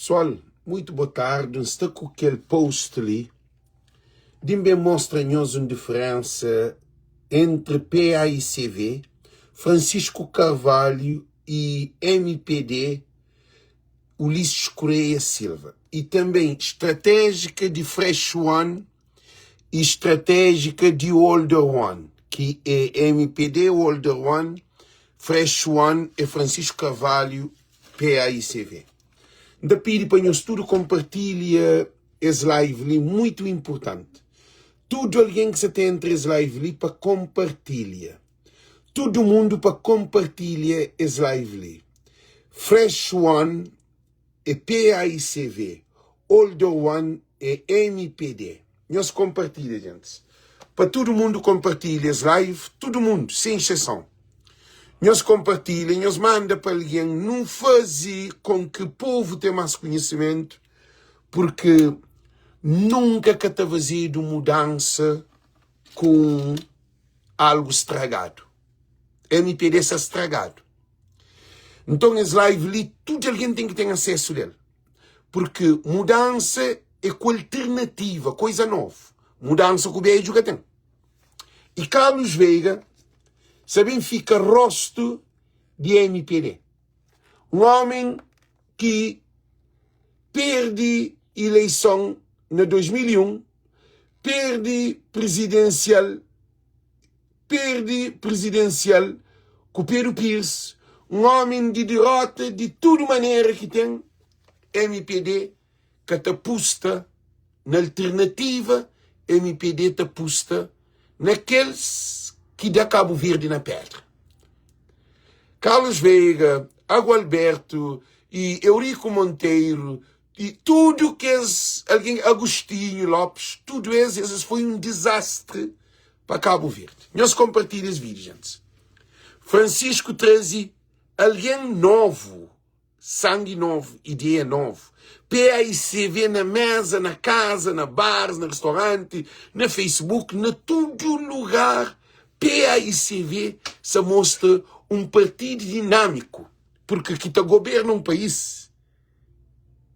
Pessoal, muito boa tarde. N sta ku kel post li di N ben mostra nhos un diferensa entre PAICV, Francisco Carvalho e MPD, Ulisses Correia Silva. E também estratégica de Fresh One e estratégica de Older One, ki é MPD Older One, Fresh One e Francisco Carvalho PAICV. N ta pidi pa nhos tudu konpartilha es live li, muitu inpurtanti. Tudu algen ki sa ta entra es live li pa konpartilha. Tudu mundu pa konpartilha es live li. Fresh One é PAICV, Older One é MPD. Nhos konpartilha, gentis. Pa tudu mundu konpartilha es live, tudu mundu, sen exseson. Nhos konpartilha, nhos manda pa algen, nu faze kon ki povu ten más konhisimentu, purki nunka ka ta fazedu mudansa ku un algu stragadu. MPD sta stragadu. Nton es live li tudu algen ten ki ten asesu del. Purki mudansa é ku alternativa, koiza novu. Mudansa ku bedju ka ten. I Carlos Veiga sa ben fika rostu di MPD. Un omen ki perde ileison na 2001, perde prizidensial perde prizidensial ku Pedro Pires, un omen di derota di tudu manera ki ten, mpd ka ta pusta na alternativa, mpd ta pusta na kels ki da Kabu Verdi na pedra. Carlos Veiga, Agualberto e Eurico Monteiro e tudu kes algen, Agostinho Lopes, tudu es, es foi un dizastri pa Kabu Verdi. Nhos konpartilha es vídiu, gentis. Francisco traze algen novu, sangi novu, ideia novu. PAICV na meza, na kaza, na bares, na restauranti, na Facebook, na tudu lugar, PAICV sa mostra un partidu dinâmiku, purki ki ta goberna un país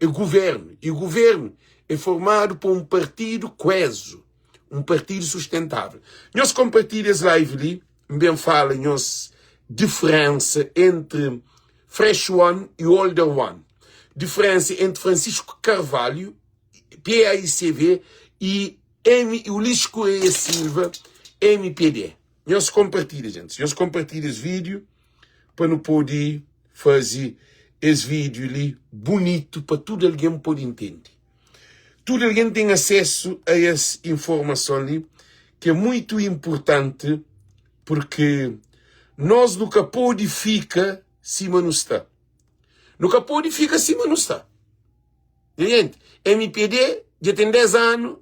é governu e governu é formadu pa un partidu kuezu, un partidu sustentável. Nhos konpartilha es live li, N ben fala nhos diferensa entri Fresh One e Older One, diferensa entri Francisco Carvalho, PAICV, e M Ulisses Correia Silva, MPD. Nhos konpartilha, gentis, nhos konpartilha es vídiu. pa nu pode faze es vídiu li bunitu pa tudu algen pode intende. Tudu algen ten asesu a es informason li ki é muitu inpurtanti purki nos nu ka pode fika sima nu sta. Nu ka pode fika sima nu sta. Nha jenti, MPD dja ten 10 anu,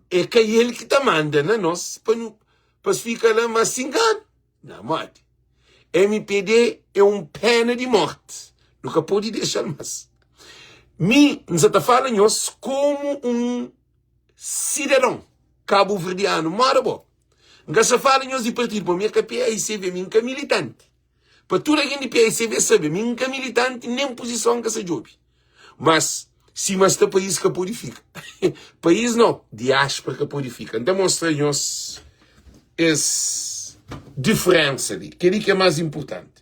é ka el ki ta manda na nos pa nu pa fika la más 5 anu. Na modi? Mpd é un pena di morti. Nu ka pode dexa-l más. Mi, N sa ta fala nhos komu un sidadon kabuverdianu moda bo. N ka sa fala nhos di partidu, pamodi mi é ka PAICV, mi N ka militanti. Pa tudu algen di PAICV sabe, mi N ka militanti, nen puzison N ka sa djobe. Mas, sima sta país ka pode fika. País no, diáspora ka pode fika. N ta mostra nhos es diferensa li. Kel-li ki é más inpurtanti.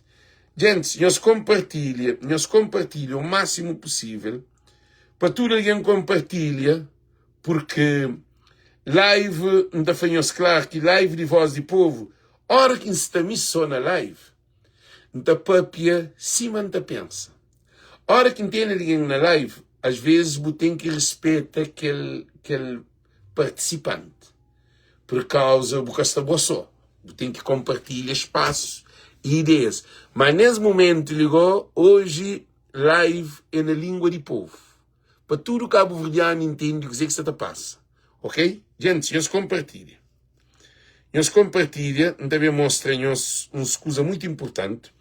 Gentis, nhos konpartilha, nhos konpartilha o másimu pusível pa tudu algen konpartilha, purki live, N ta fla nhos klar ki live di Voz di Povu, óra ki N sta mi sô na live, N ta papia sima N ta pensa. Ora ki N tene algen na live, as vezis bu ten ki rispeta kel kel partisipanti, pur kauza bu ka sta bo so, bu ten ki konpartilha spasu i ideias. Ma nes mumentu li go, oji live e na lingua di povu, pa tudu kabuverdianu intende kuze ki sta ta pasa. Ok? Gentis, nhos konpartilha. Nhos konpartilha, N ta ben mostra nhos uns kuza mutu inpurtanti,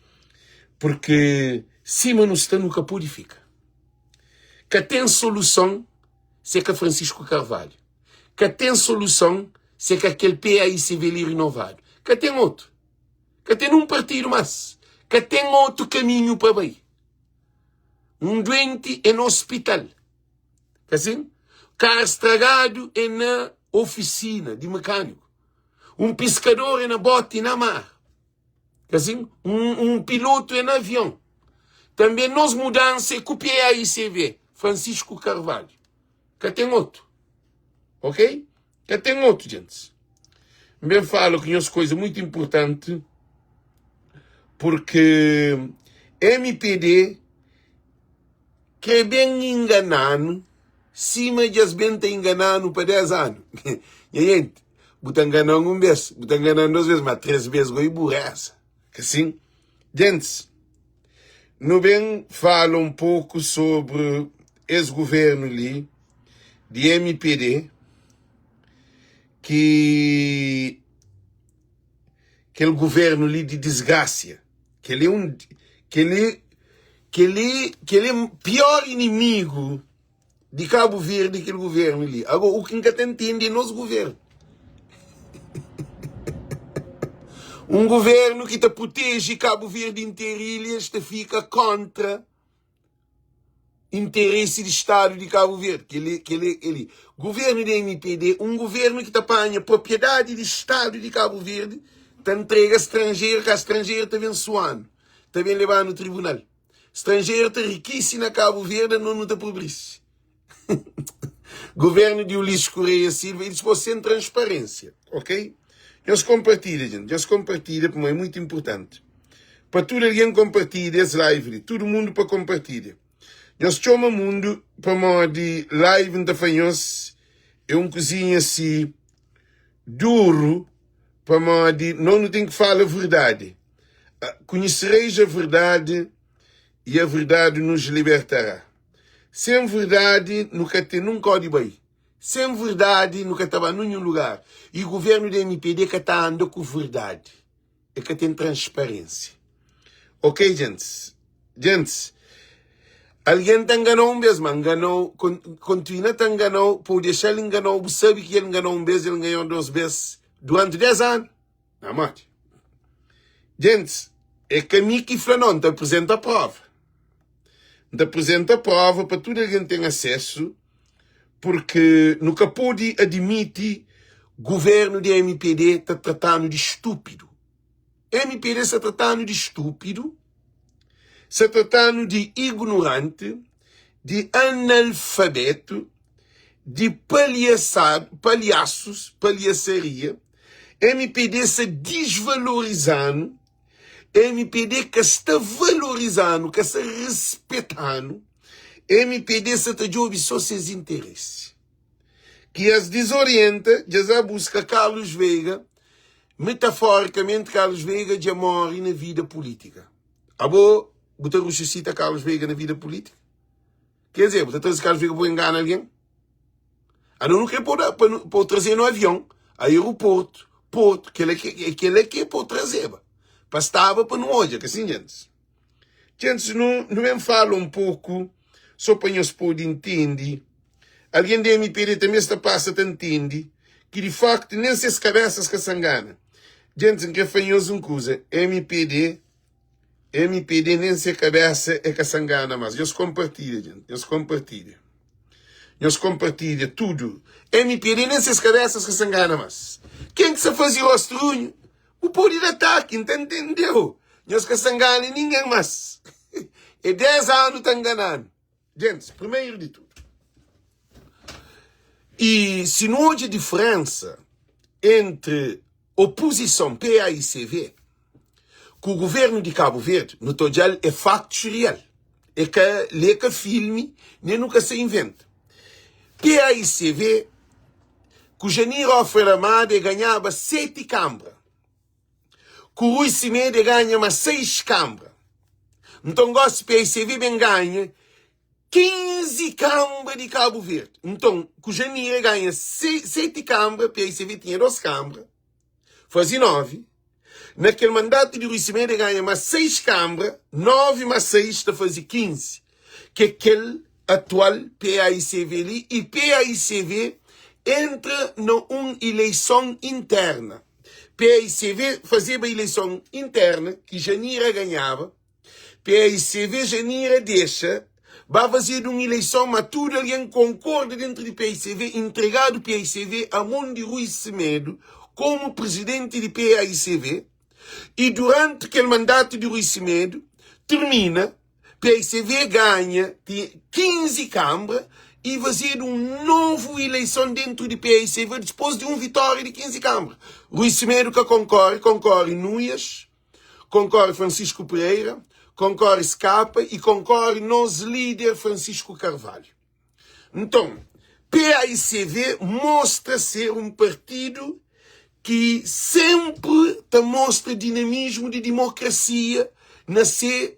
purki sima nu sta nu ka pode fika. Ka ten soluson se ka Francisco Carvalho, ka ten soluson se ka kel PAICV li rinovadu, ka ten otu, ka ten un partidu mas, ka ten otu kaminhu pa bai. Un duenti é na ospital. Ka sin? Kar stragadu é na ofisina di mekaniku. Un piskador é na boti na mar. Ka sin? Un pilotu é na avion. Tanbe nos mudansa é ku PAICV, Francisco Carvalho. Ka ten otu. Ok? Ka ten otu, djentis. N ben fala ku nhos koisa muitu inpurtanti, purki MPD kre ben ingana-nu sima dja es ben ta ingana-nu pa 10 anu. Nha jenti, bu ta ngana-m un bes, bu ta ngana-m dos bes, ma tres bes go i buresa. Ka sin? Djentis, nu ben fala un poku sobri es guvernu li di mpd ki kel guvernu li di disgrasia kel-li é un kel-li kel-li kel-li é pior inimigu di Kabu Verdi kel guvernu li agora u ki N ka ta ntende é nos guvernu un guvernu ki ta proteje Kabu Verdi interu ilhas ta fika kontra interesi di Stadu di Kabu Verdi. Kel-li, kel-li, kel-li. Guvernu di MPD, un guvernu ki ta panha propriedadi di Stadu di Kabu Verdi, ta ntrega stranjeru, ka stranjeru ta ben sua-nu, ta ben leba-nu tribunal. Stranjeru ta rikisi na Kabu Verdi, anos nu ta pobrisi. Guvernu di Ulisses Correia Silva e dispôs sen transparênsia, ok? Nhos konpartilha, gente, nhos konpartilha pamodi é muitu inpurtanti pa tudu algen konpartilha es live li, tudu mundu pa konpartilha. Nhos txoma mundu pamodi live N ta fla nhos é un kuzinha si duru pamodi nos nu ten ki fala verdadi. Conhecereis a verdade e a verdade nos libertará. Sen verdadi nu ka ten nun kau di bai. Sen verdadi nu ka ta ba ninhun lugar. Y guvernu di mpd ka ta anda ku verdadi. E ka ten transparensia. Ok djentis. Djentis, algen ta nganau un bes, ma nganau, kontinua ta nganau pa bu dexa-l nganau, bu sabe ki el nganau un bes, el nganau dos bes duranti des anu. Na modi? Djentis, é ka mi ki fla nau, N ta aprizenta prova. N ta aprizenta prova pa tudu algen ten asesu, purki nu ka pode admiti guvernu di mpd ta trata-nu di stúpidu. Mpd sa trata-nu di stúpidu, sa trata-nu di ignoranti, di analfabetu, di palhaçado, palhaços, palhaçaria, mpd sa disvalorizanu, mpd ka sta valorizanu, ka sta respetanu, mpd sa ta djobe so ses interesi. Ki es dizorienta, dja es ba buska Carlos Veiga, metaforicamente Carlos Veiga dja more na vida politica. Abo bu ta rususita Carlos Veiga na vida politica? Quer dizer, bu ta traze Carlos Veiga pa engana alguém? A não, não quer pôr, pa, pa trazer no avião, aeroporto, porto, aquele que, aquele que é para trazer, pa estava para não olha, que assim, gente. Gente, não, não me fala um pouco, só para nós poder entender. Alguém de MPD também está passa a entender que de facto nem se as cabeças que se engana. Gente, não quer fazer uma coisa, MPD Mpd nen se kabesa é ka sa ngana mas nhos konpartilha djent nhos konpartilha nhos konpartilha tudu mpd nen ses kabesas ka sa ngana mas ken ki sa fazi rostu runhu bu podi da ataki nta ntendeu nhos ka sa ngana ningen mas é 10 anu ta ngananu djentis primeiro di tudu i si nu odja diferensa entri Opozison paicv ku governo di Cabo Verde nu ta odjal é factos real é ka li é ka filme nem nu ka sa inventa paicv ku Janir Hoffer Amado é ganhaba 7 cambra ku Rui Semedo é ganha mas 6 cambra nton gosi paicv ben ganha 15 cambra di Cabo Verde. Nton, ku Janira ganha 7 cambra, PICV tinha 2 cambra, faze 9. Na kel mandatu di Rui Semedo ganha mas 6 cambra, 9 mas 6 ta faze 15, ki é kel atual PAICV li, y PAICV entra na un ileison interna. PAICV fazeba ileison interna ki Janira ganhaba, PAICV Janira dexa. Ba fazedu un ileison ma tudu algen konkorda dentru di paicv, intregadu paicv a mon di Rui Semedo komu prizidenti di paicv i duranti kel mandatu di Rui Semedo tirmina, paicv ganha 15 kanbra i fazedu un novu ileison dentru di paicv dispos di un vitória di 15 kanbra. Rui Semedo ka konkore, konkore Nuias. Konkore Francisco Pereira, konkore Skapa y konkore nos lider Francisco Carvalho. Nton, paicv mostra ser un partidu ki senpri ta mostra dinamismu di dimokrasia na se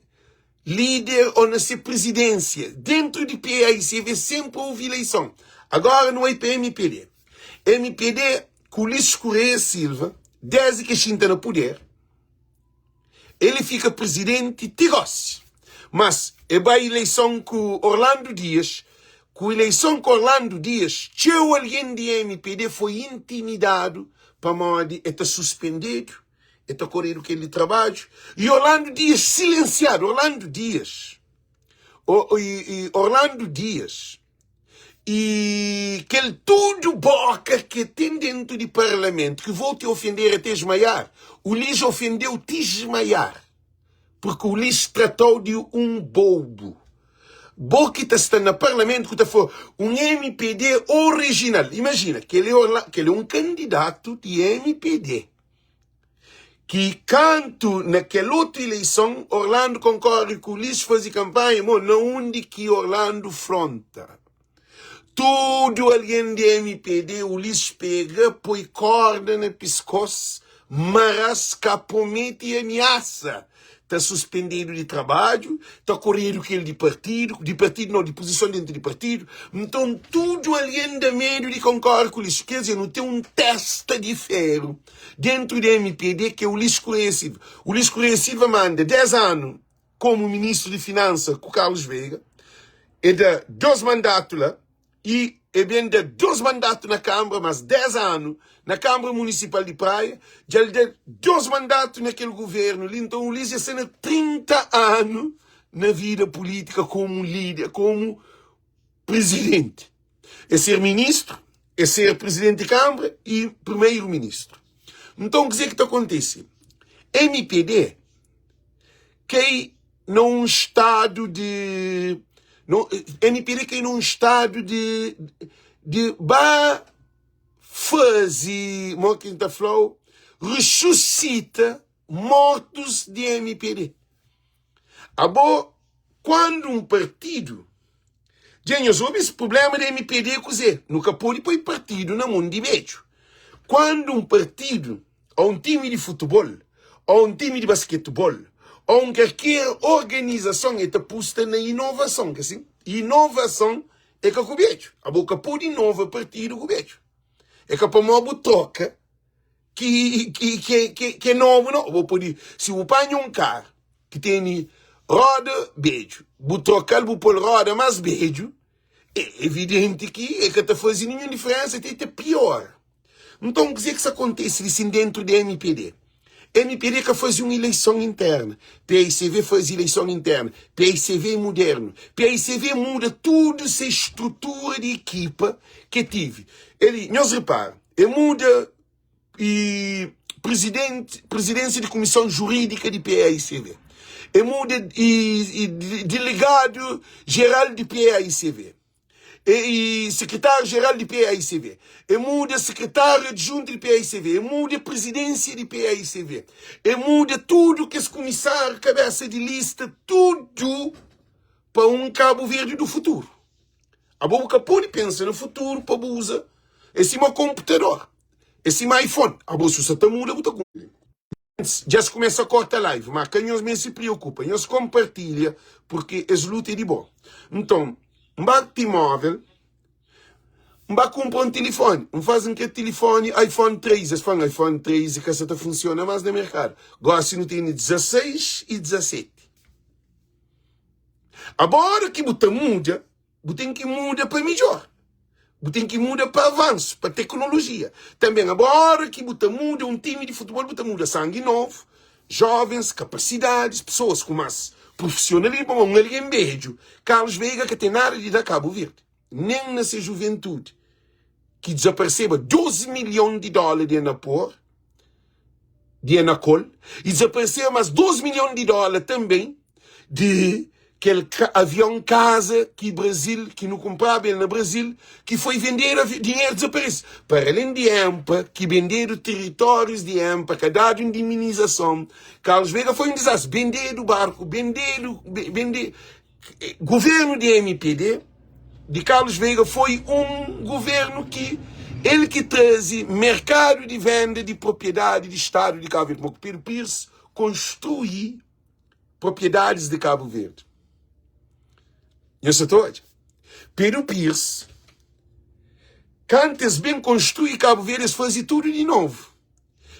lider o na se prizidensia. Dentru di paicv senpri ouvi ileison. Agora nu bai pa mpd. Mpd ku Ulisses Correia Silva, desdi ki e xinta na puder, ele fika prizidenti ti gosi. Mas e bai ileison ku Orlando Dias, ku ileison ku Orlando Dias, txeu algen di mpd foi intimidadu pamodi e ta suspendedu, e ta koredu kel di trabadju y Orlando Dias silensiadu. Orlando Dias, Orlando Dias y kel tudu boka ke ten dentu di parlamentu ki vou te ofender até esmaiar, Ulis ofendeu ti esmaiar, porque Ulis tratou di un bobu. Bo ki ta sta na parlamentu ku ta fla un mpd orijinal, imajina kel é un kandidatu di mpd. Ki kantu na kel otu ileison Orlando konkore ku Ulisses faze kanpanha mo na undi ki Orlando fronta tudu algen di mpd Ulisses pega poi korda na piskos maras ka promete i amiasa ta suspendedu di trabadju, ta koredu kel di partidu, di partidu nau, di puzison dentu di partidu. Nton, tudu algen da medu di konkore ku Ulisses. Ker dizer, nu ten un testa di feru dentu di mpd ki é Ulisses Correia Silva. Ulisses Correia Silva manda 10 anu komu ministru di finansa ku Carlos Veiga, e da 2 mandatu la, i e ben da 2 mandatu na Kanbra, mas 10 anu na Kanbra Munisipal di Praia, dja el da 2 mandatu na kel guvernu li, nton Ulisses dja sta na 30 anu na vida pulítika komu líder, komu prizidenti. E ser ministru, e ser prizidenti di Kanbra i primeru ministru. Nton kuzê ki ta kontise? Mpd kai na un stadu di no, mpd kai na un stadu di di ba faze mo ki N ta fla-u resusita mortus di mpd. Abo kuandu un partidu Dja nhos obi es prublema di mpd é kuze? Nu ka pode poi partidu na mon di bedju. Kuandu un partidu ou un timi di futebol ou un timi di basketebol ou un kalker organizason e ta pusta na inovason, ka sin? Inovason é ka ku bedju. Abo ka pode inova partidu ku bedju. É ka pamodi bu troka ki ki ki ki ki é nobu no. Bu pode si bu panha un karu ki tene roda bedju, bu troka-l bu pô-l roda más bedju, é evidenti ki e ka ta faze ninhun diferensa, ti ta piora. Nton, kuzê ki sta kontise li sin dentru di mpd? Mpd ka faze un ileison interna, paicv faze ileison interna, paicv é mudernu, paicv muda tudu se strutura di ekipa ke tive. Eli, nhos repara, e muda e presidenti, presidência di kumison jurídika di paicv, e muda e, e delegadu jeral di paicv. E, e sekretáriu-jeral di paicv, e muda sekretáriu adjuntu di paicv, e muda prizidénsia di paicv, e muda tudu kes kumisáriu, kabésa di lista, tudu pa un Kabu Verdi du futuru. Abo bu ka pode pensa na futuru pa bu uza, é sima konputador, é sima iPhone, abo si bu sa ta muda bu ta. Dja es kumesa korta live, ma ka nhos meste preokupa, nhos konpartilha porque es luta é di bo. Nton, N ba T-Mobile, N ba kunpra un tilifoni, N faze N kre tilifoni iPhone 13, es fla-m iPhone 13 ka sa ta funsiona mas na merkadu, gosi nu tene 16 y 17. Abo ora ki bu ta muda, Bu ten ki muda pa midjor. Bu ten ki muda pa avansu, pa teknolojia. Tanben, abo ora ki bu ta muda un timi di futebol, bu ta muda sangi novu, jovens, kapasidadis, pesoas ku mas. Profissionalismo, pamodi un algen bedju, Carlos Veiga ka ten nada di da Cabo Verde, nen na se juventude, ki dezapareseba 12 milhon di dóla di Anapor, di Anacol, i dezapareseba mas 2 milhon di dóla tanben di kel avion kaza ki Brazil, ki nu kunpraba el na Brazil, ki foi vendedu, dinheru dezaparese. Para alen di EMPA, ki bendedu teritórius di EMPA, ka dadu indemnizason, Carlos Veiga foi un dizastri. Bendedu barku, bendedu, bende, governu di MPD, di Carlos Veiga foi un governu ki el ki traze merkadu di venda di propriedadi di stadu di Cabo Verde, pamodi Pedro Pires konstrui propriedadis di Cabo Verde. Nhos sa ta odja? Pedro Pires, kantu es ben konstrui Cabo Verde, es faze tudu di novu.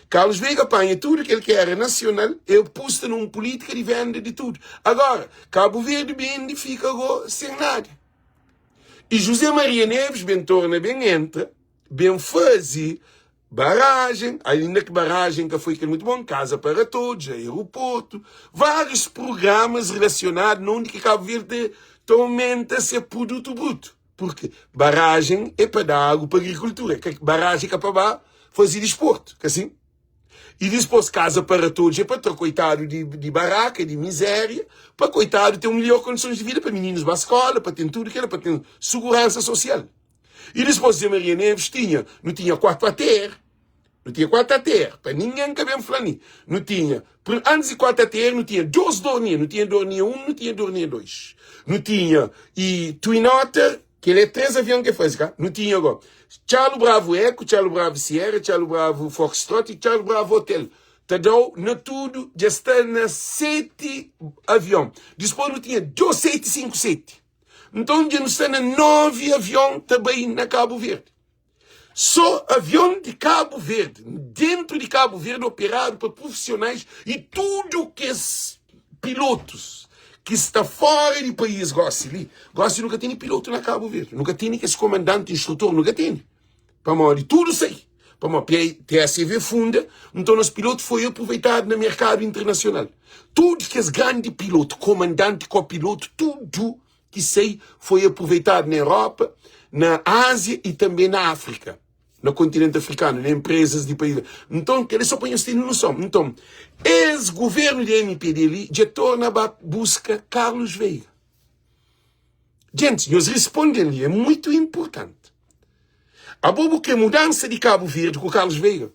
Carlos Veiga panha tudu kel ki era nasional, el pusta na un pulítika di venda di tudu. Agora, Cabo Verde bende fika go sen nada. I José Maria Neves ben torna ben entra, ben faze Barragen, ainda ki barragen ka foi kel mutu bon, Casa para Todos, aeroporto, vários programas relacionado na undi ki Cabo Verde ta aumenta se produto bruto, porque barragen é pa da agu pa agricultura, ka barragen ka pa ba faze desporto, ka sin? E dispos Casa para Todos é pa tra koitadu di, di barraca, di miséria, pa koitadu ten melhor condições de vida, pa meninos ba skola, pa ten tudo kela, pa ten segurança social. I dispôs Zé Maria Neves tinha, nu tinha 4 ATR, nu tinha 4 ATR, pa ningen ka ben fla ni, nu tinha, antis di 4 ATR nu tinha 2 Dornier, nu tinha Dornier 1, nu tinha Dornier 2, nu tinha i Twin Otter, kel é 3 avion ke faze ka, nu tinha go Txalu Bravo Eco, Txalu Bravo Sierra, Txalu Bravo Foxtrot i Txalu Bravo Hotel, ta dau na tudu dja sta na 7 avion, dispôs nu tinha 2 757. Nton dja nu sta na 9 avion ta bai na Kabu Verdi. Só avion di Kabu Verdi, dentru di Kabu Verdi operadu pa prufisionais i tudu kes pilotus ki sta fora di país gosi li. Gosi nu ka tene pilotu na Kabu Verdi, nu ka tene kes komandanti, instrutor, nu ka tene. Pamodi tudu sai. Pamodi TSV funda, nton nos pilotu foi aproveitadu na merkadu internasional. Tudu kes grandi pilotu, komandanti, kopilotu, tudu ki sai foi aproveitadu na Europa, na Ázia i tanbe na Áfrika, na kontinenti afrikanu, na enprezas di país. Nton, kel-li sô pa nhos tene noson. Nton, es guvernu di MPD li dja torna ba buska Carlos Veiga. Gentis, nhos responde-m li, é muitu inpurtanti. Abo bu kre mudansa di Kabu Verdi ku Carlos Veiga?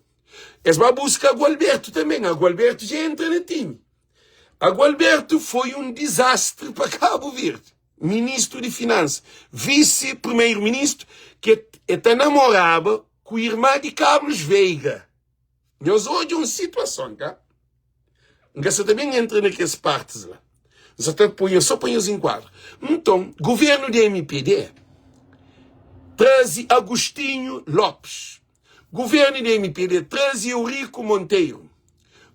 Es ba buska Agualberto tanben. Agualberto dja entra na timi. Agualberto foi un dizastri pa Kabu Verdi. Ministru di Finansa, visi primeru ministru, ki e ta namoraba ku irma di Carlos Veiga. Nhos odja un situason, ka? N ka sa ta ben entra na kes partis la. N sa ta poi só pa nhos enkuadra. Nton, guvernu di MPD traze Agostinho Lopes. Guvernu di MPD traze Eurico Monteiro.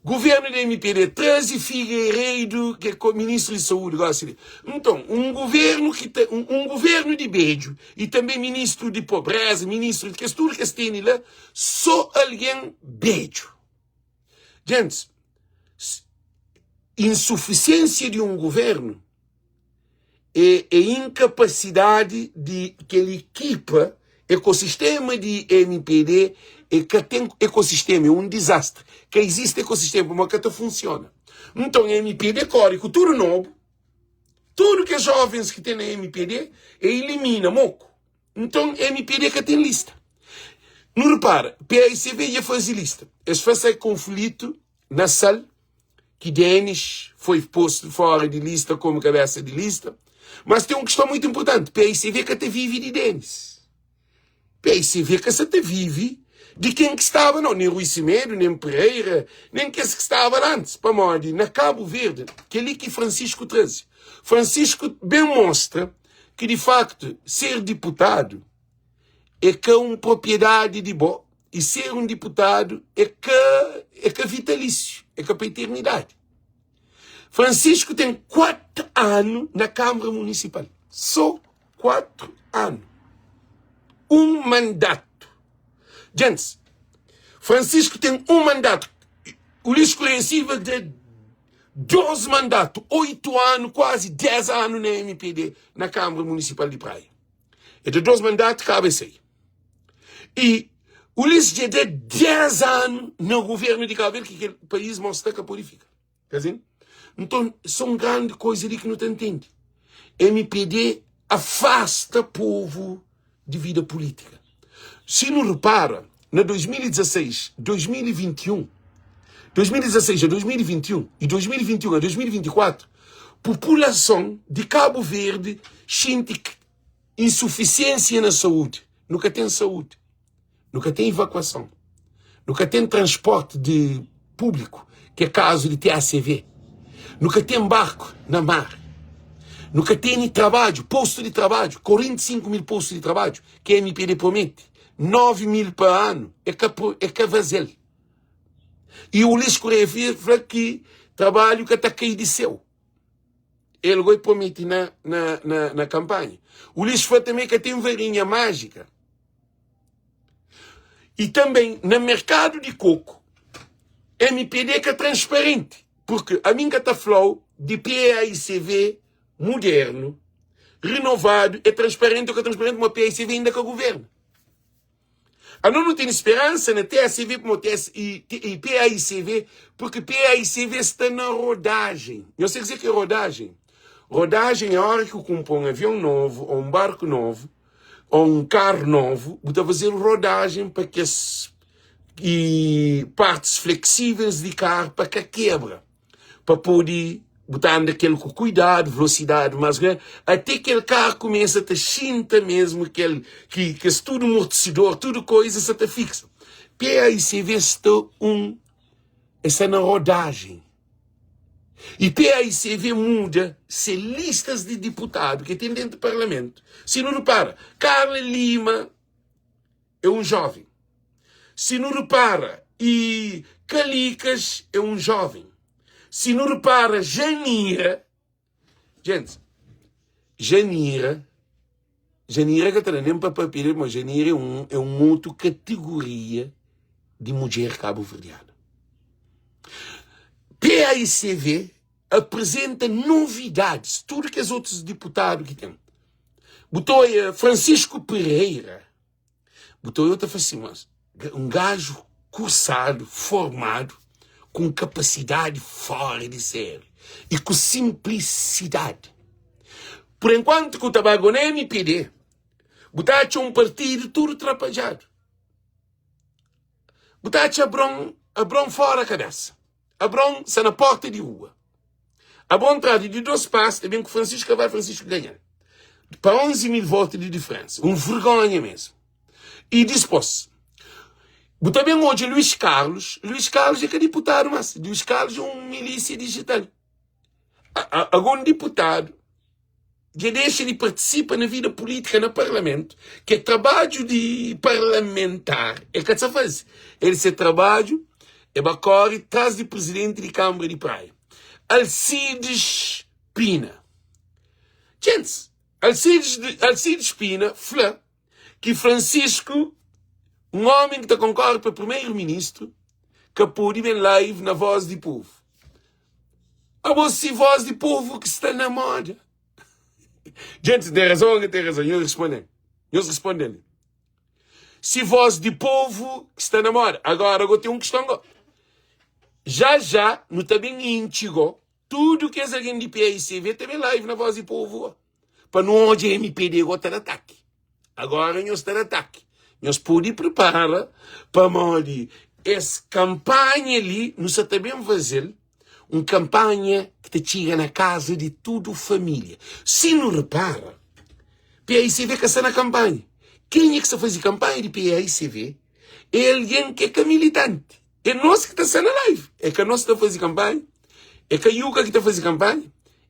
Guvernu di MPD traze Figueiredo, ki é ministru di saúdi gosi li. Nton, un guvernu ki ta, un guvernu di bedju i tanbe ministru di pobreza, ministru di kes tudu kes tene la, só algen bedju. Gentis, insufisiênsia di un guvernu é, é inkapasidadi di kel ekipa, ekosistema di MPD é ka ten ekosistema, é un dizastri. Ka izisti ekosistema pamodi ka ta funsiona. Nton MPD kóre ku tudu nobu, tudu kes jovens ki ten na MPD é ilimina moku. Nton MPD ka ten lista. Nu repara, PAICV dja faze lista. Es fase konflitu na sal ki Denis foi posto fora di lista komu kabesa di lista. Mas ten un kiston muitu inpurtanti, PAICV ka ta vive di Denis. PAICV ka sa ta vive di ken ki staba nau, nen Rui Semedo, nen Pereira, nen kes ki staba la antis. Pamodi na Kabu Verdi, kel-li ki Francisco traze. Francisco ben mostra ki di faktu ser diputadu é ka un propriedadi di bo i ser un diputadu é ka é ka vitalísiu, é ka pa eternidadi. Francisco ten 4 anu na Kamara Munisipal, so 4 anu, un mandatu. Gentis, Francisco ten un mandatu, Ulisses Correia Silva da. 2 mandatu, 8 anu, kuazi 10 anu na mpd, na Kâmara Munisipal di Praia. E da 2 mandatu, kaba e sai. I Ulisses dja da 10 anu na governu di Cabo Verde ki kel país mau sta ka pode fika. Ka sin? Nton, so un grandi koisa li ki nu ta ntende. Mpd afasta povu di vida pulítika. Si nu repara, na 2016, 2021, 2016 a 2021 i 2021 a 2024, populason di Kabu Verdi xinti insufisiensia na saúdi. Nu ka ten saúdi, nu ka ten evakuason, nu ka ten transporti di públiku, ki é kazu di TACV, nu ka ten barku na mar, nu ka tene trabadju, postu di trabadju, 45 mil postu di trabadju ki MPD promete, 9 mil pa anu, é ka, é ka vaze-l. I Ulisses Correia fla ki trabalhu ka ta kai di séu. El goi promete na, na, na, na kampanha. Ulisses fla tanbe ka ten varinha májika. I tanbe na merkadu di koku, mpd ka transparenti, purki ami N ka ta fla-u di PAICV mudernu, renovadu, é transparenti ou ka transparenti, ma PAICV inda ka governa. Ano nu tene speransa na TSV pamo TS i PAICV porque PAICV sta na rodajen. Nhos sabe kuzê ki é rodajen? Rodajen é ora ki bu kunpra un avion novu ou un barku novu ou un karu novu, bu ta faze-l rodajen pa kes i partis fleksíveis di karu pa ka kebra. pa pode bu ta anda kel ku kuidadu, velosidadi más grandi, até kel karu kumesa ta xinta mesmu kel ki kes tudu amortesidor, tudu koiza sa ta fiksa. PAICV sta un e sta na rodajen. I PAICV muda se listas di diputadu ke ten dentu parlamentu. Si nu ripara, Carla Lima é un jóven. Si nu repara, i Kalikas é un jóven. Si nu repara, Janira, gente, Janira, Janira ka ta da nen pa papia del, ma Janira é un, é un otu kategoria di mudjer kabuverdiana. PAICV apresenta novidadis, tudu kes otus diputadu ki ten. Bu ta oia Francisco Pereira, Bu ta oiu ta fla si, mas un gaju kursadu, formadu, ku un kapasidadi fora di séri i ku sinplisidadi. Pur enkuantu ku ta ba go na mpd, bu ta atxa un partidu tudu trapadjadu. Bu ta atxa Abron, Abron fora kabesa. Abron sta na porta di rua. Abron tradu di dos pas, ta ben ku Francisco Carvalho, Francisco ganha-l pa 11 mil votu di diferensa. Un vergonha mesmu. I dispos, bu ta ben odja Luís Carlos, Luís Carlos é ka diputadu mas, Luís Carlos é un milísia digital. Ago un diputadu dja dexa di partisipa na vida pulítika na parlamentu, ki é trabadju di parlamentar, el ka sa faze. El se trabadju é ba kóre tras di prizidenti di Kánmara di Praia, Alcides Pina. Djentis, Alcides, Alcides Pina fla ki Francisco, un ómi ki ta konkóre pa primeru-ministru, ka pode ben live na Voz di Povu. Abo si voz di povo ki sta na moda. Gente, tem razão ou não tem razão? Nhos responde. Nhos responde. Si voz di povo ki sta na moda. Agora go tem um questão go. Já já nu ta ben intxi go. Tudo kes alguém di PAICV ta ben live na voz di povo go. Pa nu odja MPD go ta da ataki. Agora nhos ta da ataki. Nhos pode pripara pamodi es kanpanha li nu sa ta ben faze-l un kanpanha ki ta txiga na kaza di tudu família. Si nu repara, PAICV ka sta na kanpanha. Kenha ki sta faze kanpanha di PAICV é algen ki é ka militanti. É nos ki ta sta na live. É ka nos ki ta faze kanpanha. É ka Yuka ki ta faze kanpanha.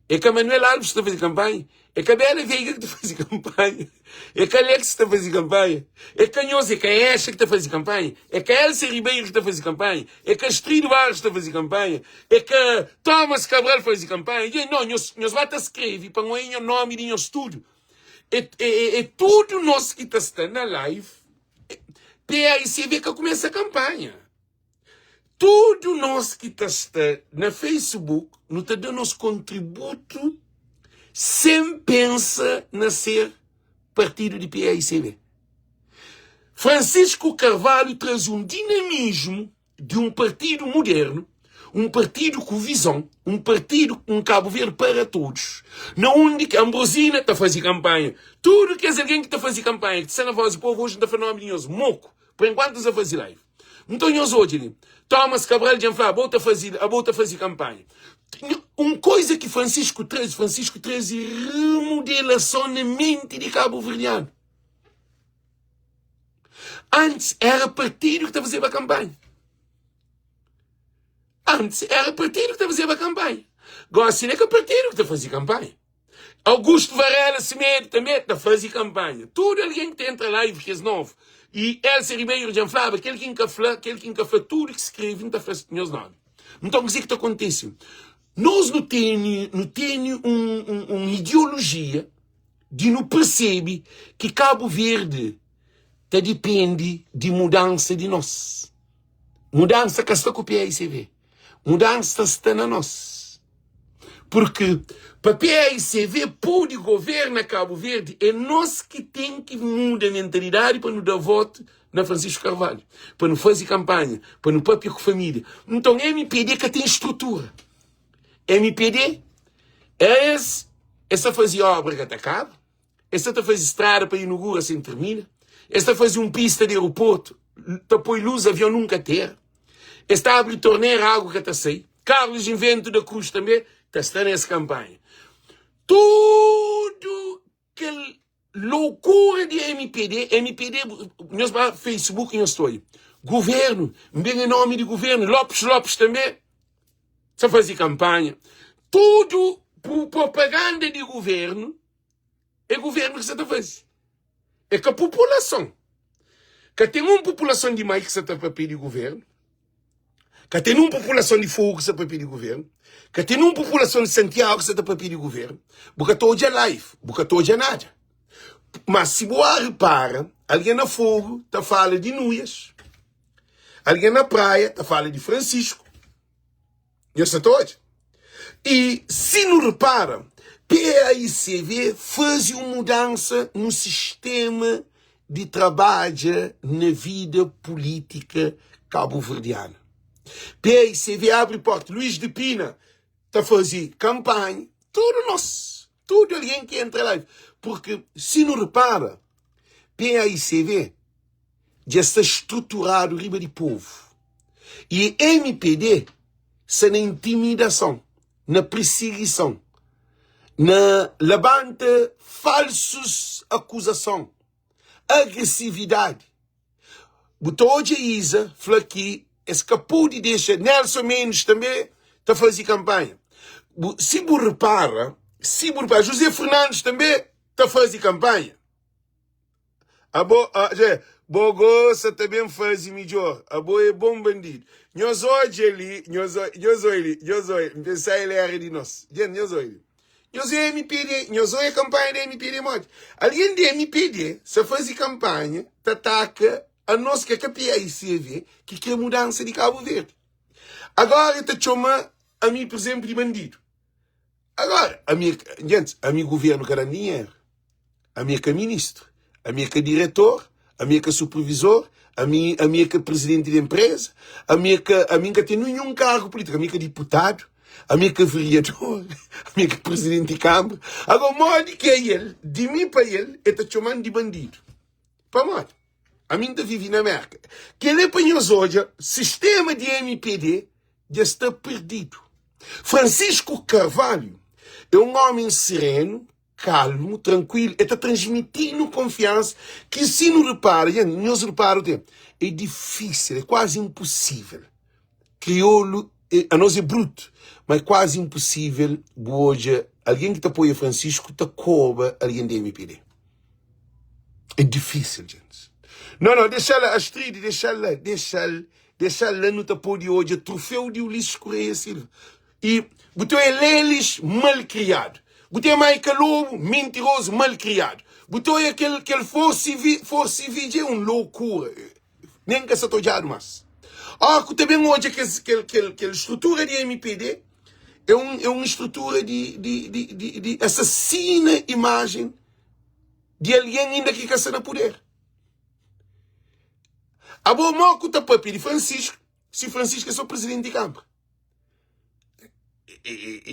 É ka Manuel Alves ki ta faze kanpanha. É ka Bela Veiga ki ta faze kanpanha. É ka Alex ki ta faze kanpanha. É ka nhos, é ka Esha ki ta faze kanpanha. É ka Elsa Ribeiro ki ta faze kanpanha. É ka Astrido Barros ki ta faze kanpanha. É ka Thomas Cabral faze kanpanha. Dja, no, nhos, nhos ba ta skrebe pa N oia nho nomi di nhos tudu. É, é, é, é tudu nos ki ta sta na live. PAICV ka kumesa kanpanha. Tudu nos ki ta sta na Facebook nu ta da nos kontributu sen pensa na ser partidu di PAICB. Francisco Carvalho traze un dinamismu di un partidu mudernu, un partidu ku vizon, un partidu un Kabu Verdi para todos, na undi ki Ambrosina ta faze kanpanha, tudu kes algen ki ta faze kanpanha, ki ta sta na Voz di Povu oji, N ta fla nomi di nhos, moku, pa enkuantu N sa faze live. Nton nhos odja li, Thomas Cabral dja N fla, abo ta faze, abo ta faze kanpanha. Un koiza ki Francisco traze, Francisco traze remodelason na menti di kabuverdianu. Antis era partidu ki ta fazeba kanpanha. Antis era partidu ki ta fazeba kanpanha. Gosi ne ka partidu ki ta faze kanpanha. Augusto Varela Semedo tanbe ta faze kanpanha. Tudu algen ki ta entra live kes novu. I Elsa Ribeiro dja N flaba, kel ki N ka fla, kel ki N ka fla, tudu ki skrebe N ta fla nhos nomi. Nton kuzê ki ta kontise? Nos nu tene, nu tene un, un, un ideolojia di nu persebe ki Kabu Verdi ta dipende di mudansa di nos. Mudansa ka sta ku PAICV. Mudansa sta na nos. Purki pa PAICV pode governa Kabu Verdi é nos ki ten ki muda mentalidadi pa nu da votu na Francisco Carvalho, pa nu faze kanpanha, pa nu papia ku família. Nton MPD ka ten strutura. MPD es es ta faze obra ka ta kaba, es ta ta faze strada pa inugura sen termina, es ta faze un pista di aeroportu ta poi luz avion nunka tera, es ta abri tornera agu ka ta sai. Carlos Invento da Cruz tanbe ta sta nes kanpanha. Tudu kel loucura di MPD, MPD, nhos ba Facebook nhos ta oia, governo, N ben em nome di governo, Lopes Lopes tanbe sa faze campanha, tudo propaganda di governo, é governo ki sa ta faze, é ka populason, ka ten un populason di mai ki sa ta papia di governo. Ka ten un populason di Fogo ki sta papia di governu, ka ten un populason di Santiago ki sta ta papia di governu. Bu ka ta odja live, bu ka ta odja nada. Mas si bu a repara, algen na Fogo ta fala di Nuias, algen na Praia ta fala di Francisco. Nhos sa ta odja? I si nu repara, PAICV faze un mudansa no sistema di trabadja na vida pulítika kabuverdiana. PAICV abri porta, Luís de Pina ta faze kanpanha, tudu nos, tudu algen ki entra la, purki si nu repara, PAICV dja sta struturadu riba di povu i mpd sta na intimidason, na pirsigison, na labanta falsus akuzason, agresividadi. Bu ta odja Iza fla ki es ka pode dexa Nelson Mendes tanbe ta faze kanpanha. Bu, si bu repara, si bu repara, José Fernandes tanbe ta faze kanpanha. Abo, ah, bo gosta ta ben faze midjor. Abo é bom bandido. Nhos odja li, nhos, nhos oi li, nhos oi. N pensa el era di nos. Gente, nhos oi li. Nhos é MPD, nhos oi kampanha di MPD modi. Alguém di MPD sa faze kampanha ta ataka a nos ki é ka PAICV ki kre mudansa di Cabo Verde. Agora ta txoma a mi, por exemplo, di bandido. Agora, ami, gente, ami governo ka dan dinheiro. Ami é ka ministro, ami é ka diretor, ami é ka supervisor, ami, ami é ka presidente de empresa, ami é ka, ami ka ten nenhum cargo político, ami é ka diputado, ami é ka vereador, ami é ka presidente de câmara. Agora, modi ki é el, di mi pa el, el ta txoman di bandido. Pamodi? Ami N ta vive na Merka. Kel-li é pa nhos odja, sistema di MPD dja sta perdidu. Francisco Carvalho é un ómi serenu, kalmu, trankuilu, el ta transmiti-nu konfiansa ki si nu repara, dja nhos repara otu é difísil, é kuazi inposível. Kriolu, anos é brutu, ma é kuazi inposível bu odja algen ki ta apoia Francisco ta koba algen di mpd. É difísil, gentis. Não, não, dexa-l, Astrid, dexa-l la, dexa-l, dexa-l la, nu ta pode odja troféu di Ulisses Correia Silva. I bu ten é Lelis malkriadu. Bu ten Maica Lobo mintirozu malkriadu. Bu ta oia kel kel Force vi Force vi dja é un loukura. Nen ka sa ta odjadu mas. Ó ku ta ben odja kes kel kel kel strutura di MPD é un é un strutura di di di di di asasina imajen di algen inda ki ka sta na puder. Abo mo ku ta papia di Francisco si Francisco é so presidenti di kanbra?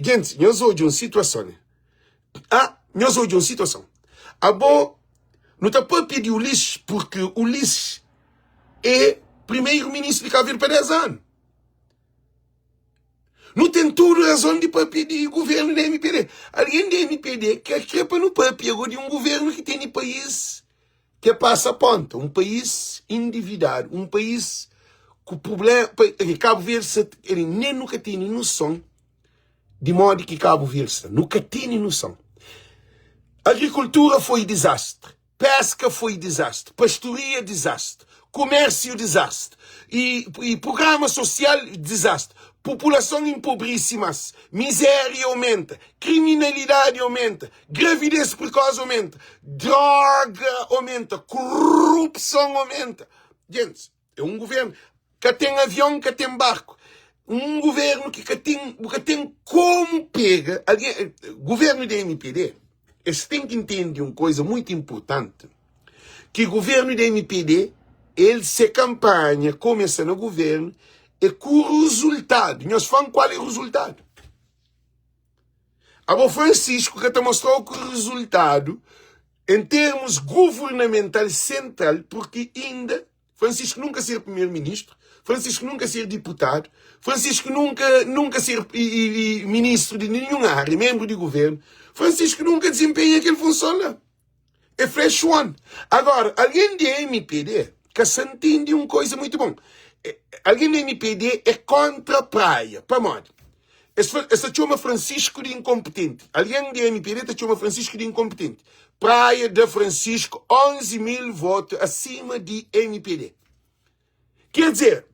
Gentis, nhos odja un situason li. Ah, nhos odja un situason. Abo, nu ta papia di Ulisses porque Ulisses é primeiro-ministro di Cabo Verde pa 10 anu. Nu ten tudu razon di papia di governo di MPD. Algen di MPD ka kre pa nu papia go di un governo ki tene país Ke pasa ponta, un país endividadu, un país ku prublema, Kabu Verdi sa, nen nu ka tene noson di modi ki Kabu Verdi sta, nu ka tene noson. Agrikultura foi dizastri, peska foi dizastri, pastoria dizastri, kumérsiu dizastri, i, i prugrama sosial dizastri, populason enpobrisi más, mizéria omenta, kriminalidadi omenta, Gravidez precoz omenta, droga omenta, korupson omenta. Gentis, é un governu ka ten avion, ka ten barku. Un governu ki ka ten, bu ka ten komu pega algen. Governu di MPD, es ten ki ntende un koza muitu inpurtanti, ki governu di MPD, el se kanpanha kumesa na governu é ku rezultadu. Nhos fla-m kual é rezultadu. Abo Francisco ka ta mostrau ku resultado em termos governamental central porque inda Francisco nunca ser primeiro ministro, Francisco nunca ser deputado, Francisco nunca nunca ser e, e, ministro de nenhum área, membro de governo, Francisco nunca desempenha aquele função lá. É flash one. Agora, alguém de MPD que se entende uma coisa muito bom. Alguém de MPD é contra a praia. Pamodi? Es es ta txoma Francisco di inkompetenti. Algen di mpd ta txoma Francisco di inkompetenti. Praia da Francisco 11 mil votu asima di mpd. Ker dizer,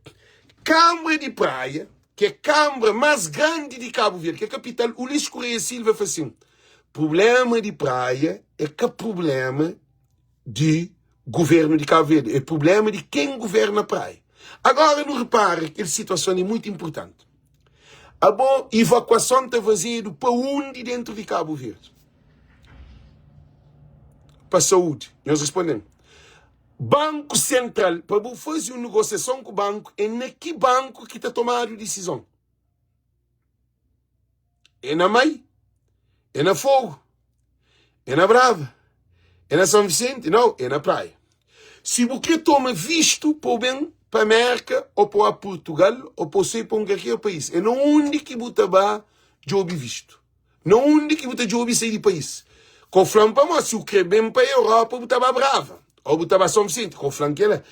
Kambra di Praia, ki é kambra más grandi di Kabu Verdi, ki é kapital, Ulisses Correia Silva fla sin, Prublema di Praia é ka prublema di governu di Kabu Verdi, é prublema di ken governa Praia. Agora nu repara kel situason é muitu inpurtanti. Abo ivakuason ta fazedu pa undi dentru di Kabu Verdi? Pa saúdi. Nhos responde-m. Banku Sentral, pa bu faze un negosiason ku banku, é na ki banku ki ta tomadu disizon? É na Mai? É na Fogo? É na Brava? É na São Vicente? Não, é na praia. Si bu kre toma vistu pa bu ben pa Merka ou pa Portugal ou pa sai pa un kalker país, é na undi ki bu ta ba djobe vistu? Na undi ki bu ta djobe sai di país? Ko fla-m pamodi si bu kre ben pa Europa bu ta ba Brava ou bu ta ba São Vicente. Ko fla-m kela.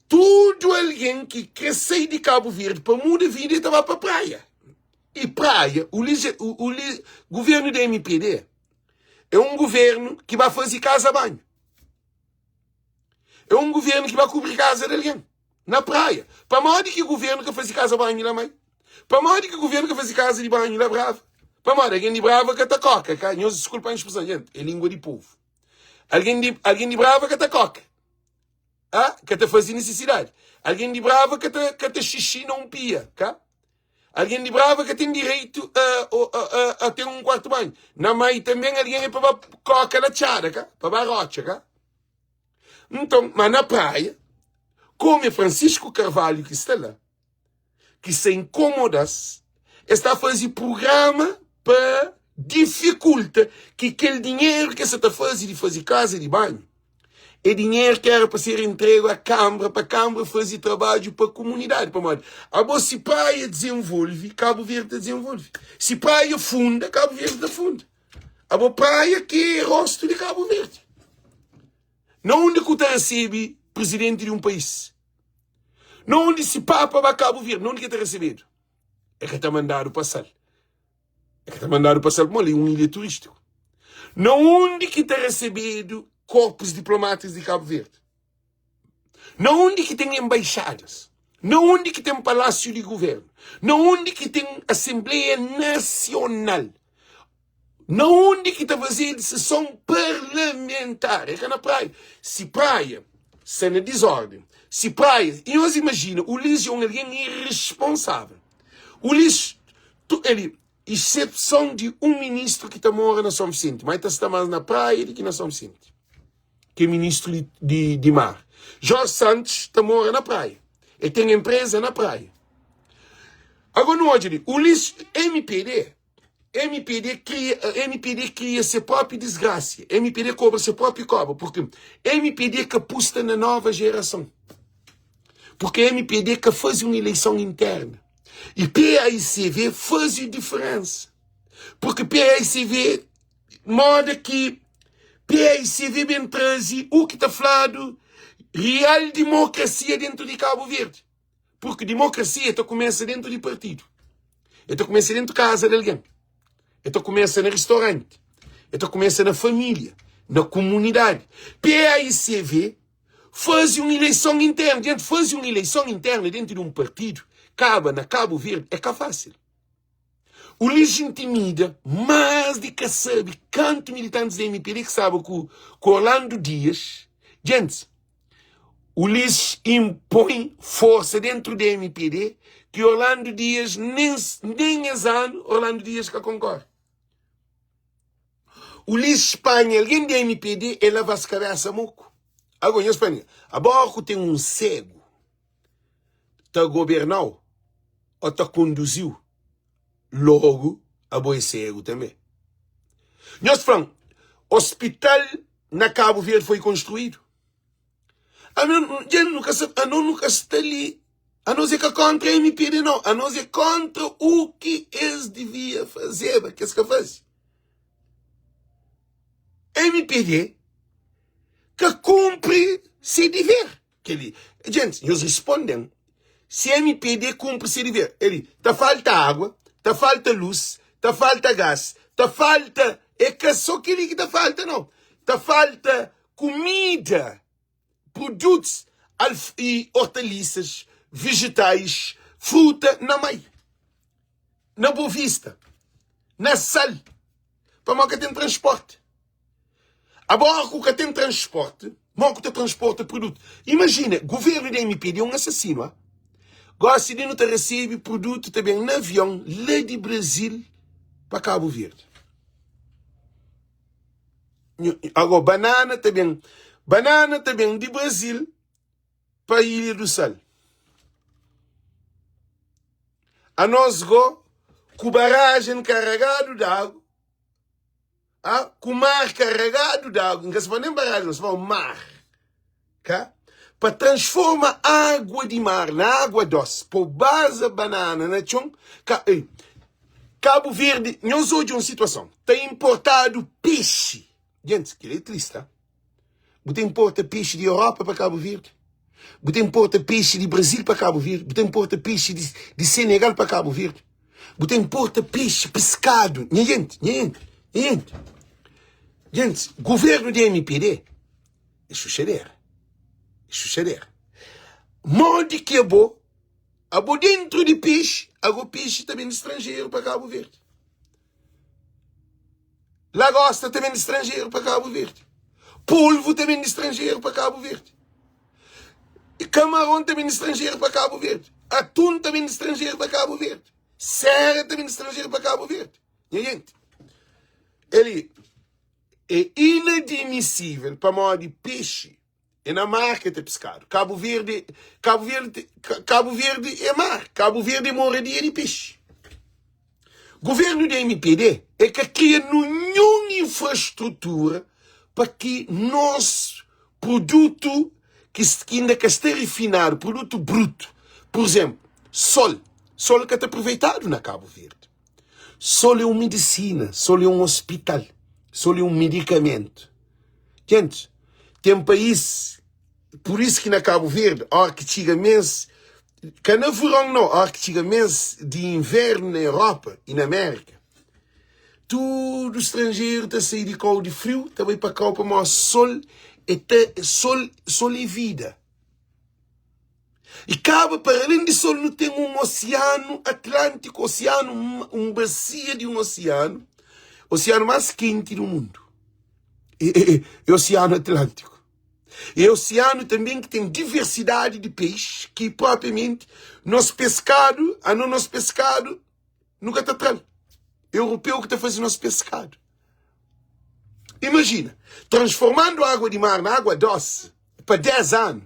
Tudu algen ki kre sai di Kabu Verdi pa muda vida e ta ba pa praia. E praia, o, o, o governo da MPD é um governo que vai fazer casa banho. É um governo que vai cobrir casa de alguém na praia. Pamodi ki governo ka faze casa banho la mai? Pamodi ki governo ka faze casa de banho la Brava? Pamodi alguém de Brava ka ta coca, ka? Nhos desculpa a expressão, gente, é língua de povo. Alguém de, alguém de Brava ka ta coca. Ah, ka ta faze necessidade. Alguém de Brava ka ta, ka ta xixi na um pia, ka? Algen di Brava ka ten direitu a, a, a, a ten un kuartu banhu. Na Mai tanben algen é pa ba koka na txada, ka? Pa ba rotxa, ka? Nton, ma na Praia, komu é Francisco Carvalho ki sta la, ki sta inkomoda-s, es ta faze prugrama pa difikulta ki kel dinheru ki es sa ta faze di faze kaza di banhu, É dinheru ki era pa ser entregu a Kanbra pa Kanbra faze trabadju pa kumunidadi. Pamodi abo si Praia dizenvolve, Kabu Verdi ta dizenvolve. Si Praia funda, Kabu Verdi ta funda. Abo Praia ki é rostu di Kabu Verdi. Na undi ku ta resebe prizidenti di un país? Na undi si Papa ba Kabu Verdi, na undi ki el ta resebedu? El ka ta mandadu pa sal. É ka ta mandadu pa sal pamodi li é un ilha turístiku. Na undi ki ta resebedu korpus diplomátikus di Kabu Verdi? Na undi ki ten enbaixadas? Na undi ki ten palásiu di guvernu? Na undi ki ten Asenbleia Nasional? Na undi ki ta fazedu seson parlamentar? É ka na Praia. Si Praia sta na dizórden. Si praia, i nhos imajina, Ulis é un algen iresponsável. Ulis, tu, eli, excepson di un ministru ki ta mora na São Vicente, ma el ta sta más na praia di ki na São Vicente, ki é ministru di, di, di mar. Jorge Santos ta mora na praia, el ten empresa na praia. Agora nu odja li, Ulis, MPD, MPD kria, MPD kria se própi disgrasia, MPD kobra se própi kobra, porque MPD ka pusta na nova gerason. Porque MPD ka faze un ileison interna. E PAICV faze diferensa. Porque PAICV, moda ki PAICV ben traze u ki ta fladu real dimokrasia dentru di Kabu Verdi. Porque dimokrasia ta kumesa dentru di partidu. E ta kumesa dentru kaza di algen. E ta kumesa na ristoranti. E ta kumesa na familia, na kumunidadi. PAICV faze un ileison internu. Djenti, faze un ileison internu dentru di un partidu, kaba na Kabu Verdi, é ka fásil. Ulis intimida más di ka sabe kantu militantis di MPD ki staba ku ku Orlando Dias. Djentis, Ulis inpoi forsa dentru di MPD ki Orlando Dias nen nen es anu Orlando Dias ka konkore. Ulis panha algen di MPD e lava-s kabesa moku. Ago nhos panha, abo ku ten un segu ta gobernau o ta konduziu, logu abo é segu tanbe. Nhos flan, ospital na Kabu Verdi foi konstruidu? Ano, dja nu ka sa, ano nu ka sta li, anos é ka kontra MPD nau, anos é kontra u ki es divia fazeba, ki es ka faze. MPD ka kunpri se diver. Kel-li, djentis, nhos risponde-m, si MPD kunpri se diver. El ta falta agua, ta falta lus, ta falta gas, ta falta, é ka so kel-li ki ta falta nau, ta falta kumida, produtus i ortalisas, vegetais, fruta na mai, na Bovista, na Sal, pamodi ka ten transporti. Agora ku ka ten transporti, mo ku ta transporta produtu? Imajina, guvernu di MPD é un asasinu, ah. Gosi di nu ta resebe produtu ta ben na avion la di Brazil pa Kabu Verdi. Agora banana ta ben, banana ta ben di Brazil pa Ilha do Sal. Anos go ku barajen karagadu di agu, ah, ku mar karagadu di agu, nka sta fala nen barajen, nsta fala mar, ka? Pa transforma agua di mar na agua dos, pa baza banana na txon, ka, ei, Kabu Verdi, nhos odja un situason, ta importadu pexi, gentis, kel-li é tristi, ha? Bu ta importa pexi di Europa pa Kabu Verdi, bu ta importa pexi di Brazil pa Kabu Verdi, bu ta importa pexi di, di Senegal pa Kabu Verdi, bu ta importa pexi, piskadu, nha gente, nha gente, nha gente, gente, governo di MPD é xuxadera, é xuxadera. Modi ki abo Abo dentro di pexi, ago pexi ta ben di stranjeru pa Kabu Verdi. Lagosta ta ben di stranjeru pa Kabu Verdi. Polvu ta ben di stranjeru pa Kabu Verdi. Kamaron ta ben di stranjeru pa Kabu Verdi. Atun ta ben di stranjeru pa Kabu Verdi. Sera ta ben di stranjeru pa Kabu Verdi. Nha gente, eli é inadmissível pamodi pexi É na mar ke ta piskadu. Kabu Verdi, Kabu Verdi, Kabu Verdi é mar. Kabu Verdi é moradia di pexi. Governu di MPD é ka kria ninhun infrastrutura pa ki nos produtu ki inda ka sta rifinadu, produtu brutu, pur izenplu, sol, sol ka ta aproveitadu na Kabu Verdi. Sol é un medisina, sol é un ospital, sol é un medikamentu. Gente, ten país, pur isu ki na Kabu Verdi, óra ki txiga mês, ka na veron nau, óra ki txiga mês di invernu na Europa i na Amérika, tudu stranjeru ta sai di kau di friu ta bai pa kau pamodi sol é ta, sol, sol é vida. I kaba para alén di sol nu ten un osianu Atlántiku, osianu, un basia di un osianu, osianu más kenti di mundu é, é, é osianu Atlántiku. É osianu tanbê ki ten diversidadi di peixi ki propriamenti nos peskadu, ano nos peskadu nu ka ta tra-l. Europeu ki ta faze nos peskadu. Imajina, transformandu água di mar na água dosi pa 10 anu.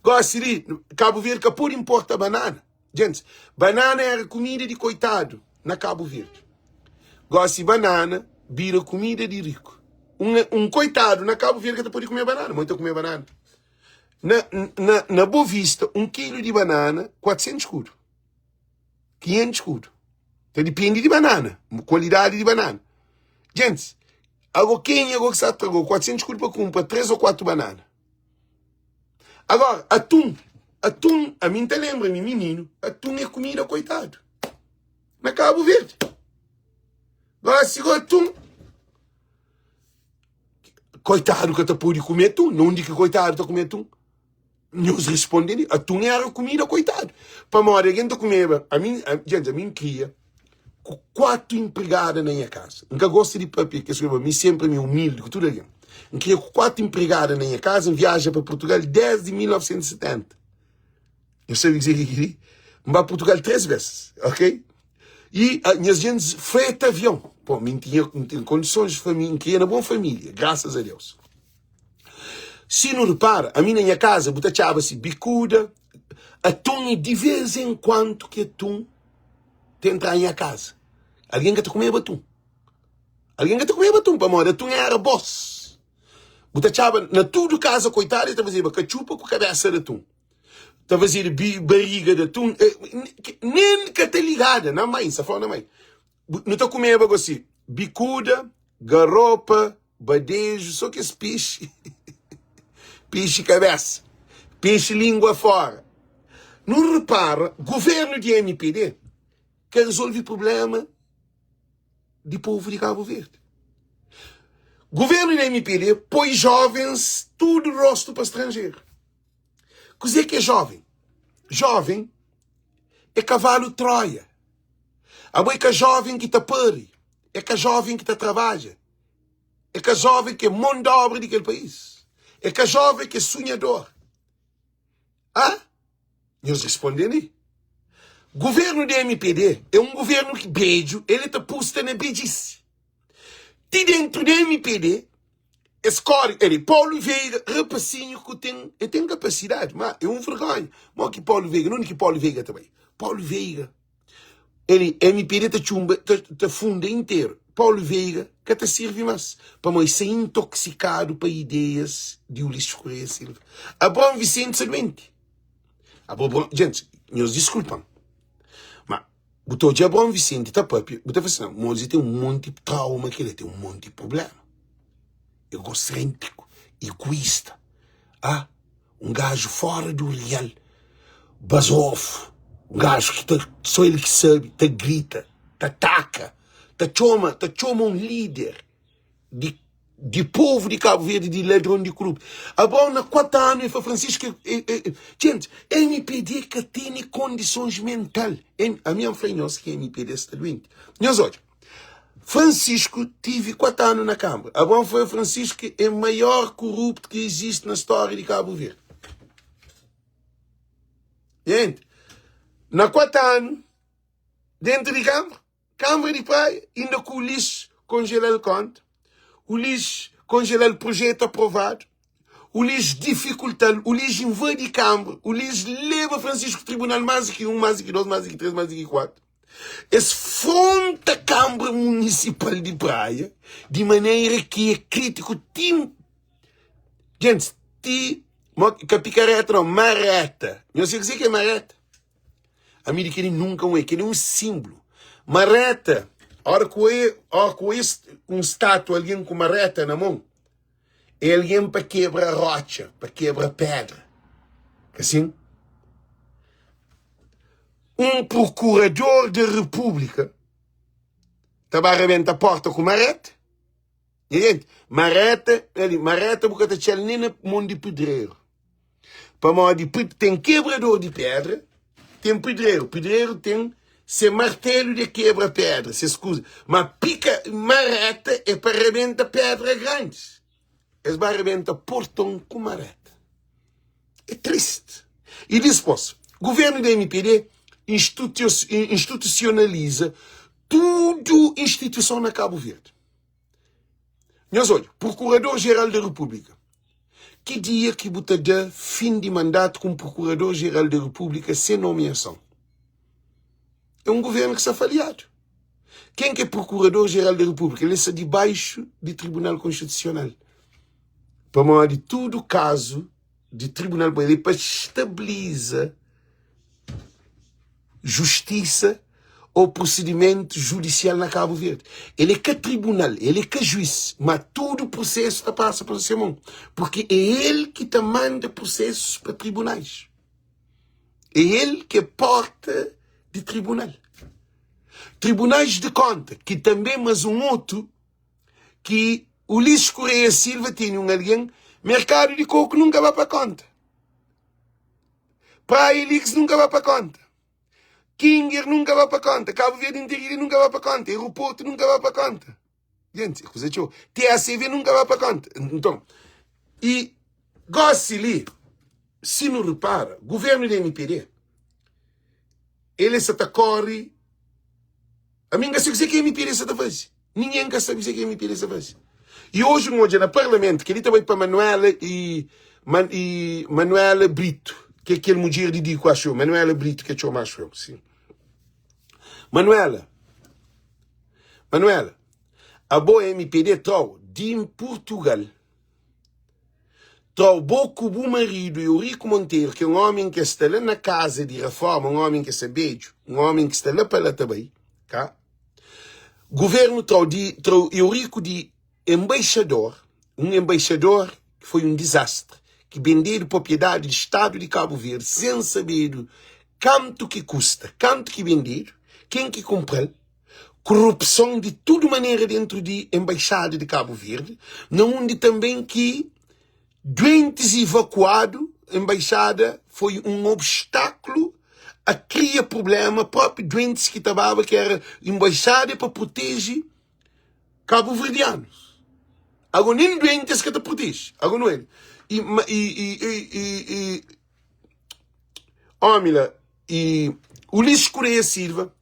Gosi li, Kabu Verdi ka pode inporta banana. Gentis, banana éra kumida di koitadu na Kabu Verdi. Gosi banana bira kumida di riku. Un, un koitadu na Kabu Verdi ka ta pode kume banana, ma el ta kume banana. Na, na, na Boa Vista, un kilu di banana, 400 skudu. 500 skudu. Ta dipende di banana, kualidadi di banana. Gentis, ago kenha ago ki sa tra ago 400 skudu pa kunpra 3 o 4 banana? Agora, atum, atum, ami N ta lenbra mi mininu, atum é kumida koitadu na Kabu Verdi. Gosi go atum, koitadu ka ta pode kume atum. Na undi ki koitadu ta kume atum? Nhos responde li, atun éra kumida koitadu. Pamodi algen ta kumeba, ami, djenti, ami N kria ku 4 inpregada na nha kaza. N ka gosta di papia kes kuza, mi senpri ami é umildi ku tudu algen. N kria ku 4 inpregada na nha kaza, N viaja pa Purtugal desdi 1970. Nhos sabe kuzê ki é kel-li? N ba Purtugal 3 bes, ok? I nhas djentis freta avion. Pô, mi N tinha, N tinha kondisons, N kria na bon família, grasas a Deus. Si nu repara, ami na nha kaza bu ta txaba si bikuda, atun e di vez en kuantu ki atun ta entra nha kaza. Algen ka ta kumeba atun. Algen ka ta kumeba atun pamodi atun era bos. Bu ta txaba na tudu kaza koitadu e ta fazeba katxupa ku kabesa di atun. Ta fazeba bariga di atun. Nen ka ta ligada na mai, N sta fla na mai. Nu ta kumeba gosi bikuda, garopa, badeju, so kes pexi, pexi kabesa, pexi lingua fora. Nu repara, guvernu di mpd ka rezolvi prublema di povu di Kabu Verdi. Guvernu di mpd poi jovens tudu rostu pa stranjeru. Kuzê ki é joven? Joven é kavalu Troia. Abo é ka joven ki ta pari, é ka joven ki ta trabadja, é ka joven ki é mon di obra di kel país, é ka joven ki é sunhador. Ah? Nhos responde li. Governu di MPD é un governu ki bedju, el ta pusta na bedjisi. Ti dentru di MPD, es kore, el Paulo Veiga, rapasinhu ku ten, el ten kapasidadi, ma é un vergonha. Mo ki Paulo Veiga, nunde ki Paulo Veiga ta bai? Paulo Veiga Ele, MPD ta txumba, ta, ta funda interu. Paulo Veiga ka ta sirvi mas, pamodi sa intoksikadu pa ideias di Ulisses Correia Silva. Abraão Vicente sa duenti. Abo, gente, nhos diskulpa-m, ma bu ta odja Abraão Vicente ta papia, bu ta fla si, não, mozi ten un monti trauma, kel-la ten un monti prublema. Egocêntrico, egoísta. Ah, Un gaju fora do real, bazofu, un gaju ki ta, so el ki sabe, ta grita, ta ataka, ta txoma, ta txoma un lider di, di povu di Kabu Verdi di ladron di koruptu. Abraon na 4 anu el fla Francisco, e, e, e, gente, MPD ka tene kondisons mental. Ami N fla nhos ki MPD sta duenti. Nhos odja. Francisco tive 4 anu na Câmara. Abraão foi Francisco é maior corrupto que existe na história de Cabo Verde. Gente, na 4 anos, dentro de Câmara, Câmara de Praia, ainda com o lixo congelado conta, o lixo congelado projeto aprovado, o lixo dificultá-lo, o lixo invade Câmara, o lixo leva Francisco tribunal mais que um, mais que dois, mais que três, mais que quatro. Es fronta Kanbra Munisipal di Praia di manera ki é kritiku ti Gentis, ti ka pikareta nau, mareta. Nhos sabe kuzê ki é mareta? Ami di kel-li nunka N oia, kel-li é un sinblu. Mareta, óra ku oia, óra ku oia un statua algen ku mareta na mon, é algen pa kebra rotxa, pa kebra pedra. Ka sin? Un prokurador di repúblika ta ba rebenta porta ku mareta? Nha jenti, mareta, ali, mareta bu ka ta txal nen na mon di pedreru. Pamodi ten kebrador di pedra, ten pedreru. Pedreru ten se martelu di kebra pedra, ses kuza. Ma pika, mareta é pa rebenta pedra grandis. Es ba rebenta porton ku mareta. É triste. E dispos, governo di MPD institucionaliza tudo instituição na Cabo Verde. Nhos odja, Procurador-Geral da República. Ki dia ki bu ta da fim di mandato ku um Procurador-Geral da República sem nomeação? É um governo ki sta falhado. Ken ki é Procurador-Geral da República? Ele sta dibaixo di Tribunal Constitucional. Pamodi tudu kazu di tribunal pa el é pa stabiliza justisa ou prosidimentu judisial na Kabu Verdi. El é ka tribunal, el é ka juiz, ma tudu prusesu ta pasa pa se mon, porque é el ki ta manda prusesus pa tribunais. É el ki é porta di tribunal. Tribunais di konta, ki tanbe mas un otu ki Ulisses Correia Silva tene un algen, merkadu di koku nunka ba pa konta. Praia Lix nunka ba pa konta. Kinger nunka ba pa konta. Cabo Verde Interior nunka ba pa konta. Aeroporto nunka ba pa konta. Gente, kuza txeu. TACV nunka ba pa konta. Nton, e gosi li, si nu repara, governo di MPD, ele sa ta kore Ami N ka sabe kuzê ki MPD sa ta faze. Ningen ka sabe kuzê ki MPD sa faze. I oji N odja na parlamentu, kel-li ta bai pa Manuela i i Manuela Brito, ki é kel mudjer di Diku, axu eu. Manuela Brito ki é txoma, axu eu, sin. Manuela, Manuela, abo MPD trau di Purtugal. Trau bo ku bu maridu Eurico Monteiro, ki é un ómi ki sta la na kaza di reforma, un ómi ki sta bedju, un ómi ki sta la pa la ta bai, ka? Guvernu trau di trau Eurico di embaixador, un embaixador ki foi un dizastri, ki bendedu propriedadi di Stadu di Kabu Verdi sen sabedu kantu ki kusta, kantu ki bendedu, ken ki kunpra-l. Korupson di tudu manera dentru di Embaixada di Kabu Verdi, na undi tanben ki duentis ivakuadu, Embaixada foi un obstakulu a kria prublema, propi duentis ki ta baba ki era Embaixada pa proteje kabuverdianus. Ago nen duenti es ka ta proteje. Ago nu el. I, i, i, i, i, omi la, i Ulisses Correia Silva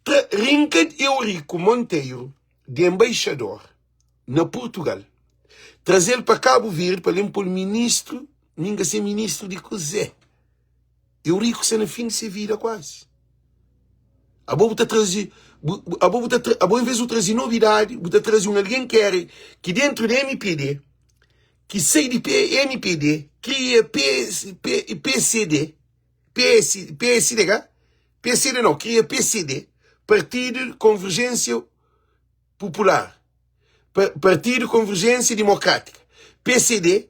tra rinka Eurico Monteiro di embaixador na Portugal, traze-l pa Kabu Verdi pa ben pô-l ministru, mi N ka ser ministru di kuzê? Eurico sta na fin di se vida kuazi. Abo bu ta traze, bu, abo bu ta, abo en vez bu traze nobidadi, bu ta traze un algen ki era, ki dentru di MPD, ki sai di MPD, kria PCD, PS, PSD ka? PCD não, kria PCD, Partido Convergência Popular, Partido Convergência Democrática, PCD,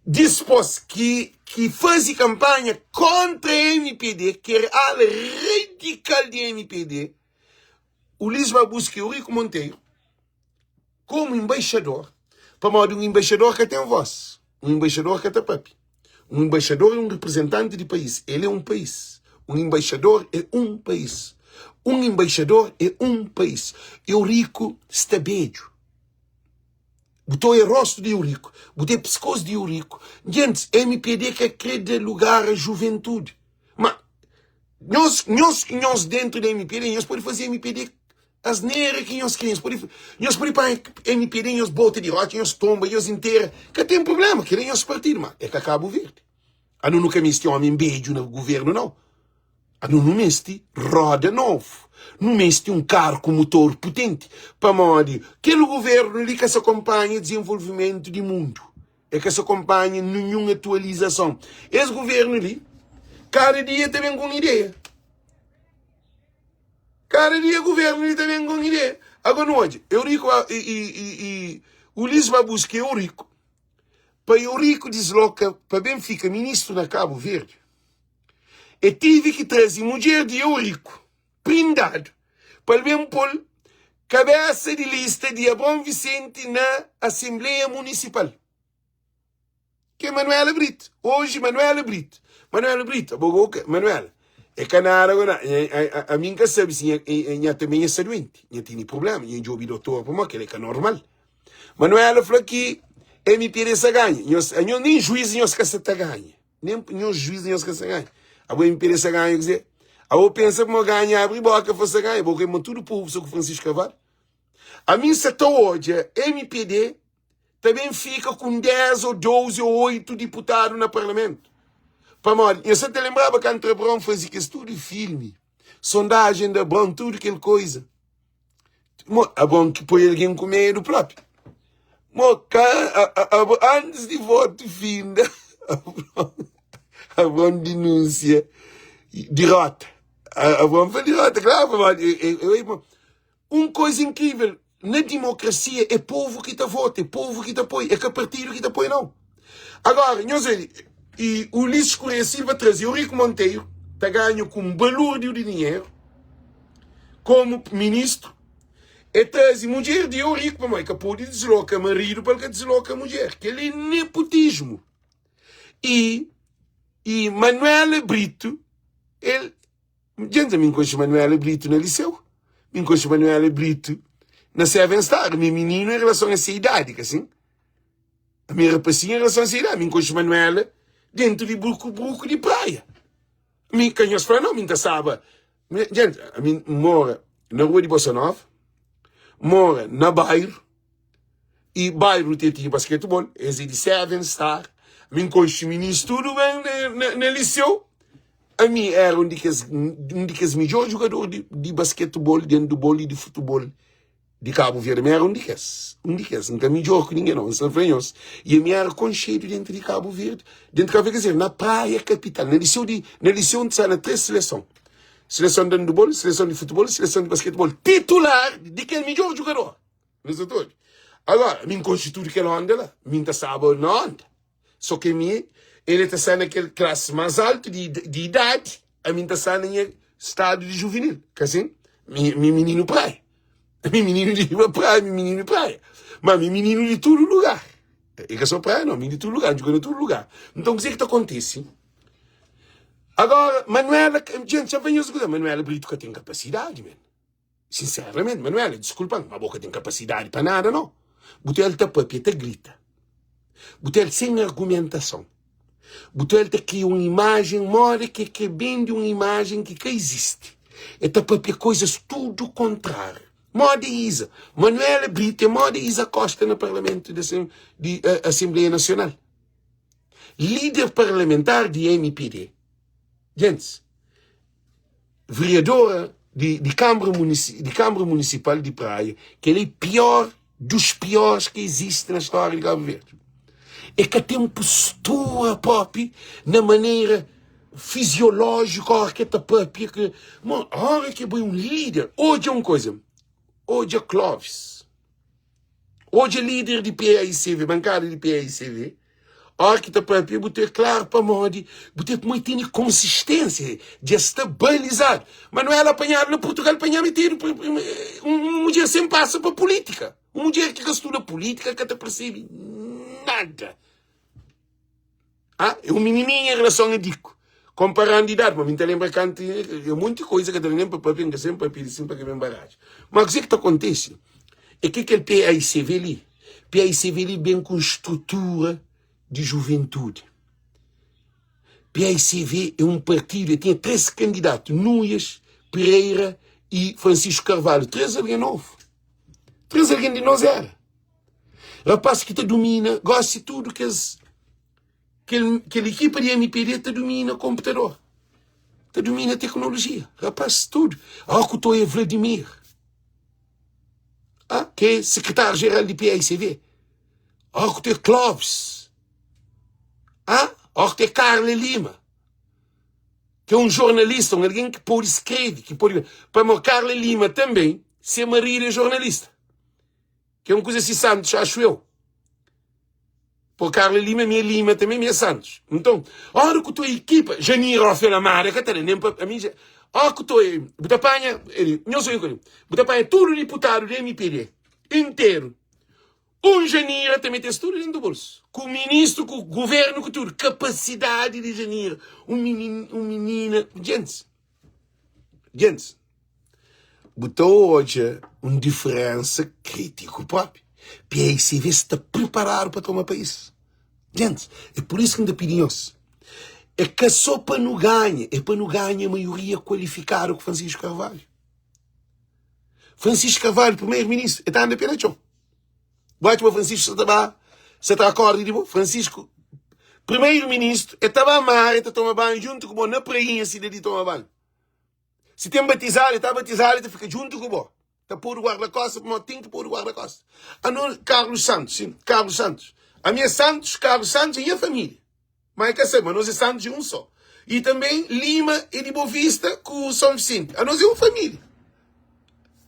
dispôs ki ki faze kampanha kontra MPD, ki era ala radical di MPD, Ulisses ba buska Eurico Monteiro komu embaixador, pamodi un embaixador ka ten voz, un embaixador ka ta papia. Un embaixador é un reprezentanti di país, el é un país. Un embaixador é un país. Un embaixador é un país. Eurico sta bedju. Bu ta oia rostu di Eurico, bu ta piskos di Eurico. Gentis, MPD ka kre da lugar a juventudi. Ma nhos, nhos, nhos dentru di MPD, nhos pode faze MPD Asnera ki nhos kre, nhos pode, nhos pode panha MPD, nhos bota di rotxa, nhos tomba, nhos intera, ka ten problema, kel é nhos partidu, ma é ka Kabu Verdi. Anu nu ka meste omi bedju na guvernu nau. Anu nu meste roda novu, nu meste un karu ku mutor putenti, pamodi kel guvernu li ka sa konpanha dizenvolvimentu di mundu, e ka sa konpanha ninhun atualizason. Es guvernu li, kada dia ta ben ku un ideia. Kada dia governo li ta ben com ideia. Agora nu odja, Eurico e, e, e, e Ulisses ba busca Eurico pa Eurico desloca pa ben fica ministro na Cabo Verde. E tive ki traze mudjer di Eurico prindado pa el ben pol cabeça di lista di Abrão Vicente na Assembleia Municipal. Ki é Manuela Brito. Hoje Manuela Brito. Manuela Brito, abo go ka, Manuela, é ka nada go na, a, a, a mim ka sabe se nha, nha também nha sta doente, nha tene problema, nha djobe doutor pamodi kel é ka normal. Manuela fla ki. MPD sa ganha. Nhos, anhos nem juiz nhos ka sa ta ganha. Nem nhos juiz nhos ka sa ganha. Abo MPD sa ganha kuzê? Abo pensa mo ganha abri boka fla sa ganha. Bo kre mo tudo povo sa ku Francisco Carvalho. Ami sa ta odja MPD ta ben fika ku 10 ou 12 ou 8 diputadu na parlamentu. Pamodi, nhos sa ta lembraba kantu Abraão faze kes tudo filmi, sondagem de Abraão, tudo kel coisa. Mo, Abraão ki poi algen ku medu propi. Mo, ka, a, a, a, antes di votu finda, Abraão, Abraão denúncia derrota. Abraão foi derrota, claro, pamodi, eu, eu, eu, Un koza inkrivel, na dimokrasia é povu ki ta vota, é povu ki ta poi, é ka partidu ki ta poi nau. Agora, nhos obi, i Ulisses Correia Silva traze Eurico Monteiro, ta ganha ku un balúrdiu di dinheru, komu ministru, e traze mudjer di Eurico, pamodi e ka pode disloka maridu pa el ka disloka mudjer, kel-li é nepotismu. I, i Manuela Brito, el. Djenta, mi nkonxe Manuela Brito na liceu, mi nkonxe Manuela Brito na Seven Star, mi mininu em relason a se idadi, ka sin? Mi rapasinhu em relason a se idadi, mi nkonxe Manuela dentu di bruku bruku di praia. Mi ka nhos fla nau, mi nta saba. Djenta, mi mora na rua di Bossa Nova, mora na bairu, i bairu te tinha basketebol, es é di Seven Star, mi nkonxe minis tudu ben na, na, na liceu. Ami éra un di kes un di kes midjór jugador di, di basketibol, di andebol i di futebol di Kabu Verdi. Mi éra un di kes, un di kes. N ka midjór ku ningen, nau. N sta fla nhos. I ami éra konxedu déntu di Kabu Verdi. Déntu Kabu Verdi, ker dizer, na Praia, kapital. Na liseu di, na liseu N ta na três seleson. Seleson di andebol, seleson di futebol, seleson di basketibol. Titular di kel midjór jugador. Nhos ta obi? Agora, mi N konxe tudu kel onda la. Mi N ta staba na onda. So ke mi, el ta sta na kel klasi mas altu di, di idadi, ami N ta sta na nha stadu di juvenil. Ka sin? Mi, mi mininu praia. Mi mininu di riba praia, mi mininu di praia. Ma mi mininu di tudu lugar. E ka so praia não, mi di tudu lugar, N djuga na tudu lugar. Nton, kuzê ki ta kontise? Agora, Manuela, gente, xa fla nhos kuza, Manuela Brito ka ten kapasidadi, men. Sinceramente, Manuela, disculpa-m, ma bo ka ten kapasidadi pa nada, no. Bu ta el ta papia, ta grita. Bu ta el sen argumentason. Bu ta el ta kria un imajen moda ki ke bende un imajen ki ka izisti. E ta papia koizas tudu kontrariu. Moda Isa. Manuela Brito é moda Isa Costa na parlamentu di, di uh, Assembleia Nacional. Líder parlamentar di MPD. Gentes, Vereadora di, di Câmara, Munici, di Câmara Municipal di Praia, kel é pior dos piores que existe na história de Cabo Verde. É ka tem postura própria na maneira fisiológica, hora que ta papia, que, mo, hora que é um líder, odja um coisa, odja Clóvis. Odja líder di PAICV, bankada di PAICV, óra ki ta papia, bu ta klaru pamodi, bu ta kuma tene konsistênsia, dja sta balizadu. Manuela apanhadu na Purtugal, panha metidu, un mudjer sen pasa pa pulítika, un mudjer ki ka studa pulítika, ka ta persebe nada. Ah, é un minininha em relação a Dico. Comparando idade, mas me tá lembra kantu é muita coisa que tá nem para papia, que sempre papia assim para que bem baralho. Mas o que tá acontece é que aquele PAICV ali, PAICV ali bem com estrutura de juventude. PAICV é um partido, tinha três candidatos, Nunes, Pereira e Francisco Carvalho, três alguém novo. Três alguém de nós era. Rapaz ki ta dumina, gosi tudu kes kel, kel ekipa di MPD ta dumina komputador, ta dumina teknolojia. Rapaz, tudu. Ó ku toi é Vladimir, ah, ki é sekretáriu jeral di PAICV. Ó ku toi é Clóvis, ah, ó ku toi é Carla Lima, ki é un jornalista, un algen ki pode skrebe, ki pode. Pamodi Carla Lima tanbe, se maridu é jornalista. Que é um coisa assim Santos, acho eu. Pô, Carla Lima, minha Lima também, minha Santos. Então, hora que tua equipa, Janir Rafael Amada, que tá nem pa, a mim, hora que tua, buta panha, ele, não sei o buta panha tudo deputado do MPD, inteiro. Um Janira também tem tudo dentro do bolso. Com o ministro, com o governo, com tudo. Capacidade de Janira. Um menino, um menina. Gente, gente, Bu ta odja un diferénsa krítiku própi. PAICV sta priparadu pa toma país. Gentis, é pur isu ki N ta pidi nhos, é ka sô pa nu ganha, é pa nu ganha maioria kualifikadu ku Francisco Carvalho. Francisco Carvalho, primeiro-ministru, el ta anda pé na txon. Bu atxa ma Francisco sa ta ba, sa ta akorda di bo? Francisco, primeiro-ministru, el ta ba mar, el ta toma banhu djuntu ku bo na prainha si da di toma banhu. Si ten batizadu, el ta batizadu, el ta fika djuntu ku bo. Ta podu guarda-kosta, pamodi ten ki podu guarda-kosta. Ano, Carlos Santos, sim, Carlos Santos. Ami é Santos, Carlos Santos é nha família. Má é ka sabe, ma nos é Santos é un só. E tanbê Lima é di Bovista ku São Vicente. Anos é un família.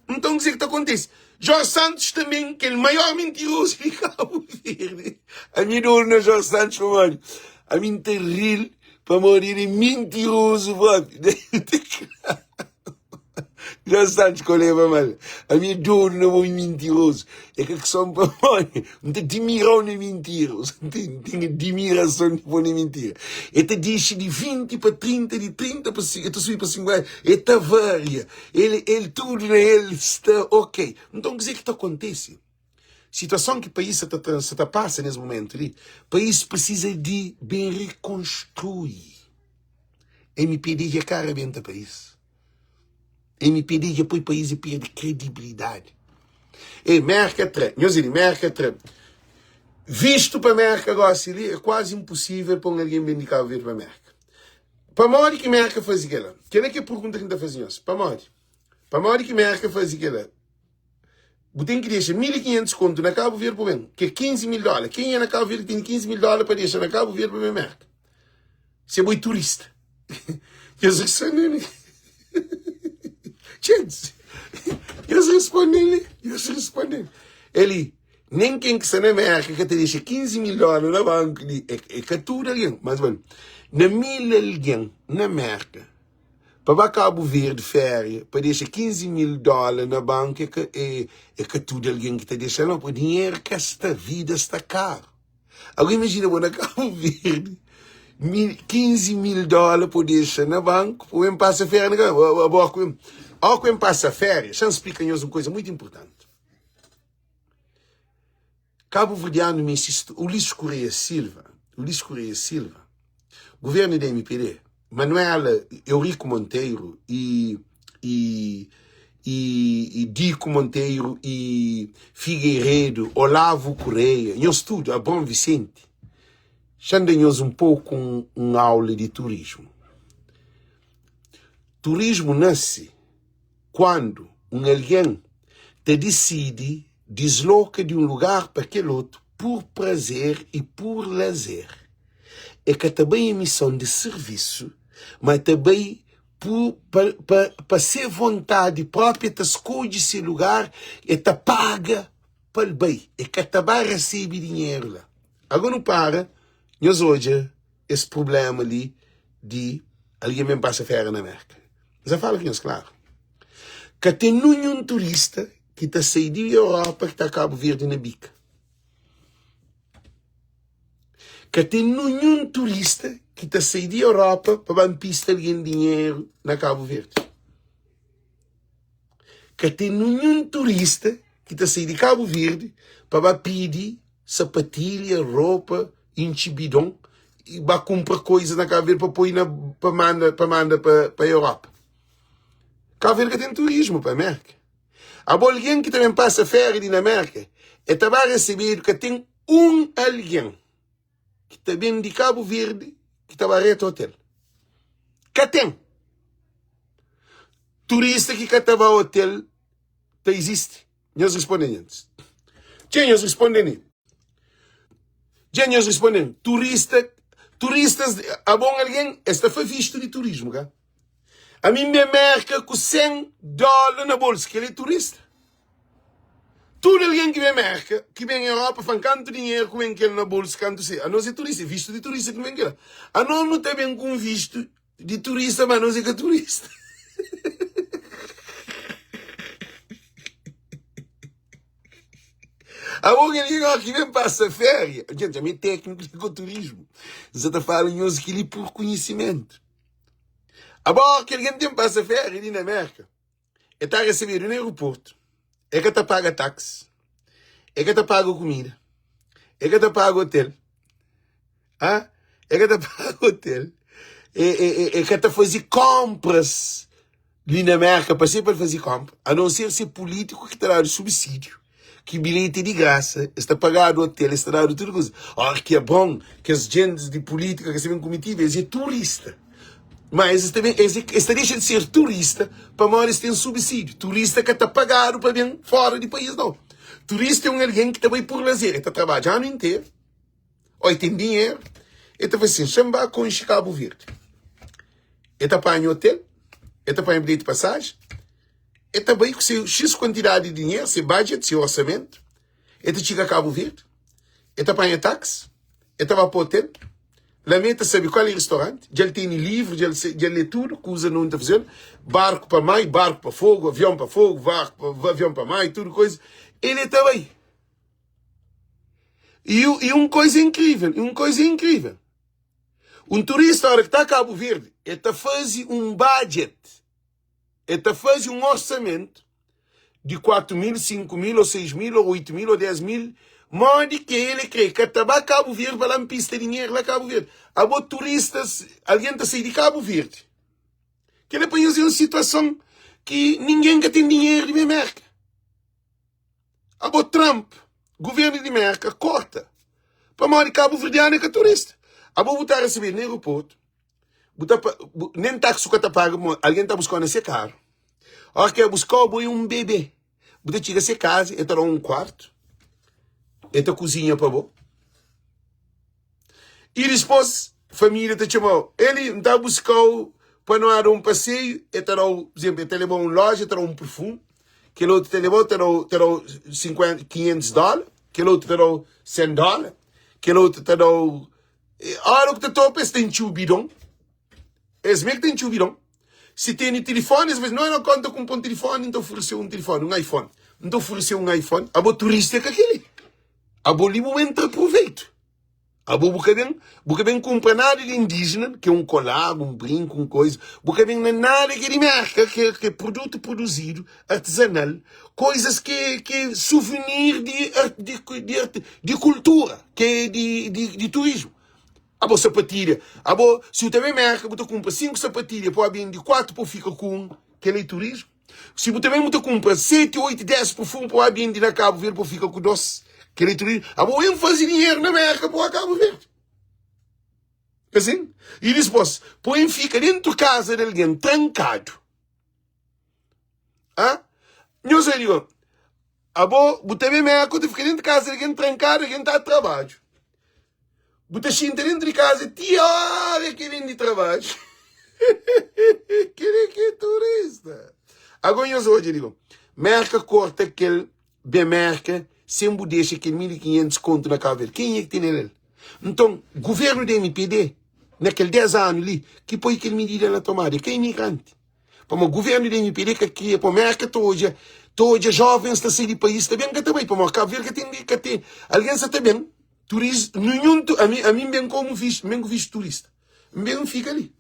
Nton kuzê ki ta kontise? Jorge Santos tanbê, kel maior mintirozu di Kabu Verdi. Ami é dodu na Jorge Santos pamodi ami N ta ri-l pamodi el é mintirozu propi. Jorge Santos ka leba mal. Ami é dodu na bo mintirozu. É ka kison pamodi N ta dimirau na mintira. N ten adimirason di bo na mintira. El ta dixi di 20 pa 30, di 30 pa el ta subi pa 50. El ta varia. El, el tudu na el sta ok. Nton kuzê ki ta kontise? Situason ki país sa ta, sa ta pasa nes momentu li, país prisiza di ben rekonstrui. MPD dja ka rabenta país. MPD dja poi país e perde kredibilidadi. E Merka tra, nhos di Merka tra. Vistu pa Merka gosi li é kuazi inposível pa un algen ben di Kabu Verdi pa Merka. Pamodi ki Merka faze kela? Kela ki é pergunta ki N ta faze nhos. Pamodi? Pamodi ki Merka faze kela? Bu ten ki dexa 1500 kontu na Kabu Verdi pa ben, ki é 15 mil dóla. Kenha na Kabu Verdi ten 15 mil dóla pa dexa na Kabu Verdi pa ben Merka? Se bo é turista. Nhos responde-m. Txents. Nhos responde-m. Nhos responde-m. Eli, nen ken ki sta na Merka ka ta dexa 15 mil dóla na banku li. É, é ka tudu algen, mas bon, na mil algen na Merka, pa ba Kabu Verdi féria, pa dexa 15 mil dóla na banku, é ka, é, é ka tudu algen ki ta dexa la, pabia dinheru ka sta, vida sta karu. Agora imagina bo na Cabo Verde, 15 mil dólar pa dexa na banco, pa ben passa férias na Cabo Abo ku ó ku ben passa férias, xa explica nhos um coisa muito importante. Cabo Verdeano me insiste, Ulisses Correia Silva, Ulisses Correia Silva, governo da MPD, Manuela Eurico Monteiro e e e, e Dico Monteiro e Figueiredo, Olavo Correia, nhos tudo, Abrão Vicente, xanda nhos um pouco um, um aula de turismo. Turismo nasce quando um alguém te decide desloca de um lugar para aquele outro por prazer e por lazer. É ka ta bai em missão de serviço, mas ta bai pu, pa, pa, pa se vontade própria ta skodje se lugar, e ta paga pa el bai. E ka ta ba recebe dinheiro la. Agora nu para, nhos odja es problema li di algen ben pasa férias na Merka. N sa fala ku nhos klaru. Ka ten ninhun turista ki ta sai di Europa ki ta Kabu Verdi na bika. Ka ten ninhun turista ki ta sai di Europa pa ba npista algen dinheru na Kabu Verdi. Ka ten ninhun turista ki ta sai di Kabu Verdi pa ba pidi sapatilha, ropa, intxi bidon i ba kunpra koizas na Kabu Verdi pa poi na pa manda pa manda pa pa Europa. Kabu Verdi ka ten turismu pa Merka. Abo algen ki ta ben pasa féria di na Merka, e ta ba resebedu ka ten un algen ki ta ben di Kabu Verdi ki ta ba reta otel. Ka ten. Turista ki ka ta ba otel ta izisti? Nhos responde nhentis. Txê nhos responde ni. Dja nhos responde Turista, turistas, abo un algen, es ta fa vistu di turismu, ka? Ami N ben Merka ku 100 dóla na bolsu, kel-li é turista? Tudu algen ki ben Merka, ki ben Europa, fla-m kantu dinheru ku ben kel na bolsu, kantu se. Anos é turista, é vistu di turista ki nu ben kel-la. Anos nu ta ben ku un vistu di turista, ma anos é ka turista. Abo kel ki gosi ki ben pasa féria. Djenti, ami é tékniku di ekoturismu. N sa ta fala nhos kel-li pur konhisimentu. Abo kel algen ten pasa féria li na Merka, el ta resebedu na aeroportu, el ka ta paga taksi. E ka ta paga kumida, e ka ta paga otel, ah, e ka ta paga otel, e, e, e, e ka ta faze konpras li na Merka pa ser pa el faze konpra, a non ser se pulítiku ki ta dadu subsídiu, ki bilheti é di grasa, es ta pagadu otel, es ta dadu tudu kuza. Óra ki é bon, kes jentis di pulítika ka sta ben kumitidu, es é turista. Ma es ta ben, es, es ta dexa di ser turista pamodi es ten subsídiu. Turista ka ta pagadu pa ben fora di país, nau. Turista é un algen ki ta bai pur lazer, el ta trabadja anu interu, ô el ten dinheru, el ta fla sin, xa-m ba konxe Kabu Verdi. El ta panha otel, el ta panha bilheti di pasaji, el ta bai ku se xis kuantidadi di dinheru, se budget, se orsamentu, el ta txiga Kabu Verdi, el ta panha taksi, el ta ba pa otel, La mi el ta sabe kual é ristoranti, dja el tene livru, dja el dja el lê tudu kuza na undi ta fazedu, barku pa mai, barku pa fogu, avion pa fogu, barku pa avion pa mai, tudu kuza, el e ta bai. I, i un kuza inkrivel, i un kuza inkrivel, un turista ora ki ta Kabu Verdi, el ta faze un budget, el ta faze un orsamentu di 4 mil, 5 mil, ô 6 mil, ô 8 mil, ô 10 mil, modi ki el kre, ka ta ba Kabu Verdi pa la npista dinheru la Kabu Verdi. Abo turistas, algen ta sai di Kabu Verdi. Kel-la pa nhos é un situason ki ningen ka ten dinheru di ben Merka. Abo Trump, guvernu di Merka korta pamodi kabuverdianu é ka turista. Abo bu ta resebe na aeroportu, bu ta bu, nen taxi ka ta paga pamodi algen ta buskau na se karu. Ora ki el buskau bo é un bebe. Bu ta txiga se kaza, el ta dau un kuartu, el ta kuzinha pa bo. I dispôs família ta txoma-u, Eli, N ta buska-u pa nu ada un paseiu. El ta da-u, pur izénplu, el ta leba-u un lója, el ta da-u un perfumi. Kel otu ta leba-u, ta da-u ta da-u 50, 500 dóla. Kel otu ta da-u 100 dóla. Kel otu ta da-u. Óra ku ta topa, es ta intxi-u bidon. Es mê ki ta intxi-u bidon. Si tene tilifoni, es fla, no, no konta ku N pon tilifoni, N ta oferese-u un tilifoni, un iPhone. N ta oferese-u un iPhone. Abo turista é ka kel-li. Abo li bu entra proveitu. Abo bu ka ben, bu ka ben kunpra nada di indíjena, ki é un kolar, un brinku, un koisa. Bu ka ben na nada ki é di Merka, ki é, ki é produtu produzidu, artizanal, koisas ki, ki é suvenir di, di, di, di kultura, ki é di, di, di turismu. Abo sapatilha, abo, si bu ta ben Merka, bu ta kunpra 5 sapatilha, pa bende 4 pa fika ku un, kel-la é turismu? Si bu ta ben bu ta kunpra 7, 8, 10 purfumu pa ba bende na Kabu Verdi pa fika ku 2. Kel tudu abo ben faze dinheru na Merka pa ba Kabu Verdi. Asin? I dispos poi fika dentu kaza di algen trankadu. Ha? Nhos é digo, abo bu ta ben Merka bu ta fika dentu kaza di algen trankadu, algen ta trabadju. Bu ta xinta dentru di kaza ti ora ki ben di trabadju. Kel ki é turista. Agora nhos odja, digo, Merka korta kel ben Merka sen bu dexa kel 1500 kontu na Cabo Verde. Kenha ki tene el? Nton, governu di MPD, na kel 10 anu li, ki poi kel midida na tomada, é ka imigranti. Pamodi governu di MPD ka kria pa Merka ta odja, ta odja jovens ta sai di país ta ben ka ta bai, pamodi Cabo Verde ka ten, ka ten, algen sa ta ben Turista, ninhun, ami, ami N ben komu visto, N ben ku visto turista. N ben N fika li.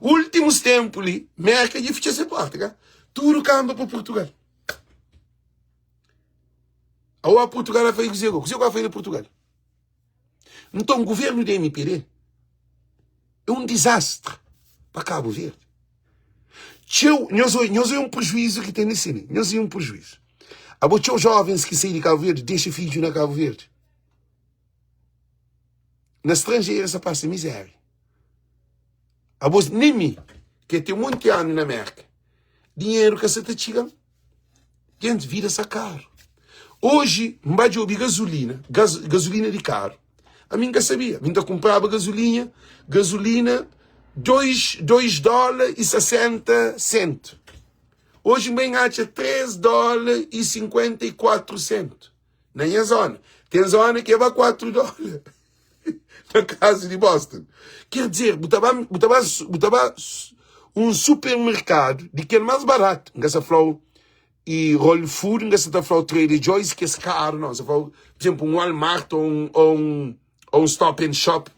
Últimus ténpu li, Merka dja fitxa se porta, ka? Tudu kanba pa Purtugal. Awa Purtugal a fai kuzê go? Kuzê ku a fai na Purtugal? Nton, guvernu di MPD é un dizastri pa Kabu Verdi. Txeu, nhos oi, nhos oi un prejuízu ki ten li si li, nhos oi un prejuízu. Abo txeu jovens ki sai di Kabu Verdi dexa fidju na Kabu Verdi. Na stranjeru sa pasa miséria. Abo nem mi, ki ten monti anu na Merka, dinheru ka sa ta txiga-m. Gente, vida sa karu. Oji, N ba djobe gazulina, gaz, gazulina di karu. Ami N ka sabia. Mi N ta kunpraba gazulinha, gazulina, 2, 2 dóla i 60 sentu. Oji N bai N atxa 3 dóla i 54 sentu na nha zona. Ten zona ki é ba 4 dóla. Na kazu di Boston. Ker dizer, bu ta ba, bu ta ba, bu ta ba un supermerkadu di kel más baratu. N ka sa fla-u i Whole Food, N ka sa ta fla-u Trader Joe's, kes karu, não. N sa fla-u, por exemplo, un Walmart ou un, ou un, ou un Stop and Shop.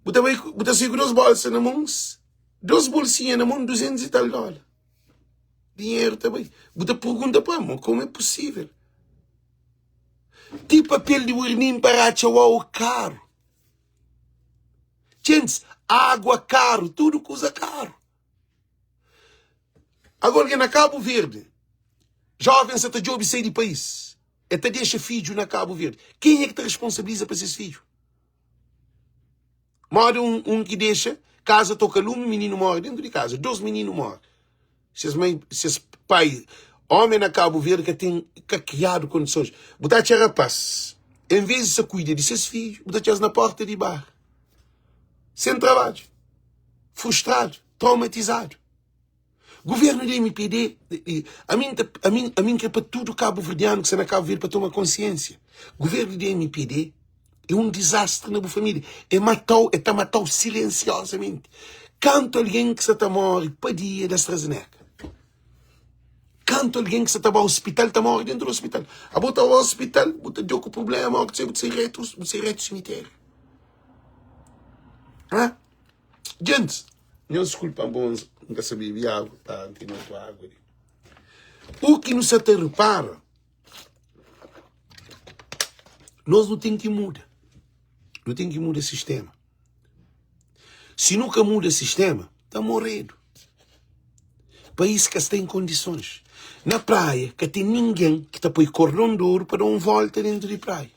Bu ta bai, bu ta sai ku dos bolsa na mons, dos bolsinha na mon, 200 e tal dólar. Dinheru ta bai. Bu ta pergunta pa mo como é possível? Ti papel di wernin pa ratxa wau karu. Djentis, água karu, tudu kuza karu. Agora ke na Cabo Verde, jovens sa ta djobe sai di país, e ta dexa fidju na Cabo Verde. Kenha ki ta responsabiliza pa ses fidju? Moda un, un ki dexa kaza toka lumi, mininu more dentu di kaza, dos mininu more. Ses mãe, ses pai, homem na Cabo Verde ka ten, ka kriadu kondisons. Bu ta atxa rapaz, en vez di sa kuida di ses fidju, bu ta atxa-s na porta di bar, sen trabadju, frustradu, traumatizadu. Governo di MPD, ami N ta, ami, ami N kre pa tudu kabuverdianu ki sta na Kabu Verdi pa toma konsiensia. Governo di MPD é un dizastri na bu família. É matau, é ta matau silensiozamenti. Kantu algen ki sa ta móre pa dia di AstraZeneca? Kantu algen ki sa ta ba ospital ta móre dentu di ospital? Abo ta ba ospital, bu ta djo ku prublema, o ki bu ta sai retu, bu sai retu simiteriu. Ha? Gentis, nhos diskulpa-m bo N ka sa bebe agu, pa N ten otu agu li. U ki nu sa ta repara, Nos nu ten ki muda. Nu ten ki muda sistema. Si nu ka muda sistema, ta moredu. País ka sta en kondisons. Na praia ka ten ningen ki ta poi kordon di oru pa da un volta dentu di praia.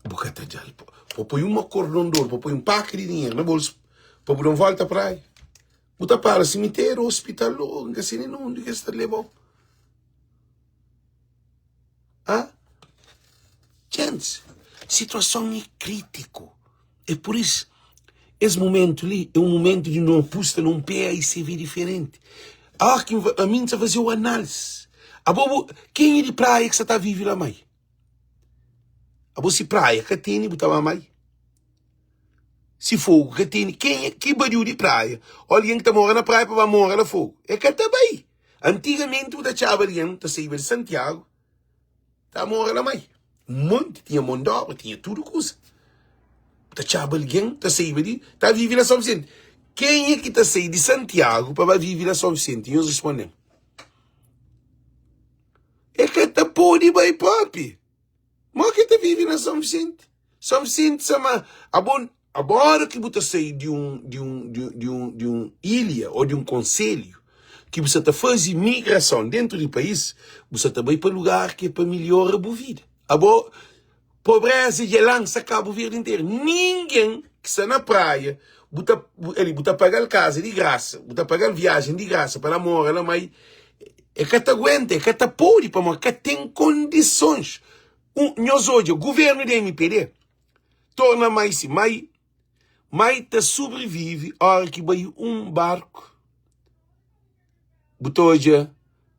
Bu ka ta djal pa poi uma kordon di oru, pa poi un paka di dinheru na bolsu pa bu da un volta praia. Bu ta para simiteru, ospital, ô N ka sai nen undi ki es ta leba-u. Ah? Djentis, situason é krítiku. É pur isu, es momentu li é un momentu di nu apusta na un PAICV diferenti. Ah, ki ami N ta faze-u análisi. Abo bu, kenha di praia ki sa ta vive la mai? Abo si praia ka tene, bu ta ba mai? Si fogu ka tene, kenha ki badiu di praia? Ô algen ki ta mora na praia pa ba mora la fogu? E ka ta bai. Antigamenti bu ta atxaba algen ta saiba di Santiagu ta mora la mai. Un monti, tinha mon d'obra, tinha tudu kuza. Bu ta atxaba algen ta saiba di, ta vive na São Vicente. Kenha ki ta sai di Santiagu pa ba vive na São Vicente? Nhos responde-m. E ka ta pode bai propi. Mo ki ta vive na São Vicente? São Vicente sama abo abo ora ki bu ta sai di un di un di un di un di un ilha ou di un konselhu ki bu sa ta faze migrason dentru di país, bu sa ta bai pa lugar ki é pa milhora bu vida. Abo pobreza dja lansa Kabu Verdi interu. Ningen ki sta na praia bu ta ali bu ta pagal kaza di grasa, bu ta pagal viajen di grasa pa la mora la mai E ka ta aguenta, e ka ta pode pamodi ka ten kondisons. Un, nhos odja, guvernu di MPD torna mai si, mai, mai ta sobrevive ora ki bai un barku. Bu ta odja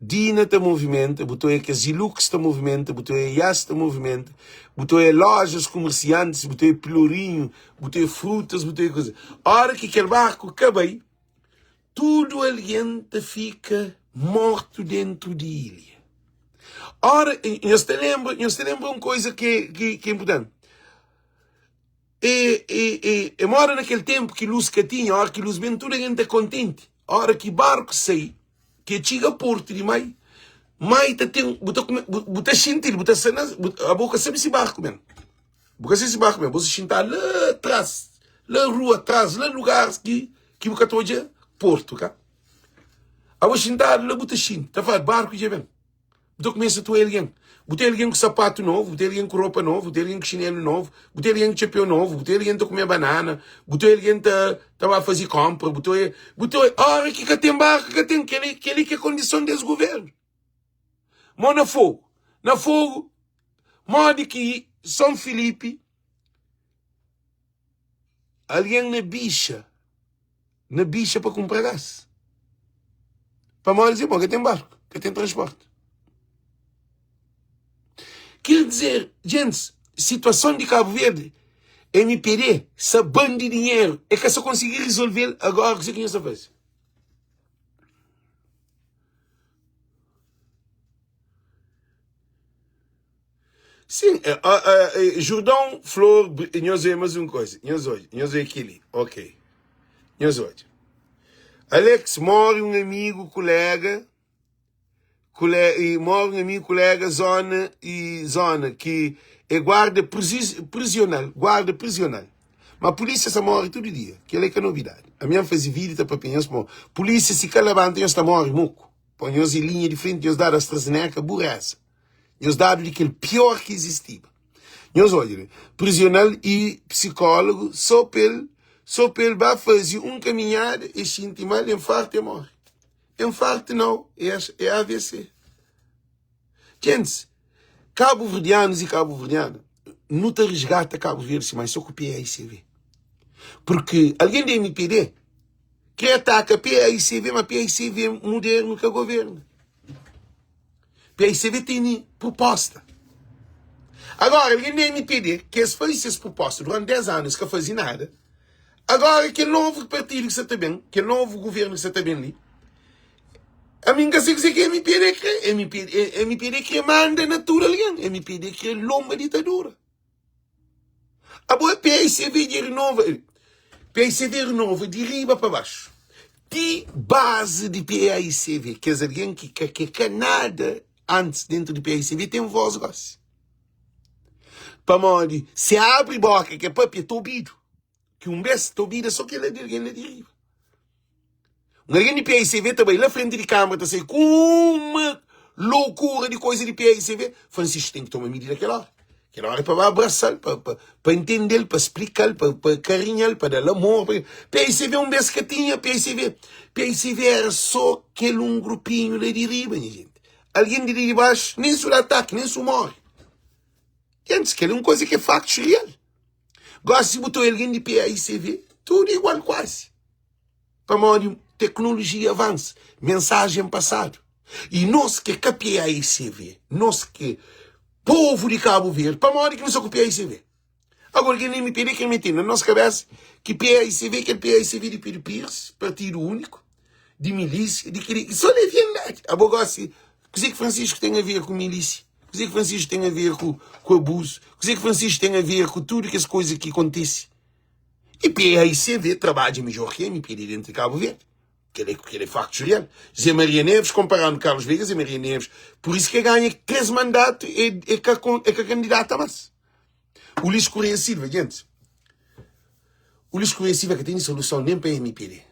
Dina ta movimenta, bu ta odja kes Hilux ta movimenta, bu ta odja Yas ta movimenta, bu ta odja lojas, komersiantis, bu ta odja pilorinhu, bu ta odja frutas, bu ta odja kuza. Ora ki kel barku ka bai, Tudu algen ta fika mortu dentu di ilha. Ora, nhos ta lenbra, nhos ta lenbra un koisa ki, ki, ki é inportanti. E, e, e, e mora na kel tenpu ki lus ka tinha, ora ki lus ben, tudu algen ta kontenti. Ora ki barku sai, ki e txiga portu di mai, mai ta ten, bu ta kume, bu, bu ta xinti-l, bu ta sta na, bu, abo ka sabe si barku ben. Bu ka sabe si barku ben, bu sa xinta la tras, la rua tras, la lugar ki Ki bu ka ta odja portu ka. Abo xintadu la bu ta xinti, ta fala barku dja ben. Bu ta kumesa ta oia algen. Bu ten algen ku sapatu novu, bu ten algen ku ropa novu, bu ten algen ku xinelu novu, bu ten algen ku txapeu novu, bu ten algen ta kume banana, bu ten algen ta ta ba faze konpra, bu ta oia, bu ta oia. Ora ki ka ten barku ka ten, keli keli ki é kondison des guvernu. Mo na Fogu, na Fogu modi ki Son Filipi Algen na bixa, na bixa pa kunpra gas. Pamodi si, bon, ka ten barku, ka ten transporti. Ker dizer, gentis, situason di Kabu Verdi, MPD sa bandi dinheru, e ka sa konsigi rizolve-l, agora kuzê ki nhos ta faze? Sim, eh, ah, ah, eh, Jordão, Flor, nhos oia mais um coisa. Nhos oia, nhos oia kili. Ok. Nhos oia. Alex, morre un amigu, kulega, kule, e morre un amigu, kulega, zona e zona ki é guarda prisional, guarda prisional. Ma polícia sa morre tudu dia, kel é ka novidade. Ami N faze vídeo ta papia nhos pamo polícia si ka labanta nhos ta morre moku. Pa nhos é linha di frenti, nhos dadu AstraZeneca, bureza. Nhos dadu di kel pior ki izistiba. Nhos odja li, prisional i psikólogu so pa el so pa el ba faze un kaminhada e xinti mal, infartu e morre. Infartu nau, é é AVC. Gentis, kabuverdianus i kabuverdiana, nu ta resgata Kabu Verdi si mai so ku PAICV. Purki algen di MPD kre ataka PAICV, ma PAICV mudernu ka governa. PICV tene proposta. Agora, algen di MPD, ki es faze ses proposta durante 10 anu, es ka faze nada. Agora, kel novu partidu ki sa ta ben, kel novu governu ki sa ta ben li, ami N ka sai kuzê ki MPD kre. MPD, MPD kre manda na tudu algen. MPD kre lonba ditadura. Abo é PICV dja renova PICV renova di riba pa baxu Ti bazi di PICV Kes algen ki ka ke ka nada antis dentu di PICV ten voz gosi Pamodi se abri boka ke papia ta obidu Ki un bes ta obida so kel algen la di riba Un algen di PICV ta bai la frenti di kamara ta sai ku uma loukura di koisa di PICV. Francisco ten ki toma midida kel ora. Kel ora é pa ba abrasa-l, pa, pa, pa intende-l, pa splika-l, pa, pa karinha-l, pa da-l amor. Pa... PICV un bes ka tinha PICV. PICV era so kel un grupinhu la di riba, nha gente. Algen di li di baxu nen su da ataki, nen su more. Gentis, kel un koisa ki é faktus real. Gosi si bu ta oia algen di PAICV, tudu igual kuazi. Pamodi teknolojia avansa, mensajen pasadu. I nos ki é ka PAICV, nos ki é povu di Kabu Verdi, pamodi ki nu sta ku PAICV? Agora kel MPD ki mete na nos kabesa ki PAICV é kel PAICV di Pedro Pires, Partidu Úniku, di milísia, di kel so leviandadi. Abo gosi, kuzê ki Francisco ten a ver ku milísia? Kuzê ki Francisco ten a ver ku, ku abuzu? Kuzê ki Francisco ten a ver ku tudu kes koisa ki kontise? E PAICV trabadja midjor ki MPD dentro di Cabo Verde. Kel é, kel é factos real. Zé Maria Neves, comparando Carlos Veiga, Zé Maria Neves, por isso que ganha 3 mandatos e, e, ka, e ka candidata mais. Ulisses Correia Silva, gente. Ulisses Correia Silva que tem solução nem para MPD,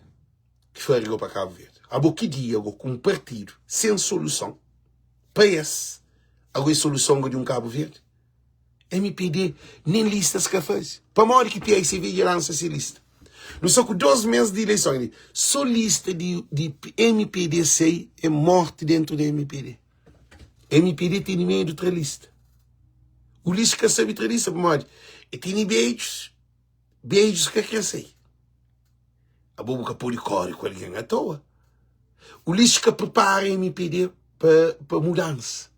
que foi para Cabo Verde. Abo que dia, go, com um partido sem solução, para esse, agora é solução de um Cabo Verde. Mpd nen lista es ka faze. Pamodi ki PICV dja lansa se lista? Nu sta ku 2 mes di ileison li. So lista di, di mpd sai é morti dentru di mpd. Mpd tene medu tra lista. Ulisses ka sabe tra lista pamodi e tene bedjus, bedjus ka kre sai. Abo bu ka pode kore ku algen à toa. Ulisses ka prepara mpd pa, pa mudansa.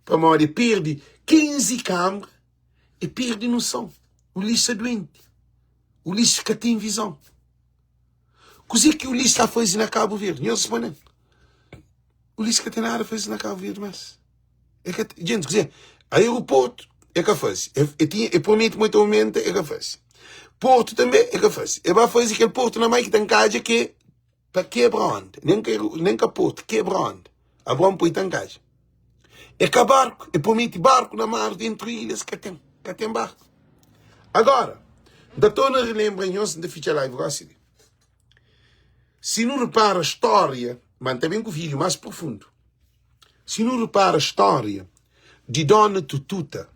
Pamodi e perde 15 kambra, e perde noson. Ulisses sta duenti. Ulisses ka ten vizon. Kuzê ki Ulisses sta faze na Kabu Verdi? Nhos responde-m. Ulisses ka ten nada faze na Kabu Verdi más. E ka, gente, kuzê? Aeroportu e ka faze. E, e, tinha, e promete ma e ta aumenta, e ka faze. Portu tanbê e ka faze. E ba faze kel portu na mai ki ta nkadja ki Ta kebra onda, nen ka nen ka portu, kebra onda. Abraon poi ta nkaja. É ka barku, é prometi barku na mar dentru ilhas, ka ten, ka ten barku. Agora, N ta torna relembra nhos, N ta fitxa live gosi li. Si nu repara stória, ma N ta ben ku vídeo más profundu. Si nu repara stória di Dona Tututa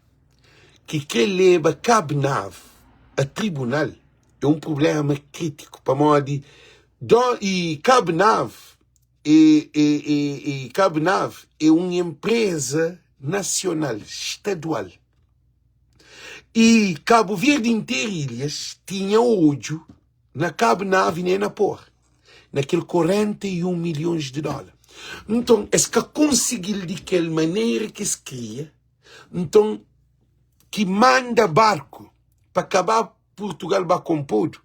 ki kre leba Cabnav a tribunal é un prublema kritiku pamodi do i Cabnav e e e e Cabnav é un enpreza nasional, stadual i Kabu Verdi interu ilhas tinha odju na Cabnav i nen na Por. na kel 41 milhons di dóla. Nton, es ka konsigi-l di kel manera ki es kria. Nton, ki manda barku pa ka ba Purtugal ba konpodu,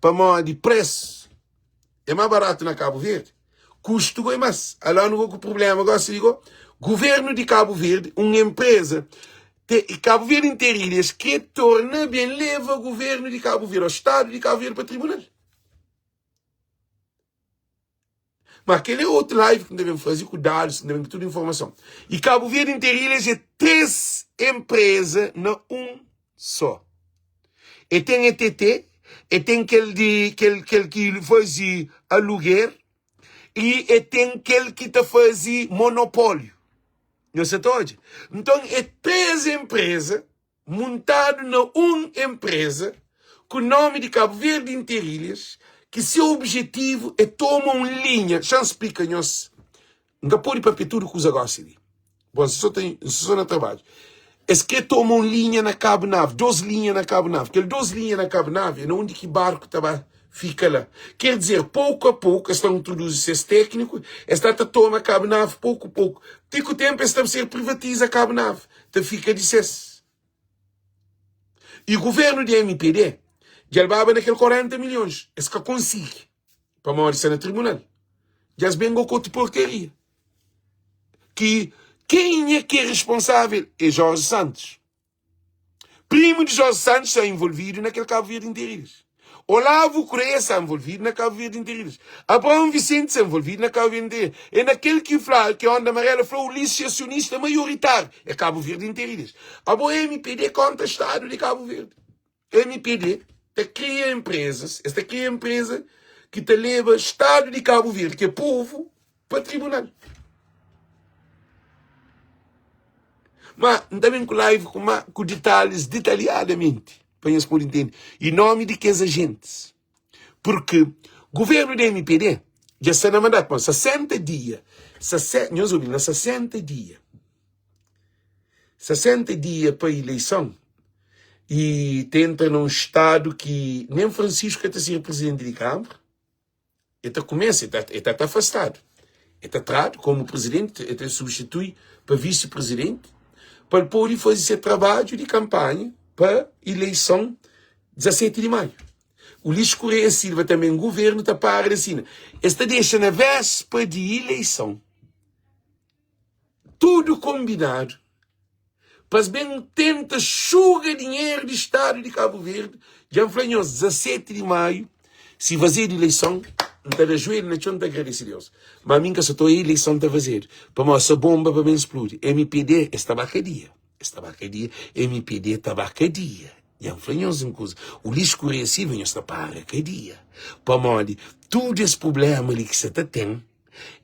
pamodi presu é más baratu na Kabu Verdi, kustu go é más. Aló nu go ku prubléma gosi di go, guvernu di Kabu Verdi, un enpreza te, Kabu Verdi interu ilhas kre torna ben leva guvernu di Kabu Verdi, ô stadu di Kabu Verdi pa tribunal. Ma kel é otu live ki N ta ben faze ku dadus, N ta ben ku tudu informason. I Cabo Verde Interilhas é 3 enpreza na un só. E ten ETT, e ten kel di kel kel ki faze aluguer i e ten kel ki ta faze monopólio. Nhos sa ta odja? Nton é 3 enpreza muntadu na un enpreza ku nomi di Cabo Verde Interilhas ki se objetivu é toma un linha. Xa-m splika nhos, N ka pode papia tudu kuza gosi li. Bon, N so ta, N so na trabadju. Es kre toma un linha na Cabo Nave, dos linha na Cabo Nave. Kel dos linha na Cabo Nave é na undi ki barku ta ba fika la. Ker dizer, poku a poku es ta introduzi ses tekniku, es ta ta toma Cabo Nave poku poku. Ti ku tenpu es ta ser privatiza Cabo Nave. ta fika di ses. I governu di MPD dja el baba na kel 40 milhons, es ka konsigi, pamodi sta na tribunal. Dja es ben go ku otu porkaria. Ki kenha ki é responsável é Jorge Santos. Primo di Jorge Santos sta envolvidu na kel Cabo Verde Interilhas. Olavo Correia sta envolvidu na Cabo Verde Interilhas. Abraão Vicente sta envolvidu na Cabo Verde Interilhas. É na kel ki fla ki Onda Amarela fla Ulisses é acionista maioritário. É Cabo Verde Interilhas. Abo MPD kontra Estado di Cabo Verde. MPD ta kria empresas, es ta kria empresa ki ta leba Estado di Cabo Verde, ki é povo, pa tribunal. Ma N ta ben ku live ku ma ku detalhes detalhadamenti pa nhos pode intende e nomi di kes agentis. Porque governo di MPD dja sta na mandato, bom, 60 dia, sase, nhos obi, na 60 dia, 60 dia pa eleição e ta entra na um estado ki nem Francisco ka ta ser presidente di Câmara. E ta kumesa, e ta, e ta ta afastadu. E ta tradu komu prizidenti, e ta substitui pa visi-prizidenti, pa el pode faze se trabadju di kanpanha pa ileison 17 di maiu. Ulisses Correia Silva tanben, guvernu ta para di asina. Es ta dexa na véspa di ileison tudu konbinadu pa es ben tenta xuga dinheru di stadu di Kabu Verdi. Dja N fla nhos, 17 di maiu, si fazedu ileison, N ta da juelhu na txon, N ta agradese Deus. Ma ami N ka sa ta oia ileison ta fazedu, pamodi sa bonba pa ben spludi. MPD, es ta ba kadia, es ta ba kadia, MPD ta ba kadia. Dja N fla nhos un kuza, Ulisses Correia Silva, nhos ta para kadia, pamodi tudu es prubléma li ki sa ta ten,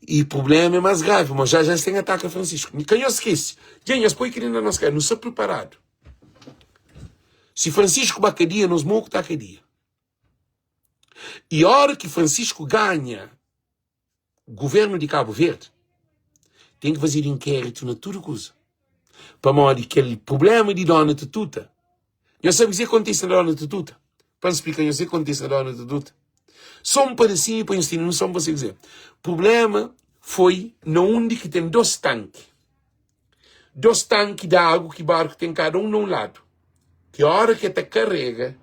I prublema é más gravi, ma já já es ten ataka Francisco. Ka nhos skese, dja nhos poi kel-li na nos kabesa, nu sta priparadu. Si Francisco ba kadia, nos moku ta kadia. I óra ki Francisco ganha guvernu di Kabu Verdi, ten ki fazedu inkéritu na tudu kuza. Pamodi kel prublema di Dona Tututa, Nhos sabe kuzê ki kontise na Dona Tututa? Pa N splika nhos kuzê ki kontise na Dona Tututa. Sô un padasinhu pa nhos tene noson pa kuzê. Prubléma foi na undi ki ten dôs tanki. Dôs tanki di agu ki barku ten kada un na un ladu. Ki óra ki el ta karega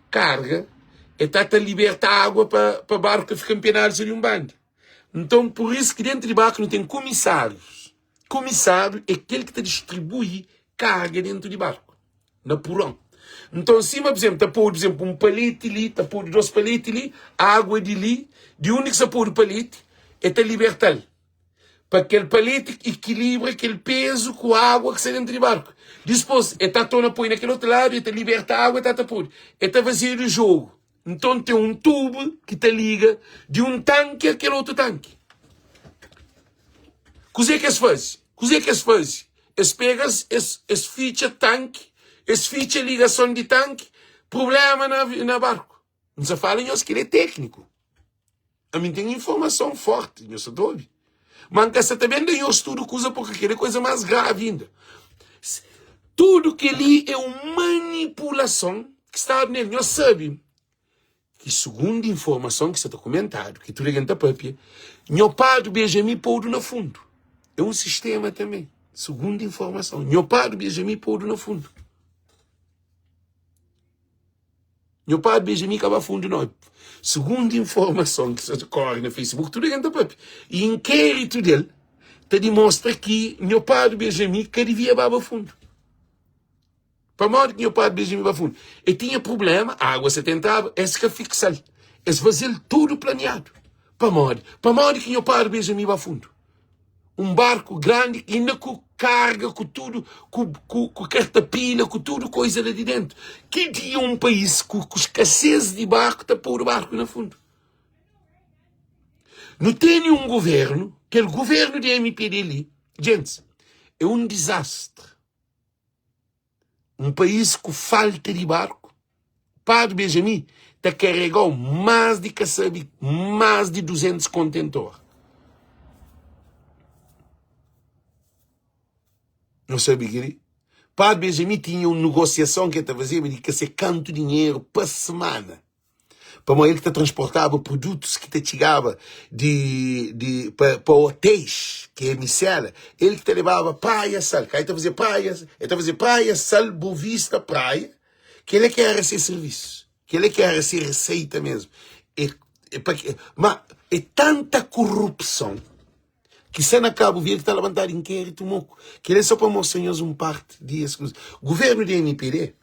karga, el ta ta liberta agua pa pa barku ka fika npenadu sô di un banda. Nton, pur isu ki déntu di barku nu ten kumisárius. Kumisáriu é kel ki ta distribui karga déntu di barku. na puron. Nton, sima, pur izénplu, ta podu, pur izénplu, un paleti li, ta podu dos paleti li, agua di li, di undi ki sta podu paleti, el ta liberta-l pa kel paleti ikilibra kel pezu ku agua ki sta dentu di barku. Dispôs, el ta torna poi na kel otu ladu, el ta liberta agua, el ta ta pode. El ta fazedu jogu. Nton, ten un tubu ki ta liga di un tanki a kel otu tanki. Kuzê ki es faze? Kuzê ki es faze? Es pega, es, es fitxa tanki, es fitxa ligason di tanki, prubléma na, na barku. N sa fala nhos kel é tékniku. Ami N ten informason fórti, nhos sa ta obi. Ma N ka sa ta ben da nhos tudu kuza, purki kel é kuza más gravi inda. Tudu kel-li é un manipulason ki stadu nel. Nhos sabe Ki sugundu informason ki sa ta kumentadu, ki tudu algen ta papia, Nho Padu Benjami podu na fundu. É un sistema tanbe. Sugundu informason, Nho Padu Benjami podu na fundu. Nho Padu Benjami ka ba fundu nau. Sugundu informason ki sa ta kore na Facebook, tudu algen ta papia. I inkéritu del ta dimostra ki Nho Padu Benjami ka divia baba fundu. Pamodi ki nha padri Benjamin ba fundu? El tinha prubléma, água sa ta entraba, es ka fiksa-l. Es faze-l tudu planiadu. Pamodi? Pamodi ki nho Padre Benjamin ba fundu? Un barku grandi inda ku karga ku tudu ku, ku, ku kartapila ku tudu koisa la di dentu. Ki dia un país ku, ku skasez di barku ta podu barku na fundu? Nu tene un governu, kel governu di MPD li, gentis, é un dizastri. Un país ku falta di barku. Padre Benjamin ta karegau más di ka sabe más di 200 kontentor. Nhos sabe kel-li? Padre Benjamin tinha un negosiason ki el ta fazeba di ka se kantu dinheru pa semana. Pamodi el ki ta transportaba produtus ki ta txigaba di, di, pa, pa otéis, ki é Misela, el ki ta lebaba Praia Sal. Ka el ta fazia Praia, el ta fazia Praia Sal, Bovista, Praia. Kel-la ki éra se sirvisu, kel-la ki éra se reseita mésmu. E, e pa, ma é tanta korupson ki sta na Kabu Verdi ta labantadu inkéritu moku. Kel-la é sô pa mostra nhos un párti di es kuza. Govérnu di MPD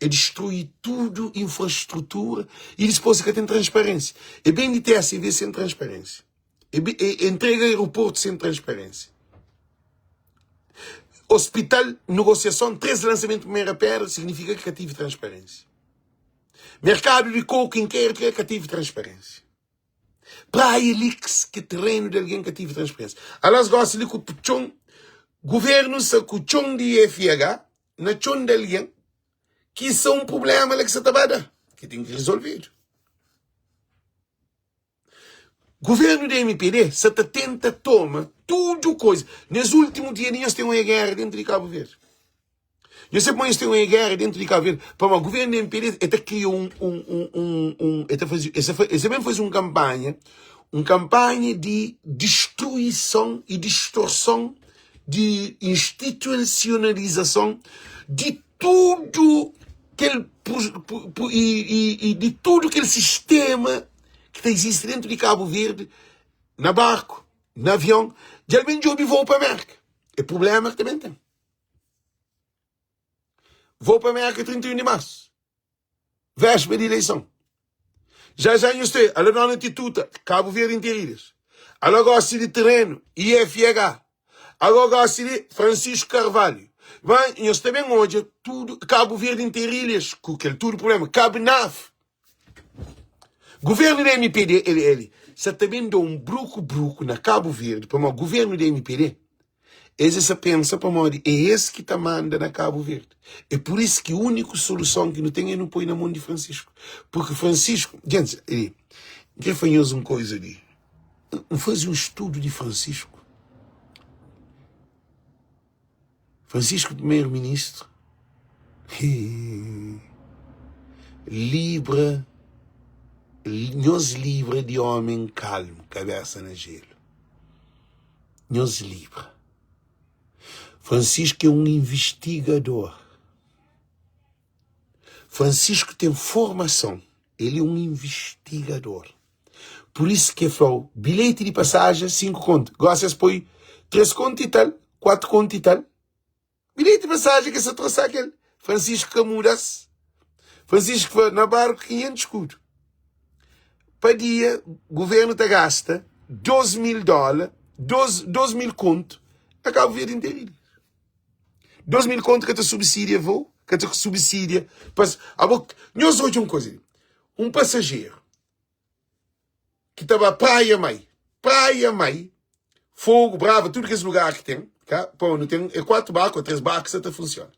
é distrui tudu infrastrutura i dispôs ka ten transparênsia. É ben di TSV sen transparênsia. É, é, é entrega aeroporto sen transparênsia. Hospital, negociação, 3 lançamento de primeira pedra, significa que ka tive transparência. Mercado de coco, inquérito, ka tive transparência. Praia li ki terreno de alguém ka tive transparência. Alas gosta li ku txon, governo sa ku txon di FH, na txon de alguém, ki sa un problema la ki sa ta ba da, ki ten ki resolvido. Governo di MPD sa ta tenta toma tudu koisa. Nes ultimu dia li nhos ten un guerra dentru di Cabo Verde. Nhos sabe pamodi nhos ten un guerra dentru di Cabo Verde? Pamodi governo di MPD e ta kria un, un, un, un, un e ta faze, e sa, e sa ben faze un kampanha, un kampanha di distruison i distorson di institucionalizason di tudu kel i di tudu kel sistema ki ta izisti dentu di Kabu Verdi, na barku, na avion, dja el ben djobe vou pa Merka. É prublema ki ta ben ten. Vou pa Merka 31 di marsu. Véspera di ileison. Já já nhos tê, ala dona Tituta, Kabu Verdi interilhas. Ala gosi di terenu, IFH. Ala gosi di Francisco Carvalho. Ba, nhos ta ben odja tudu Kabu Verdi interilhas ku kel tudu problema. Kabnaf. Governu di MPD, LL, sa ta ben da un bruku-bruku na Kabu Verdi, pamodi governu di MPD, es sa pensa pamodi é es ki ta manda na Kabu Verdi. É pur isu ki úniku soluson ki nu ten é nu poi na mon di Francisco. Purki Francisco, gentis, N kre fla nhos un koza li, N faze un studu di Francisco. Francisco primeiro ministro libra nhos libra di homem calmo cabeça na gelo nhos libra Francisco é um investigador Francisco tem formação ele é um investigador Por isso ki el fla-u, bilheti di pasajen 5 kontu. Gosi es poi 3 kontu i tal, 4 kontu i tal. Bilheti di pasajen ki es ta trosa kel. Francisco ka muda-s. Francisco fla, na barku 500 skudu. Pa dia, governu ta gasta 2 mil dóla, 2 mil kontu na Kabu Verdi inteirinhu. 2 mil kontu ka ta subsidia voo, ka ta subsidia pas. Abo, nhos odja un koza li. Un pasajeru ki ta ba Praia Mai, Praia Mai, Fogo, Brava, tudu kes lugar ki ten, ka? Pô, nu ten é 4 barku ou 3 barku ki sa ta funsiona.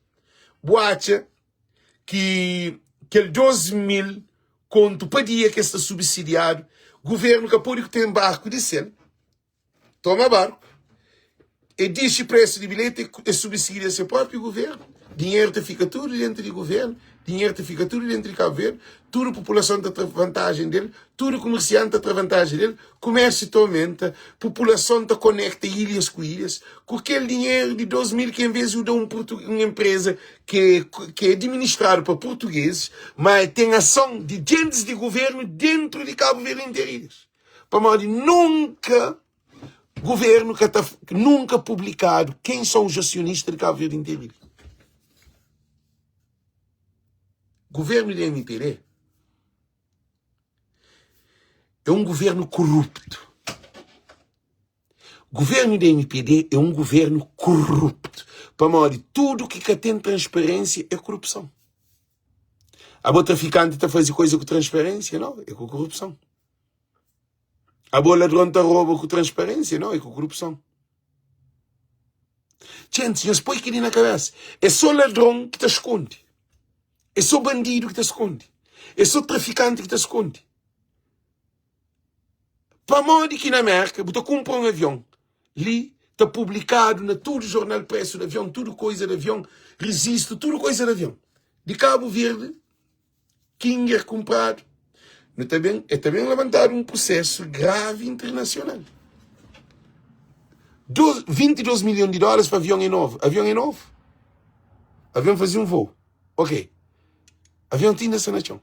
Bu atxa ki kel 2 mil kontu pa dia ki es ta subsidiadu, governu ka pode ku ten barku di sel, toma barku, e dixi presu di bilheti, e subsidia se propi governu, dinheru ta fika tudu dentu di governu, dinheru ta fika tudu dentu di Kabu Verdi, tudu populason ta tra vantajen del, tudu kumersianti ta tra vantajen del, kumersiu ta omenta, populason ta konekta ilhas ku ilhas, ku kel dinheru di 2000 ki en ves di u da un un enpreza ki ki é administradu pa purtugezis, ma ten ason di djentis di governu dentu di Kabu Verdi interu ilhas. Pamodi nunka governo ka ta nunka publikadu quem são os acionistas de Cabo Verde inteiro. Governo de MPD. É un guvernu koruptu. Guvernu di mpd é un guvernu koruptu pamodi tudu ki ka ten transparênsia é korupson. Abo trafikanti ta faze koza ku transparênsia? Nau, é ku korupson. Abo ladron ta roba ku transparênsia? Nau, é ku korupson. Txentes, nhos poi kel-li na kabésa. É sô ladron ki ta skonde. É sô bandidu ki ta skonde. É sô trafikanti ki ta skonde. Pamodi ki na Mérka bu ta kunpra un avion li ta publikadu na tudu jornal presu di avion, tudu koiza di avion, rezistu, tudu koiza di avion. Di Kabu Verdi, Kinger kunpradu. Nu ta ben, e ta ben labantadu un prusesu gravi internasional. Dos, 22 milhon di dólaris pa avion é novu. Avion é novu. Avion faze un voo. Ok. Avion ti inda sta na txon.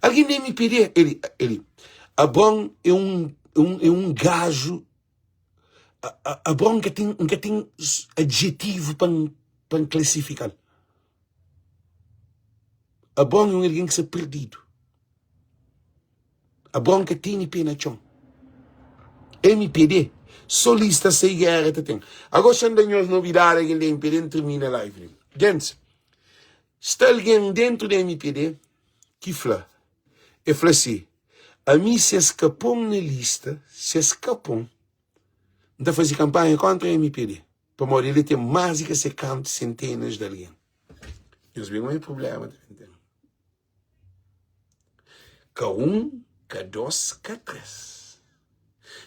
Algen di mpd, ele, ele, Abraon é un, un, é un gaju, Abraon ka ten, ka ten adjetivu pa N, pa N klasifika-l. Abraon é un algen ki sta perdidu. Abraon ka tene pé na txon. Mpd, so lista sai géra ta ten. Agora xa N da nhos nobidadi algen di mpd, N termina live li. Gentis, Sta algen dentu di mpd ki fla, e fla si, Ami si es ka pon na lista, si es ka pon, N ta faze kanpanha kontra mpd, pamodi el ten más di ka se kantu sentenas di algen. Nhos ben obi prublema ta ben ten. Ka un, ka dos, ka tres.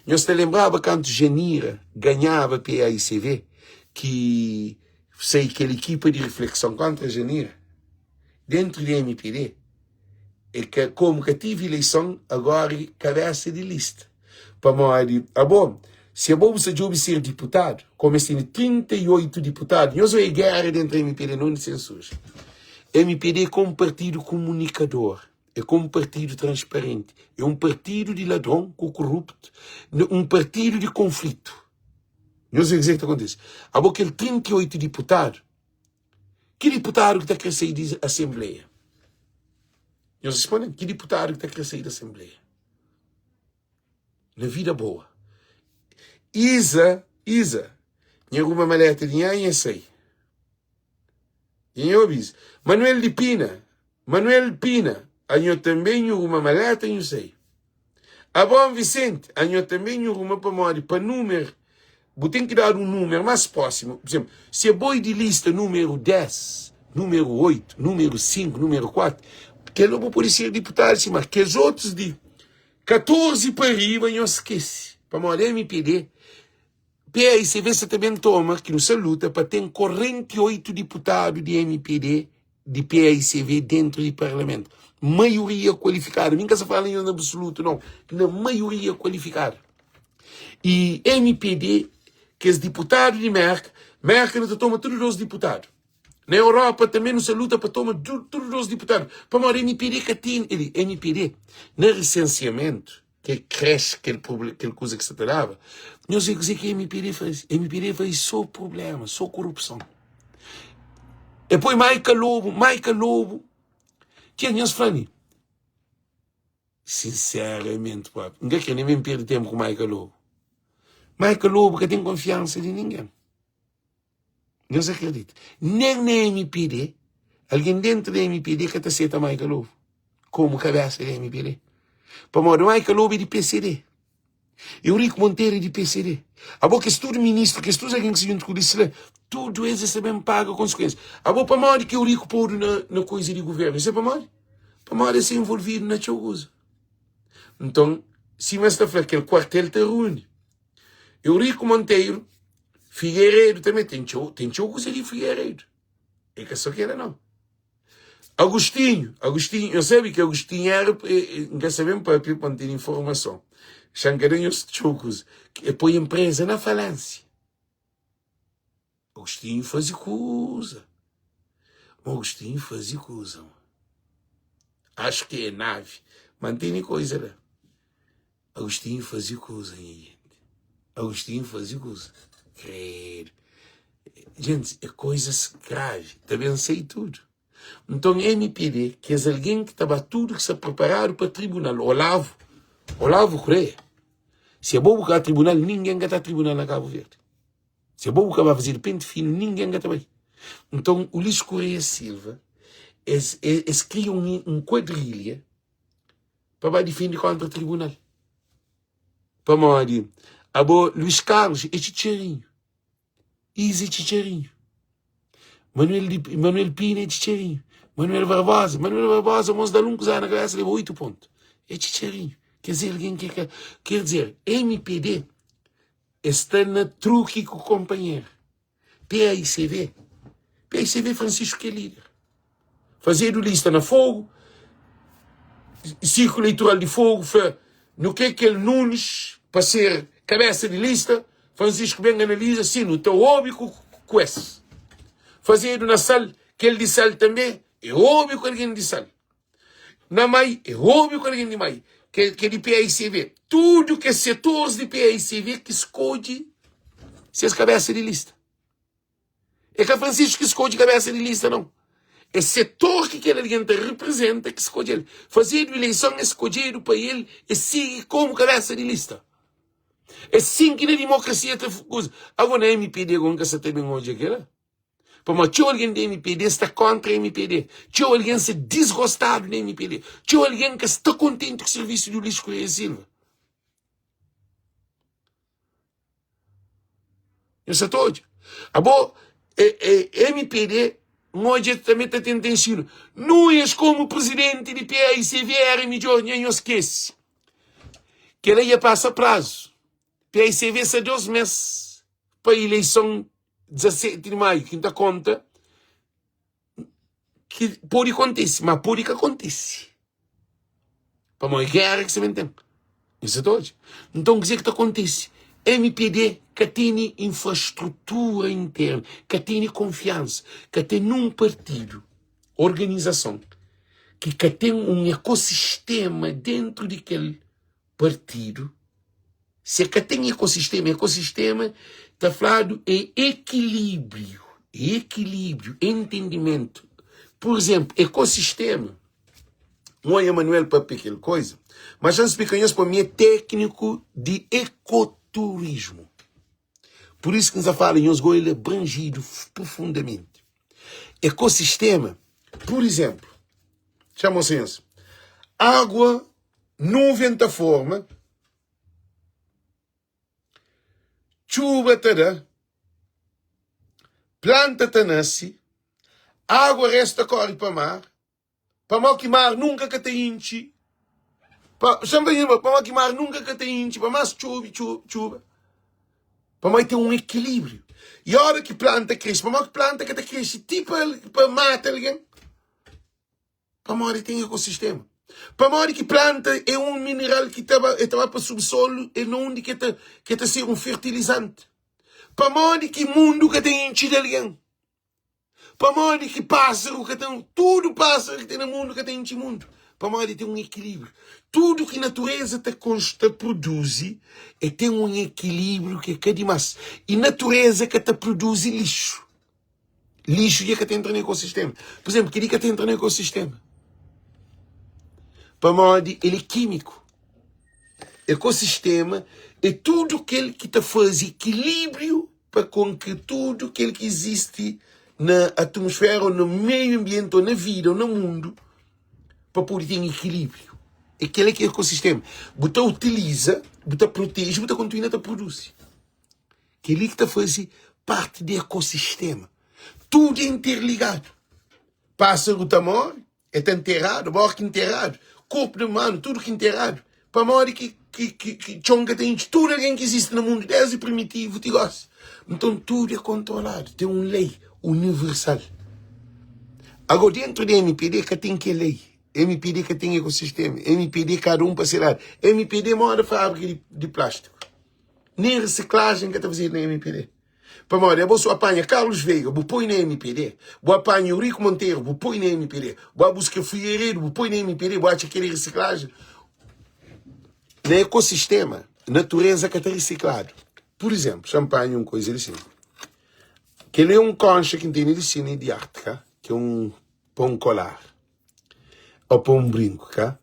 Nhos ta lenbraba kantu Janira ganhaba PAICV ki sai kel ekipa di riflekson kontra Janira dentru di mpd? E ka komu ka tivi ileison agora e kabesa di lista pamodi abo si abo bu sta djobi ser diputadu komu es tene 38 diputadu nhos oia gera dentru mpd na undi sen surji mpd e komu partidu kumunikador. É ka un partidu transparenti, é un partidu di ladron ku koruptu, un partidu di konflitu. Nhos vê kuzê ki ta kontise. Abo kel 38 diputadu, ki diputadu ki ta kre sai di asenbleia? Nhos responde-m, ki diputadu ki ta kre sai di asenbleia? Na vida boa. Iza, Iza, nha ruma maleta di nha, nha sai. Nha obi Iza. Manuel di Pina, Manuel Pina, anho tanbe nhu ruma maleta nhu sai. Abraon Vicente, anho tanbe nhu ruma pamodi pa numer, bu ten ki dadu un numer mas prosimu. Por exemplu, si abo e di lista numeru 10, numeru 8, numeru 5, numeru 4, kel-la bu pode ser diputadu si, ma kes otus di 14 pa riba nhos skese, pamodi mpd, PAICV sa ta ben toma ki nu sa luta pa ten 48 diputadu di mpd, di PAICV dentru di parlamentu, maioria kualifikadu, mi n ka sa fala nhos na absolutu nau, na maioria kualifikadu. I mpd, kes diputadu di Merka, Merka nu ta toma tudu dos diputadu. Na Europa tanbe nu sa luta pa toma tudu dos diputadu, pamodi mpd ka ten, mpd na resensiamentu ke kresh kel kel kuza ki sa ta daba, nhos vê kuzê ki mpd faze, mpd faze so prublema, so korupson. E poi Maica Lobo, Maica Lobo, tia nhos fla-mi, sinseramenti propi, N ka kre nen ben perde tenpu ku Maica Lobo. Maica Lobo ka ten konfiansa di ningen. Nhos akredita? Nen na mpd, algen dentu di mpd ka ta seta Maica Lobo komu kabesa di mpd. Pamodi Maica Lobo é di pcd, Eurico Monteiro é di pcd. Abo kes tudu ministru, kes tudu algen ki sta djuntu ku li sla, tudu es es ta ben paga konsekuensia. Abo pamodi ki Eurico podu na na koiza di guvernu? Isso é pamodi? Pamodi es sta envolvidu na txeu kuza. Nton, sima es ta fla, kel kuartel ta runi. Eurico Monteiro, Figueiredo também tem txeu, tem txeu kuza di Figueiredo. É ka só kela não. Agostinho, Agostinho, eu sabe que Agostinho era, N ka sabe papia pa N ten informason. Xa N ka da nhos txeu kuza. E poi empresa na falência. Agostinho faze kuza. Agostinho faze kuza. Acho que é nave. Mantene coisa lá. Agostinho faze kuza, nha gente. Agostinho faze kuza. Credo. Gente, é coisas grave. Ta ben sei tudo. Nton mpd, kes algen ki ta ba tudu ki sta preparadu pa tribunal, Olavo, Olavo Correia, si abo bu ka tribunal, ningen ka ta tribunal na Cabo Verde. Si abo bu ka ba fazedu penti finu, ningen ka ta bai. Nton Ulisses Correia Silva, es, es kria un, un kuadrilha pa ba difende kontra tribunal. Pamodi abo Luís Carlos é txitxarinhu, Iza é txitxarinhu, Manuel, di, Manuel Pina é txitxarinhu, Manuel Barbosa, Manuel Barbosa mos dal un kuza na kabesa leba 8 pontu, é txitxarinhu. Quer dizer, alguém que ka, quer dizer, MPD está na truque ku companheiro. PAICV, PAICV Francisco que é líder. Fazedu lista na Fogo, Círculo Eleitoral de Fogo fla no que kel Nunes pa ser cabeça de lista, Francisco ben analisa, sim, nu ta obi ku, ku es. Fazedu na Sal, kel di Sal també, e obi ku alguém di Sal. Na Mai, e obi ku alguém di Mai, ke, ke di PAICV. Tudo kes setores di PAICV ki skodje ses cabeça de lista. É ka Francisco ki skodje kabésa di lista, nau. É setor ki kel algen ta reprezenta ki skodje-l. Fazedu ileison, é skodjedu pa el e sigi komu kabésa di lista. É sin ki na dimokrasia ta kuza. Ago na mpd ago N ka sa ta ben odja kela. Pamodi txeu algen di mpd sta kontra mpd. Txeu algen sta disgostadu na mpd. Txeu algen ka sta kontenti ku sirvisu di Ulisses Correia Silva. Nhos sa ta odja. Abo, e, e, MPD, N odja tanbe ta tenta ensina. Nunes komu presidenti di PAICV era midjor, nha nhos skese. Kela ia pasa prazu. PAICV sa 2 mes pa ileison 17 di maiu, ki N ta konta ki pode kontise, ma pode ka kontise. Pamodi géra ki sa ben ten. Nhos sa ta odja? Nton, kuzê ki ta kontise? Mpd ka tene infrastrutura interna, ka tene konfiansa, ka ten nun partidu, organizason ki ka ten un ekosistema dentru di kel partidu. Si e ka ten ekosistema, ekosistema ta fladu é ekilíbriu, é ekilíbriu, entendimentu. Pur izénplu, ekosistema, N oia Manuel papia kel koiza, ma xa N splika nhos pa mi é tékniku di ekoturismu. Pur isu ki N sa fala nhos gó el abranjidu profundamenti. Ekosistema, pur izénplu, xa N mostra nhos, agua, Núven ta forma, txuba ta da, planta ta nase, água resta kóre pa mar, pamodi ki mar nunka ka ta intxi, pa, pamodi ki mar nunka ka ta intxi, pa más txobe txuba, pamodi ten un ekilíbriu. I óra ki planta krese, pamodi ki planta ka ta krese ti pa, pa mata algen? Pamodi ten ekosistema. Pamodi ki planta é un mineral ki ta ba, ta ba pa subsolu e na undi ki ta, ki ta ser un fertilizanti. Pamodi ki mundu ka ta intxi di algen. Pamodi ki pásaru ka ten, tudu pásaru ki ten na mundu ka ta intxi mundu. Pamodi ten un ekilíbriu. Tudu ki natureza ta ta produzi e ten un ekilíbriu ki é ka dimás. I natureza ka ta produzi lixu. Lixu dja ka ta entra na ekosistema. Por exemplo, kel-li ka ta entra na ekosistema. Pamodi el é kímiku. Ekosistema é tudu kel ki ta faze ekilíbriu pa kon ki tudu kel ki izisti na atmosfera ou na meiu anbienti ou na vida ou na mundu pa pode ten ekilíbriu. É kel-la ki é ekosistema. Bu ta utiliza, bu ta proteje, bu ta kontinua ta produzi. Kel-li ki ta faze párti di ekosistema. Tudu é interligadu. Pásaru ta móre, el ta nteradu, bóra ki nteradu, korpu di umanu, tudu ki nteradu. Pamodi ki, ki, ki, ki txon ka ta intxi? Tudu algen ki izisti na mundu, désdi primitivu ti gósi. Nton, tudu é kontroladu, ten un lei universal. Agó, déntu di MPD ka ten kel lei. MPD ka ten ekosistema. MPD kada un pa se ladu. MPD é móda fábrika di, di plástiku. Nen risiklajen ka ta fazedu na mpd. Pamodi abo su apanha Carlos Veiga bu poi na mpd, bu apanha Eurico Monteiro bu poi na mpd, bu ba buska Figueiredo bu poi na mpd, bu atxa kel risiklajen? Na ekosistema, natureza ka ta risikladu. Pur izenplu, xa N panha un koiza li sin. Kel li é un konxa ki N tene li sin, di arte, ka? Ki é un. pa un kolar ô pa un brinku, ka?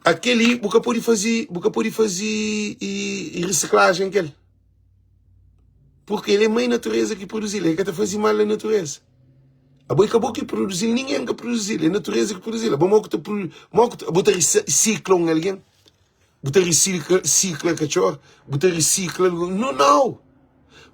Akeli bu ka pode faze, bu ka pode faze risiklajen kel. Purki el é mãe natureza ki produzil, el ka ta faze mal a natureza. Abo é ka bo ki produzil, ningen ka produzil, é natureza ki produzil. Abo mo ki ta mo ki ta, bo ta risikla un algen? Bu ta risikla katxor? Bu ta risikla algun? No, nau!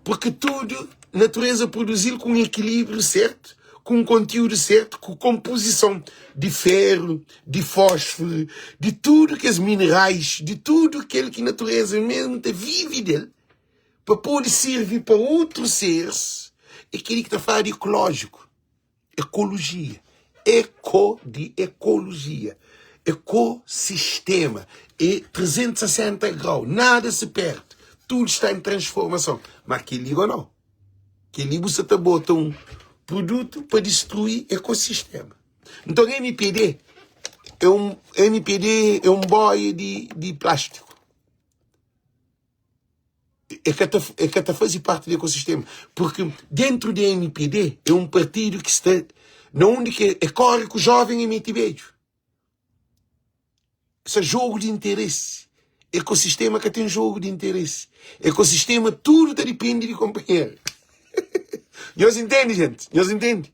Purki tudu natureza produzil ku un ekilíbriu sertu, ku un kontiúdu sertu, ku konpozison di feru, di fósfuru, di tudu kes minerais, di tudu kel ki natureza mesmu ta vive del, pa pode sirvi pa otus seres. É kel-li ki ta fladu ekolójiku. Ekolojia, eko di ekolojia, ekosistema, é 360 grau, nada se perde, tudo sta em transformason. Ma kel-li go nau, kel-li bu sa ta bota un produtu pa distrui ekosistema. Nton MPD é un MPD é un boia di di plástiku. É ka ta, é ka ta faze parte di ekosistema. Porque dentro di MPD é un partidu ki sta na undi ki é kore ku joven e mete bedju. Essa jogo di interesse. Ekosistema ka ten jogo di interesse. Ekosistema tudu ta dipende di kompanheru. Nhos intende, gente? Nhos intende?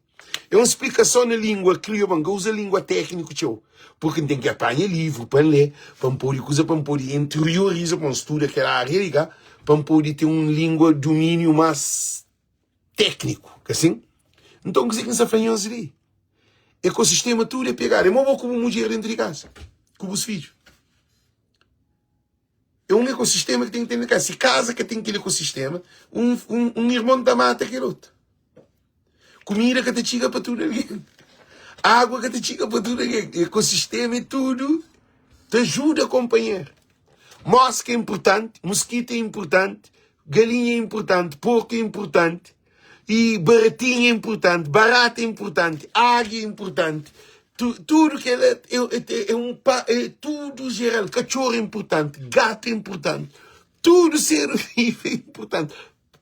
É un splikason na lingua kriolu, N ka uza lingua tékniku txeu, purki N ten ki apanha livru pa N lé, pa N pode kuza, pa N pode interioriza, pa N studa kel ária li ka, pa N pode ten un lingua dumíniu más tékniku, ka sin? Nton, kuzê ki N sta fla nhos li? Ekosistema tudu é pegadu. É mo bo ku bu mudjer dentu di kaza, ku bus fidju. É un ekosistema ki ten ki ten na kaza. Si kaza ka ten kel ekosistema, un, un, un irmon ta mata kel otu. Kumida ka ta txiga pa tudu algen. Água ka ta txiga pa tudu algen. Ekosistema é tudu ta ajuda konpanheru. Moska é inportanti, moskita é inportanti, galinha é inportanti, porku é inportanti, e baratinha é inportanti, barata é inportanti, águia é inportanti. Tu, tudu kel é, é, é un pa, é tudu jeral. Katxoru é inportanti, gatu é inportanti, tudu ser vivu é inportanti.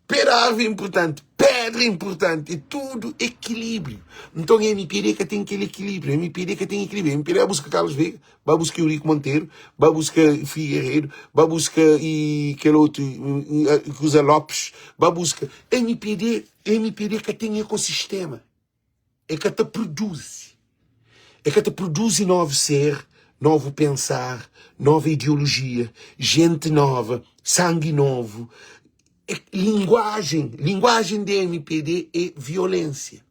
Pé di arvi é inpurtanti, pédra é inpurtanti, é tudu ekilíbriu. Nton mpd ka ten kel ekilíbriu, mpd ka ten ekilíbriu. Mpd ba buska Carlos Veiga, ba buska Eurico Monteiro, ba buska Figueiredo, ba buska i kel otu kuza Lopes, ba buska. Mpd, mpd ka ten ekosistema. E ka ta produzi. E ka ta produzi novu ser, novu pensar, nova ideolojia, jenti nova, sangi novu. E linguajen, linguajen di mpd é violensia.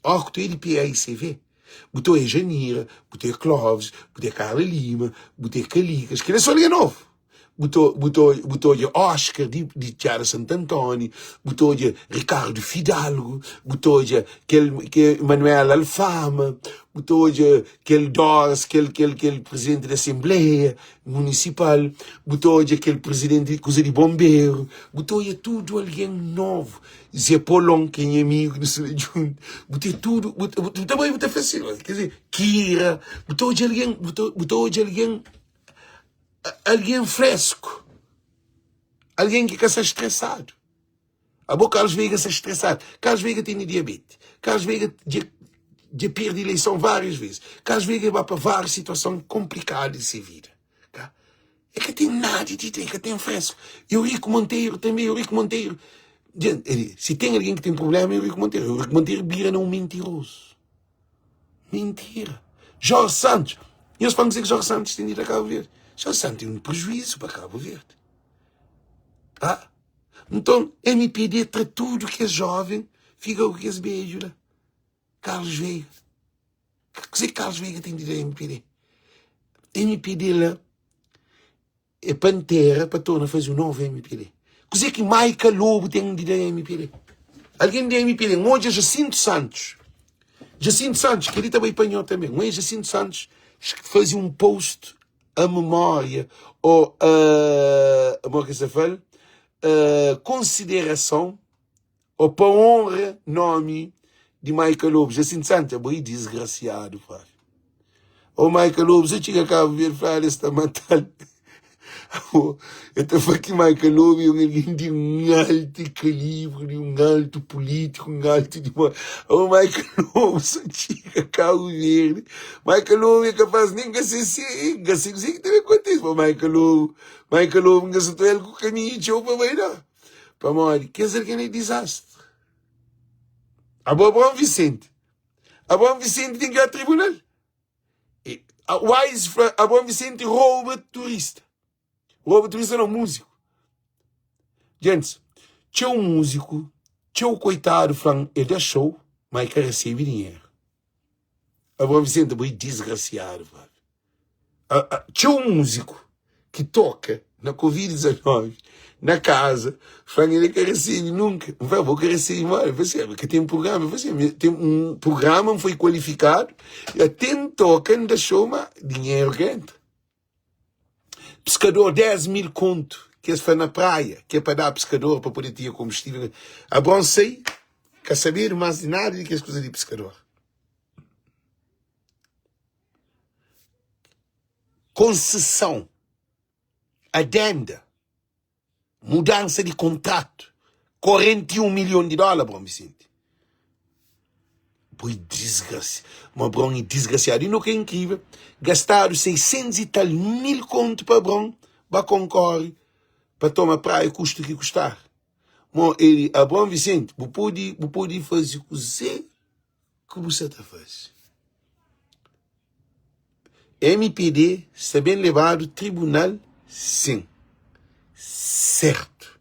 Óra ku tu é di PAICV, bu ta oia Janira, bu ta oia Clóvis, bu ta oia Carla Lima, bu ta oia Kalikas, kel-li é sô algen novu. Bu ta, bu ta, bu ta odja Oscar di, di Txada Santo António, bu ta odja Ricardo Fidalgo, bu ta odja kel, kel Manuel Alfama, bu ta odja kel Doris, kel, kel, kel presidente di Assembleia Municipal, bu ta odja kel presidente di kuza di bomberu, bu ta odja tudu algen novu, Zé Polon, ki é nha amigu, nu studa djuntu, bu ta tudu, bu ta, bu ta bai bu ta fla si, quer dizer, Kira, bu ta odja algen, bu ta, bu ta odja algen Algen fresku, algen ki ka sta stresadu. Abo Carlos Veiga sta stresadu. Carlos Veiga tene diabeti. Carlos Veiga dja, dja perde ileison várias vezes. Carlos Veiga ba pa várias situason konplikadu di se vida. Ka? E ka ten nada di e ka ten fresku. Eurico Monteiro tanbe, Eurico Monteiro, dja, si ten algen ki ten problema, Eurico Monteiro. Eurico Monteiro bira na un mentirozu. Mintira. Jorge Santos. Nhos fala-m kuzê ki Jorge Santos ten di da Cabo Verde. Jorge Santos tem um prejuízo pa Cabo Verde. Ah? Nton, MPD tra tudo kes jovem, fica ku kes bedju la. Carlos Veiga. Kuzê ki Carlos Veiga tem di da MPD? MPD la É pa ntera pa torna faze un novu mpd. Kuze ki Maica Lobo ten di da mpd? Algen di mpd, N odja Jacinto Santos. Jacinto Santos, kel-li ta bai pa nho tanbe. N odja Jacinto Santos faze un post a memória ô a, mo ki sa fla-l, a konsiderason ô pa onra nomi di Maica Lobo. Jacinto Santos, abo é disgrasiadu, fla. Ô Maica Lobo, se txiga Cabo Verde, fla, es ta matal. Abo, el ta fla ki Michael Lobo é un algen di un altu kalibru, di un altu pulítiku, un altu di. Abo, Michael Lobo sa txiga Kabu Verdi. Michael Lobo é kapaz nen ka se se, ka se kuzê ki ta ben kontise. Pa Michael Lobo, Michael Lobo N ka sa ta el ku kaminhu txeu pa bai la. Pamodi kes algen é dizastri. Abo, Abraão Vicente, Abraão Vicente ten ki ba tribunal. Wise fla Abraão Vicente rouba turista. Rouba turista não, músico. Gente, txeu músico, txeu coitado flan, ele dá show, mas ka recebe dinheiro. Abraão Vicente, boi desgraciado, Flávio. Txeu músico ki toka na Covid-19 na kaza, fla-m el ka resebe nunka. N fla, bo ka resebe modi? El fla si, ka ten prugrama. El fla si, mi ten un prugrama, N foi kualifikadu, até N toka, N da xou, ma dinheru ka entra. Piskador, 10 mil kontu ki es fla na praia, ki é pa da piskador pa pode tinha konbustível. Abron sai, ka sabedu más di nada di kes kuza di piskador. Konsesãu, adenda, mudansa di kontratu, 41 milhon di dóla, Abraon Vicente. Boi disgrasi, ma Abraon é disgrasiadu. I no ka é inkrível, gastadu 600 i tal mil kontu pa Abraon ba konkore pa toma praia kusta ki kustar. Mo ele, Abraon Vicente, bu pode, bu pode faze kuzê ki bu sa ta faze? Mpd sta ben lebadu tribunal sin. Sertu.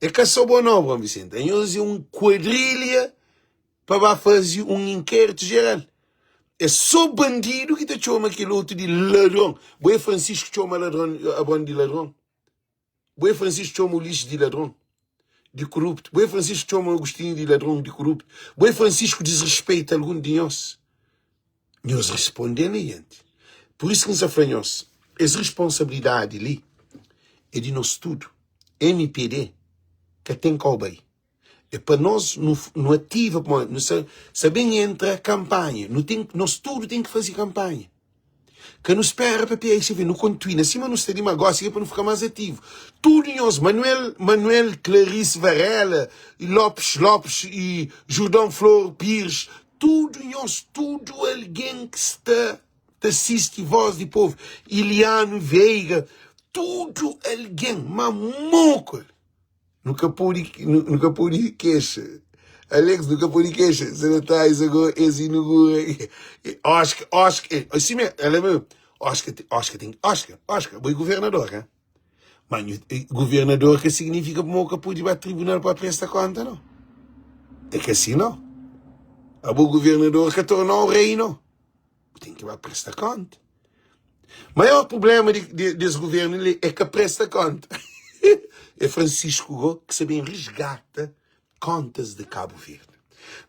É ka so bo nau, Abraão Vicente. Anhos é un kuadrilha pa ba faze un inkéritu jeral. É so bandidu ki ta txoma kel otu di ladron. Bo é Francisco txoma ladron, Abraão di ladron? Bo é Francisco txoma Ulisses di ladron, di koruptu. Bo é Francisco txoma Agostinho di ladron, di koruptu. Bo é Francisco disrespeita algun di nhos. Nhos responde na jenti. Pur isu ki N sta fla nhos, es responsabilidadi li é di nos tudu. Mpd ka ten kau bai. É pa nos nu, nu ativa, pamodi nu sa, sa ben entra kanpanha. Nu ten, nos tudu ten ki faze kanpanha. Ka nu spera pa PSV, nu kontuina sima nu sta di ma gosi ke pa nu fika mas ativu. Tudu nhos, Manuel, Manuel Clarice Varela, e Lopes Lopes e Jordão Flor Pires, tudu nhos, tudu algen ki sta ta sisti Voz di Povo, Iliano Veiga, tudu algen, ma moku. Nu ka pode, nu ka pode kexa. Alex, nu ka pode kexa. Sanitize agora, es inugura. Oscar, Oscar, assim mesmo, ela mesmo. Oscar, Oscar tem, Oscar, Oscar, boi governador, hein? Mas governador que significa que ka pode ba tribunal para prestar conta, não. É que assim não. Abo governador que tornou o rei, não. Bu ten ki ba presta konta. Maior problema di, di, des governo li é ka presta konta. é Francisco go ki sa ben resgata kontas de Cabo Verde.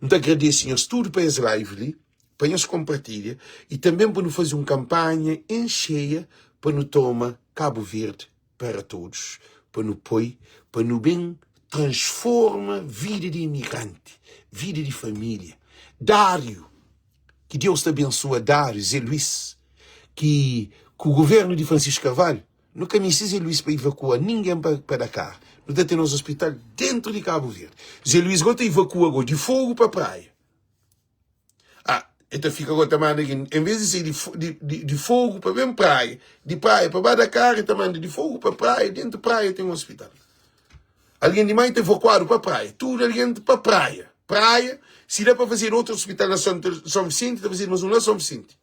N ta agradese nhos tudo pa es live li, pa nhos kompartilha e também pa nu faze un kampanha em cheia pa nu toma Cabo Verde para todos, pa nu poi, pa nu ben transforma vida di imigranti, vida di família. Dário Ki Deus ta abensua Dário, Zé Luís, ki ku governu di Francisco Carvalho, nu ka meste Zé Luís pa ivakua ningen pa pa Dakar. Nu ta ten nos ospital dentru di Kabu Verdi. Zé Luís go ta ivakua go di Fogu pa Praia. Ah, e ta fika go ta manda gen, en vez di sai di di di di Fogu pa ben Praia, di Praia pa ba Dakar, e ta manda di Fogu pa Praia, dentu Praia ten ospital. Algen di mai ta evakuadu pa praia. Tudu algen pa praia. Praia, si da pa fazedu otu ospital na São Vicente, ta fazedu mas un na São Vicente.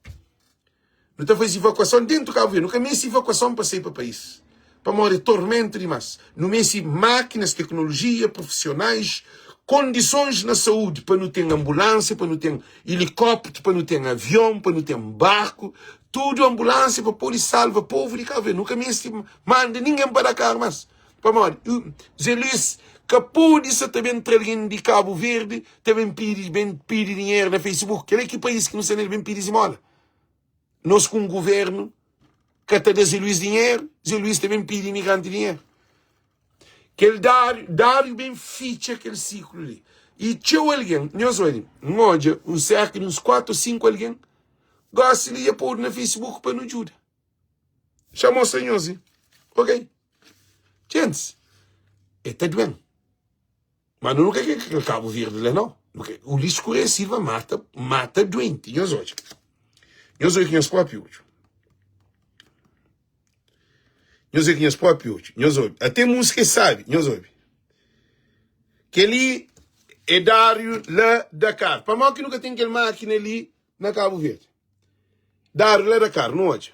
Nu ta faze evakuason dentu Kabu Verdi. Nu ka meste evakuason pa sai pa país. Pamodi é tormentu dimas. Nu meste mákinas, teknolojia, profisionais, kondisons na saúdi pa nu ten anbulánsia, pa nu ten ilikópteru, pa nu ten avion, pa nu ten barku. Tudu anbulánsia pa pode salva povu di Kabu Verdi. Nu ka meste manda ningen pa Dakar mas. Pamodi Zé Luís ka pode sa ta ben tra algen di Kabu Verdi ta ben pidi ben pidi dinheru na Facebook. Kel-la é ki país ki nu sta nel ben pidi zimola? Nos ku un guvernu ka ta da Zé Luís dinheru, Zé Luís ta ben pidi imigranti dinheru. Kel Dáriu, Dáriu ben fitxa kel siklu li. I txeu algen, nhos odja, N odja un serka di uns 4 ô 5 algen gosi li dja podu na Facebook pa nu djuda. Xa mostra nhos li. Ok. Djentis, e ta duen. Ma nu ka kre kel Cabo Verde la nau. Nu kre Ulisses Correia Silva mata, mata duenti. Nhos odja. Nhos odja ku nhos propi odju. Nhos odja ku nhos propi odju. Nhos obi. Até música é sabi. Nhos obi. Kel-li é Dário la Dakar. Pamodi ki nu ka ten kel mákina li na Cabo Verde? Dário la Dakar, nu odja.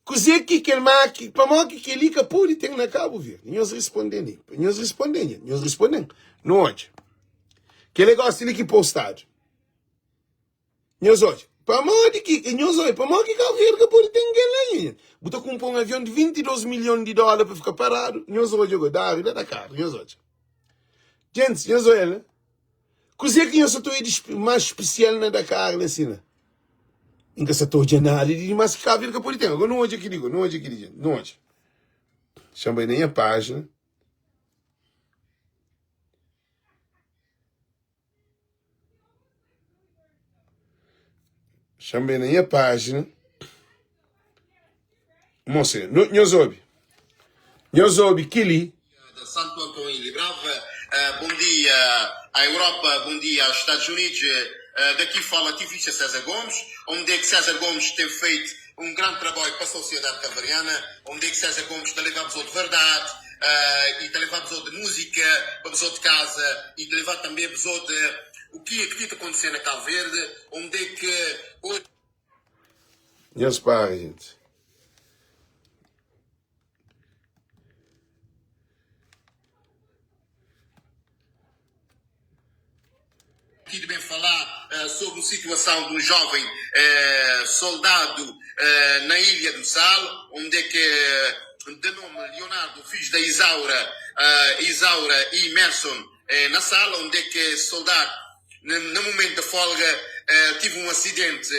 Kuzê ki kel maki, pamodi ki kel-li ka pode ten na Kabu Verdi? Nhos responde-m li. Nhos responde-m, nha. Nhos responde-m. Nu odja. Kel negósiu li ki postadu. Nhos odja. Pamodi ki, nhos odja, pamodi ki Kabu Verdi ka pode ten kel-la, nha, nha? Bu ta kunpra un avion di 22 milhon di dóla pa fika paradu. Nhos odja go, Dário la da karu, nhos odja. Gentis, nhos odja la. Kuzê ki nhos sa ta odja di más spesial na Dakar la sina? N ka sa ta odja nada di dimás ki Cabo Verde ka pode ten. Agora nu odja kel-li, nu odja kel-li, nu odja. Xa-m bai na nha pájina. Xa-m bai na nha pájina. Mostra, nhos obi. Nhos obi kel-li. De Santo Antão e Librava, bom dia à Europa, bom dia aos Estados Unidos. Daqui fala ativista César Gomes, onde é que César Gomes tem feito um grande trabalho para a sociedade cavariana, onde é que César Gomes está a levar pessoa de verdade e está a levar pessoa de música para pessoa de casa e de levar também pessoa de o que é que está acontecendo na Cabo Verde, onde é que hoje Nhos para, gente. Aqui de bem falar uh, sobre a situação de um jovem uh, soldado uh, na Ilha do Sal, onde é que de nome Leonardo, filho da Isaura, Isaura e Emerson, na sala, onde é que soldado, no, no momento da folga, tive um acidente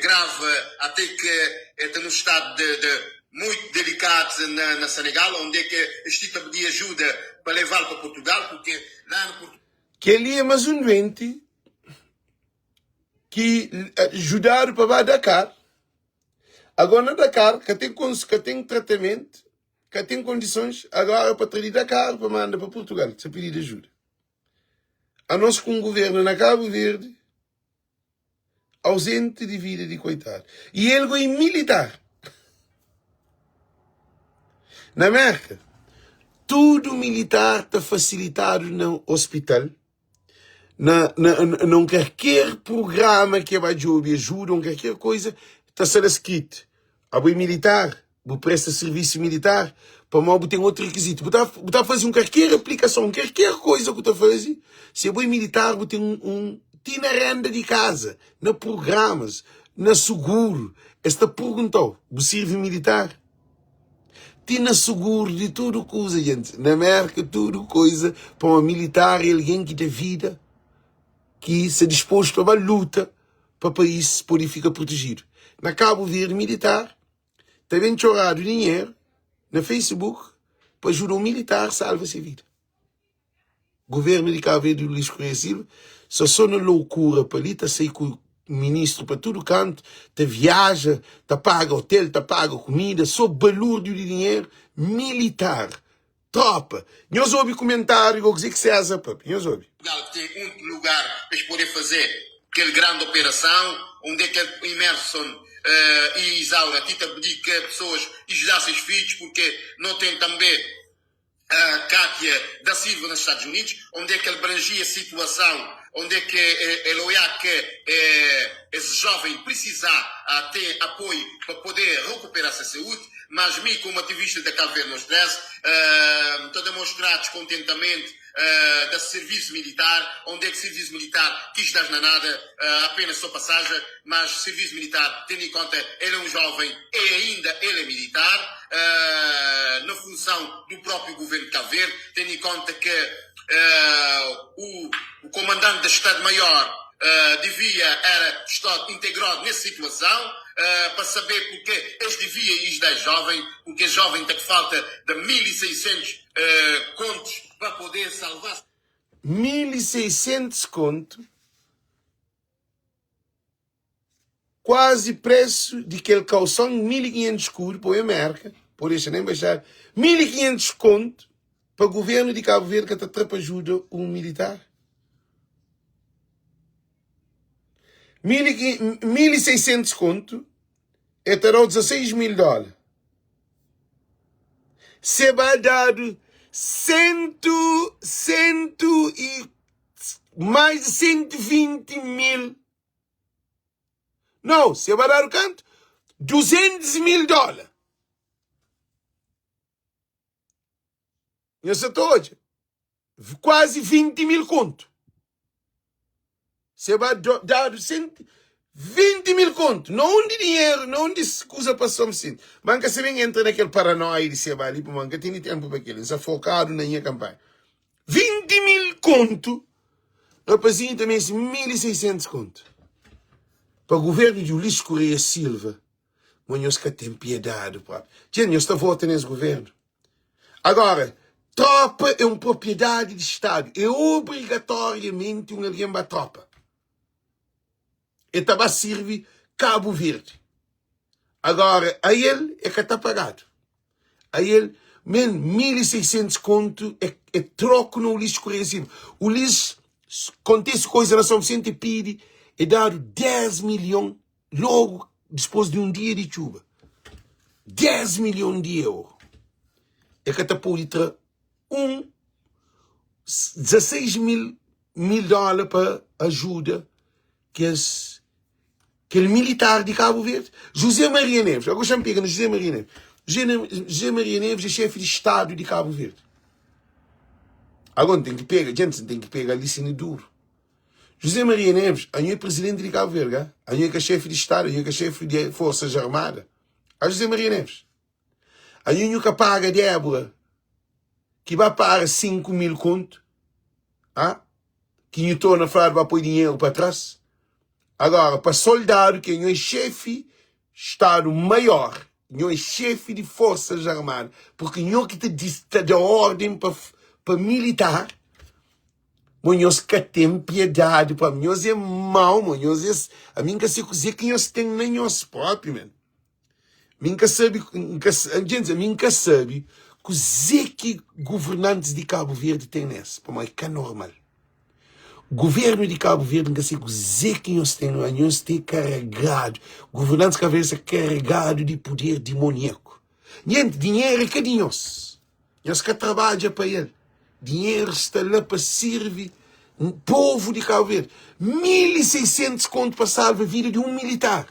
grave, até que está num estado de, de muito delicado na, na Senegal, onde é que este pedir ajuda para levá-lo para Portugal, porque lá no Portugal. Kel-li é más un duenti ki judadu pa ba Dakar. Agora na Dakar ka ten ka ten tratamentu, ka ten kondisons, agora pa tra di Dakar pa manda pa Portugal, sa pidi ajuda. Anos ku un guvernu na Kabu Verdi ausenti di vida di koitadu. I el go é militar. Na Merka, tudu militar ta fasilitadu na ospital, na, na, na un kalker prugrama ki ba djobe ajuda, un kalker koiza, ta sta la skritu, abo é militar, bu presta sirvisu militar, pamodi bu ten otu rikizitu. Bu ta, bu ta faze un kalker aplikason, un kalker koiza ku ta faze, si abo é militar, bu ten un, un ti na renda di kaza, na prugramas, na suguru, es ta perguntau, bu sirvi militar? Ti na suguru di tudu kuza, djenti. Na Merka, tudu koiza, pamodi militar é algen ki da vida, ki sta dispostu a ba luta pa país pode fika protejidu. Na Kabu Verdi, militar ta ben txoradu dinheru na Facebook pa ajuda un militar salva se vida. Governo di Cabo Verde Luís Correia Silva sta só na loucura pa li, ta sai ku ministro pa tudo canto, ta viaja, ta paga hotel, ta paga comida, só balúrdio di dinheiro militar. Tropa, nhos obi kumentáriu go kuzê ki César papia, nhos obi. Portugal que tem um lugar para eles poder fazer aquele grande operação, onde é que Emerson uh, e Isaura tita pedir que pessoas ajudassem os filhos, porque não tem também a Kátia da Silva nos Estados Unidos, onde é que abrangia a situação, onde é que ele olhar que esse jovem precisa ter apoio para poder recuperar sua saúde, mas mim, como ativista da Cabo Verde No Stress, estou a demonstrar descontentamento uh, da serviço militar, onde é que serviço militar quis dar na nada, uh, apenas só passagem, mas serviço militar, tendo em conta ele é um jovem e ainda ele é militar, uh, na função do próprio governo de Cabo Verde, tendo em conta que uh, o, o comandante do Estado-Maior uh, devia era estar integrado nessa situação uh, para saber porque eles devia ir dar jovem, porque jovem tem que falta de 1.600 uh, contos para poder salvar. 1.600 conto, quase preço di kel kauson 1.500 escudo pa oi Merka. Pode dexa na embaixada. 1500 kontu pa governo di Cabo Verde ka ta tra pa ajuda un militar? 1600 kontu e ta dau 16 mil dólar. Se ba dadu cento, cento e mais de 120 mil. Não, se ba dadu kantu? 200 mil dólar. Nhos sa ta odja? Kuazi 20 mil kontu. Se ba dadu 20 mil kontu. Na undi dinheru, na undi kuza pa São Vicente. Ma N ka sa ben entra na kel paranoia di seba li, pamodi N ka tene tenpu pa kel. N sa fokadu na nha kanpanha. 20 mil kontu, rapazinhu ta meste 1600 kontu. Pa guvernu di Ulisses Correia Silva, ma nhos ka ten piedadi propi. Txê, nhos ta vota nes guvernu. Agora, tropa é un propriedadi di Stadu. É obrigatoriamenti un algen ba tropa. E ta ba sirbi Kabu Verdi. Agora, a el é ka ta pagadu. A el, men, 1600 kontu é, é troku na Ulisses Correia Silva. Ulisses kontese koisa na São Vicente e pidi, é dadu 10 milhon Logu dispôs di un dia di txuba, 10 milhon di euru, e ka ta pode tra un 16 mil mil dóla pa ajuda kes kel militar di Kabu Verdi. José Maria Neves, agora xa-m pega na José Maria Neves. José Maria Neves é xefi di Stadu di Kabu Verdi. Agora N ten ki pega, djentis, N ten ki pega ali sini duru. José Maria Neves, anho é presidente di Cabo Verde, ah? Anho é ka chefe di Estado, anho é ka chefe di Forças Armadas. Ah, José Maria Neves, anho nhu ka paga Débora, ki ba para 5 mil conto, ah? Ki nhu torna fladu ba poi dinheiro pa trás. Agora, pa soldado ki anho é chefe Estado maior, nho é chefe di Forças Armadas, porque nho ki ta, ta da ordem pa, pa militar, Mo nhos ka ten piedadi pa mi. Nhos é mau, mo nhos é. Ami N ka se kuzê ki nhos ten na nhos própi, men. Mi N ka sabe, N ka, djentis, ami N ka sabe kuzê ki governantis di Kabu Verdi ten nes, pamodi é ka normal. Governu di Kabu Verdi, N ka se kuzê ki nhos ten, ma nhos ten karegadu, governantis di Kabu Verdi sta karegadu di puder dimoniaku. Djenti, dinheru é ka di nhos. Nhos ka trabadja pa el. Dinheru sta la pa sirvi povu di Kabu Verdi. 1600 kontu pa salva vida di un militar.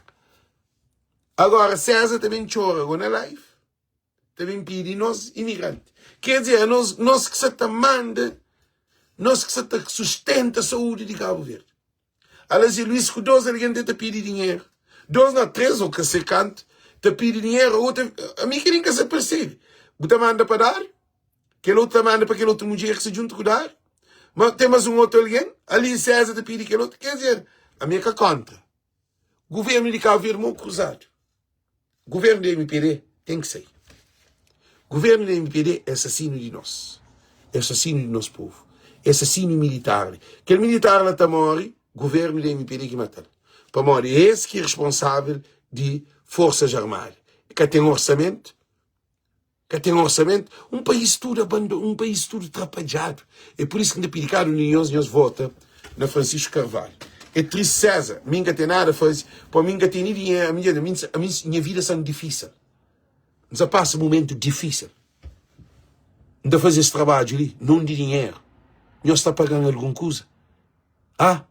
Agora César ta ben txora go na live, ta ben pidi nos imigranti. Quer dizer, anos, nos ki sa ta manda, nos ki sa ta sustenta saúdi di Kabu Verdi. Ala Zé Luís ku 2 algen ta pidi dinheru. 2 não, 3 ou ka sei kantu ta pidi dinheru, outra ami ki nin ka sa percebe. Bu ta manda pa Dário, kel outro ta manda pa kel outro mudjer ki sta djuntu ku Dário, ma ten mas un outro algen, ali César ta pidi kel outro, quer dizer, ami é ka kontra. Governo di Cabo Verde mão cruzado. Governo di MPD tem ki sai. Governo di MPD é assassino di nós. É assassino di nós povo. É assassino militar. Kel militar lá ta morre, governo di MPD ki matal. Pamodi é es ki é responsável di Forças Armadas. Ka tem orçamento, Ka ten orçamento, um país tudo abandonado, um país tudo trapadjado. É por isso que N ta pidi cada um di nhos, nhos vota na Francisco Carvalho. É triste César, mi N ka ten nada faze, pô mi N ka tene dinheiro, ami, ami, ami, nha vida sta difícil. N sta pasa momento difícil. N ta faze es trabadju li, não di dinheiro. Nhos ta pagan algun kuza? Ah?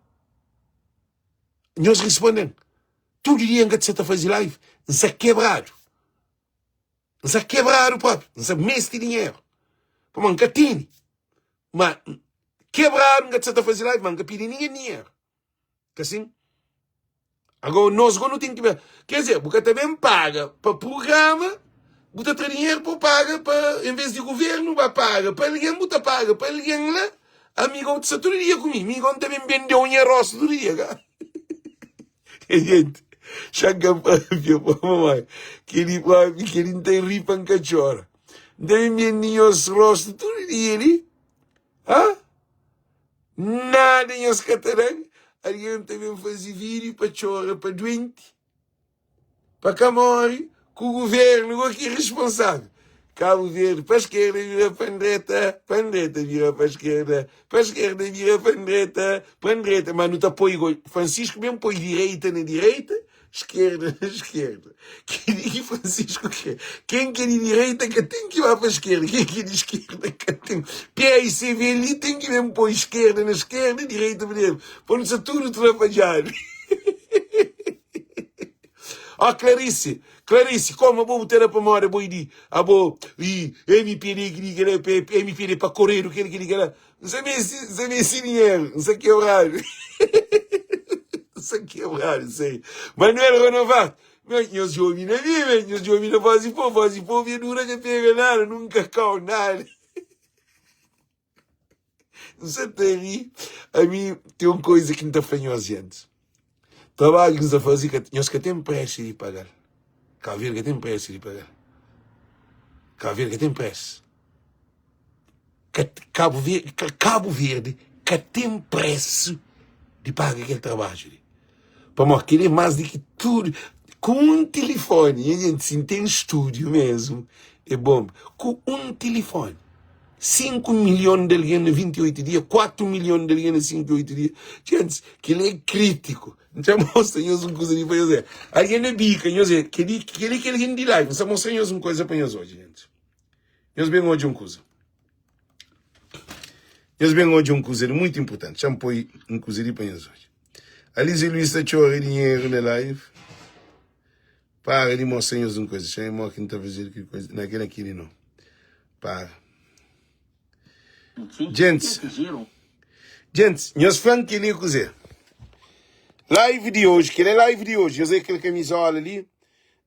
Nhos responden. Tudo dia N ka ta sa ta faze live, N sta kebradu. N sta kebradu propi, N sta meste dinheru. Pamodi N ka tene. Ma kebradu N ka sa ta faze live, ma N ka pidi ningen dinheru. Ka sin? Agora nos go nu ten ki ben. Quer dizer, bu ka ta ben paga pa programa, bu ta tra dinheru pa bu paga pa, en vez di governu ba paga pa algen, bu ta paga pa algen la. Amigo, bu ta sta tudu dia ku mi. Mi go N ta ben bendeu nha rostu tudu dia, ka? Gente, xa ka papia pa mamai. Keli propi, keli N ta ri pa N ka txora. N ta ben bende nhos rostu tudu dia li. Ha? Nada nhos ka ta dan. Algen ta ben faze vídeo pa txora pa duenti, pa ka more. Ku governo go ki responsável. Cabo Verde pa esquerda vira pa ndreta, pa ndreta vira pa esquerda, pa esquerda vira pa ndreta, pa ndreta. Mas nu ta poi go, Francisco ben poi direita na direita, esquerda na esquerda. Keli ki Francisco kre. Ken ki é di direita ka ten ki ba pa esquerda, ken ki é di esquerda ka ten. PAICV li ten ki ben poi esquerda na esquerda, direita pa direita. Pa nu sta tudu trapadjadu. Ó Clarice, Clarice, como abo bu ta da pamodi abo e di, abo e MPD ki di kela, MPD pa koredu kel ki di kela. N sa meste, N sa meste dinheru, N sa kebradu. N sa kebradu, sei. Manuel Renovar, meu, nhos djobe na mi, meu, nhos djobe na voz di povo, voz di povo é dura ka pega nada, nunka kau nada. N sa ta ri. Ami ten un koiza ki N ta fla nhos djenti. Trabadju ki N sa faze, nhos ka ten presa di paga-l. Kabu Verdi ka ten presa di paga-l. Kabu Verdi ka ten presa. Kabu Verdi, Kabu Verdi ka ten presa di paga kel trabadju li. Pamodi kel-li é más di ki tudu. Ku un tilifoni, nha jenti, si N ten stúdiu mésmu, é bonba. Ku un tilifoni, 5 milhon di algen na 28 dia, 4 milhon di algen na 58 dia. Gentis, kel-li é krítiku. N ta mostra nhos un kuza li pa nhos ver. Algen na bika, nhos ver, kel-li, kel-li kel algen di live. N sta mostra nhos un kuza pa nhos odja, gentis. Nhos ben odja un kuza. Nhos ben odja un kuza li muitu inpurtanti. Xa-m poi un kuza li pa nhos odja. Ali Zé Luís ta txora dinheru na live. Para di mostra nhos un kuza. Xa-m mo ki N ta faze ki kuza. Na kel akili no. Para. Gentis, gentis, nhos fla-m kel-li é kuzê? Live di oji, kel-li é live di oji. Nhos odja kel kamizola li.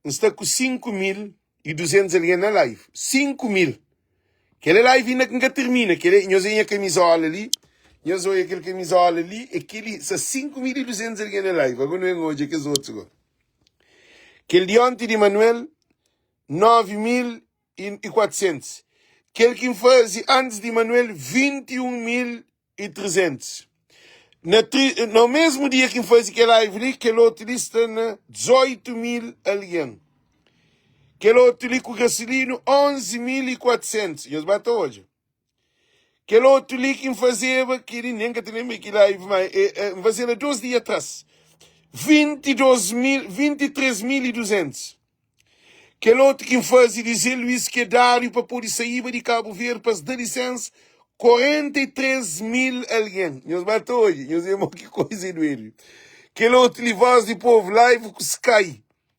N sta ku 5200 algen na live. 5000. Kel é live inda ki N ka tirmina. Kel é, nhos odja nha kamizola li. Nhos odja kel kamizola li. É kel-li. Sta 5200 algen na live. Agora nu ben odja kes otus go. Kel di onti di Manuel, 9400. Kel ki N faze antis di Manuel, 21000. i 300. Na tri, na mesmu dia ki N faze kel live li, kel otu li sta na 18 mil algen. Kel otu li ku Gracelino, 11.400. Nhos ba ta odja. Kel otu li ki N fazeba, ki li nen ka ta lenbra ki live, ma e, e, N fazeba dos dia atrás, 22 mil, 23.200. Kel otu ki N faze di Zé Luís ki é Dáriu pa pode saíba di Kabu Verdi pa es da lisénsa, 43 mil algen. Nhos ba ta odja, nhos é mo ki koza é duedu. Kel otu li, Voz di Povu, live ku Sky,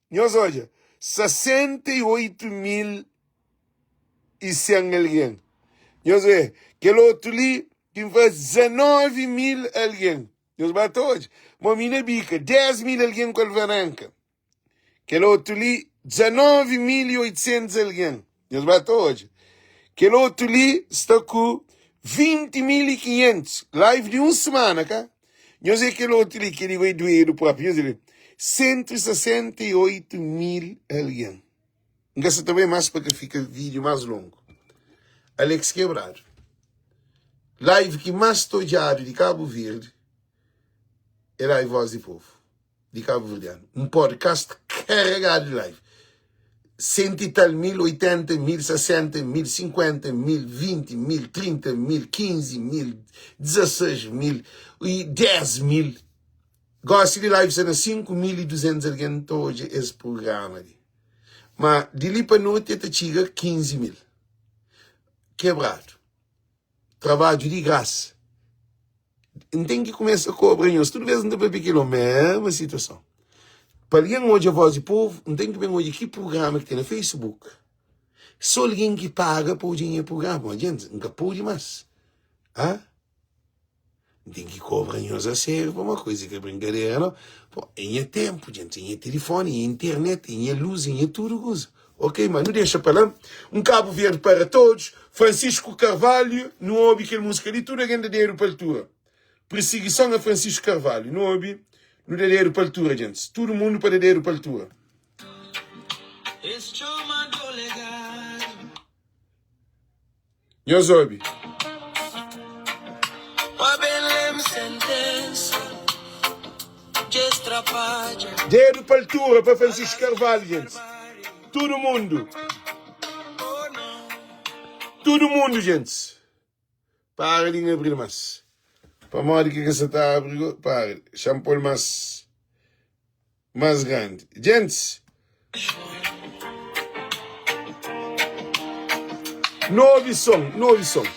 nhos odja, 68 mil i 100 algen. Nhos vê, kel otu li ki N faze, 19 mil algen. Nhos ba ta odja. Mo mi na bika, 10 mil algen ku alvarenka. Kel otu li, 19.800 algen. Nhos ba ta odja. Kel otu li sta ku 20.500. Live di un semana, ka? Nhos é kel otu li, kel li bai duedu propi. Nhos li, 168 mil algen. N ka sa ta bai más pa ka fika vídeo más longu. Alex Quebrado. Live ki más ta odjadu di Cabo Verde é live Voz di Povo. di kabuverdianu un podcast karegadu di live senti i tal mil, 80 mil, 60 mil, 50 mil, 20 mil, 30 mil, 15 mil, 16 mil i 10 mil gosi di live sta na 5200 algen ta odja es prugrama li ma di li pa noti el ta txiga 15 mil kebradu trabadju di grasa N ten ki kumesa kobra nhos. Tudu bes N ta papia kel omesmu situason. Pa algen odja Voz di Povu, N ten ki ben odja ki prugrama ki ten na Facebook. So algen ki paga pa odja nha prugrama. Ó djenti, N ka pode más. Ha? N ten ki kobra nhos a sériu pa uma kuza ki é brinkadera, nau. Pô, é nha ténpu, djenti, é nha tilifoni, é nha internet, é nha lus, é nha tudu kuza. Ok, ma nu dexa pa la. Um Cabo Verde para todos. Francisco Carvalho, nu obi kel música li, tudo alguém da dedo pa altura. Perseguição a Francisco Carvalho, nu obi, nu da dedo pa altura, gente. Tudo mundo pa da dedo pa altura. Nhos obi. Dedo pa altura pa Francisco Carvalho, gente. Tudu mundu. Tudu mundu, gentis. Para di N abri-l más. Pamodi ki ka sa ta abri go? Para. Xa-m pô-l más, más grandi. Gentis. Nu obi son, nu obi son.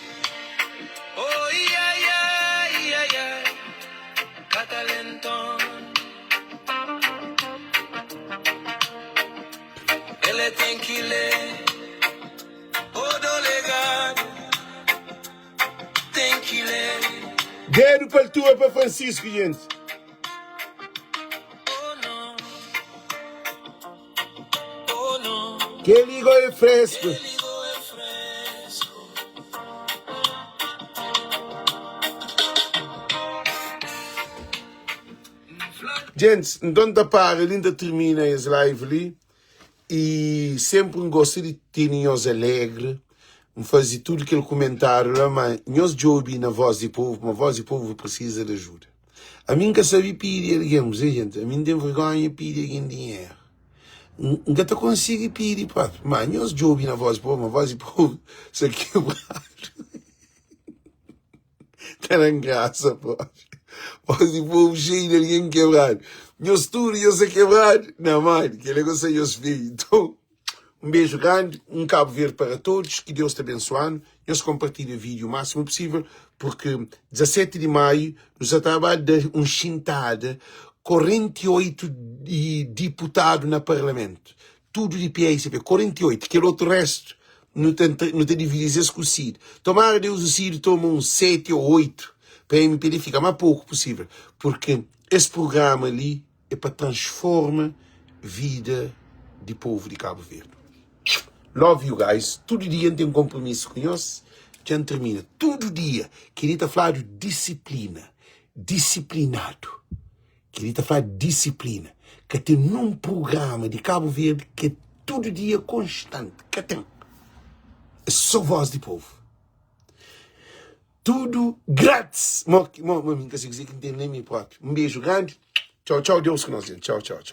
Dedu pa altura pa Francisco, gente. Kel-li go é fresku. Gentis, nton ta para li, N ta tirmina es live li. I senpri N gosta di tene nhos alegri. N faze tudu kel kumentáriu la, má nhos djobe na Vós di Povu, ma Vós di Povu prisiza di ajuda. Ami N ka sabe pidi algen, kuzê jenti? Ami N ten vergónha pidi algen dinheru. N ka ta konsigi pidi própi. Má nhos djobe na Vós di Povu, ma Vós di Povu sta kebradu. Ta da-m grasa própi. Vós di Povu xeiu di algen kebradu. Nhos tudu nhos sta kebradu? Na modi? Kel-la ka sta nhos feiu. Nton, un beju grandi, un Kabu Verdi para todos, ki Deus ta abensuanu. Nhos konpartilha vídiu o másimu pusível, purki 17 di maiu nu sa ta ba da un xintada 48 di diputadu na parlamentu, tudu di PAICP, 48, kel otu restu nu ta nu ta dividi es ku CID. Tomara Deus o CID toma uns 7 ou 8 pa MPD fika más poku pusível, purki es prugrama li é pa transforma vida di povu di Kabu Verdi. Love you guys. Tudu dia N ten konpromisu ku nhos. Dja N termina. Tudu dia. Kel-li ta fladu disiplina. Disiplinadu. Kel-li ta fladu disiplina. Ka ten nun prugrama di Kabu Verdi ki é tudu dia konstanti. Ka ten. É sô Voz di Povu. Tudu gratis. Mo, mo, mo, mi N ka si kuzê ki N ten nen mi própi. Un beju grandi. Txau, txau. Deus ku nos. Txau, txau, txau.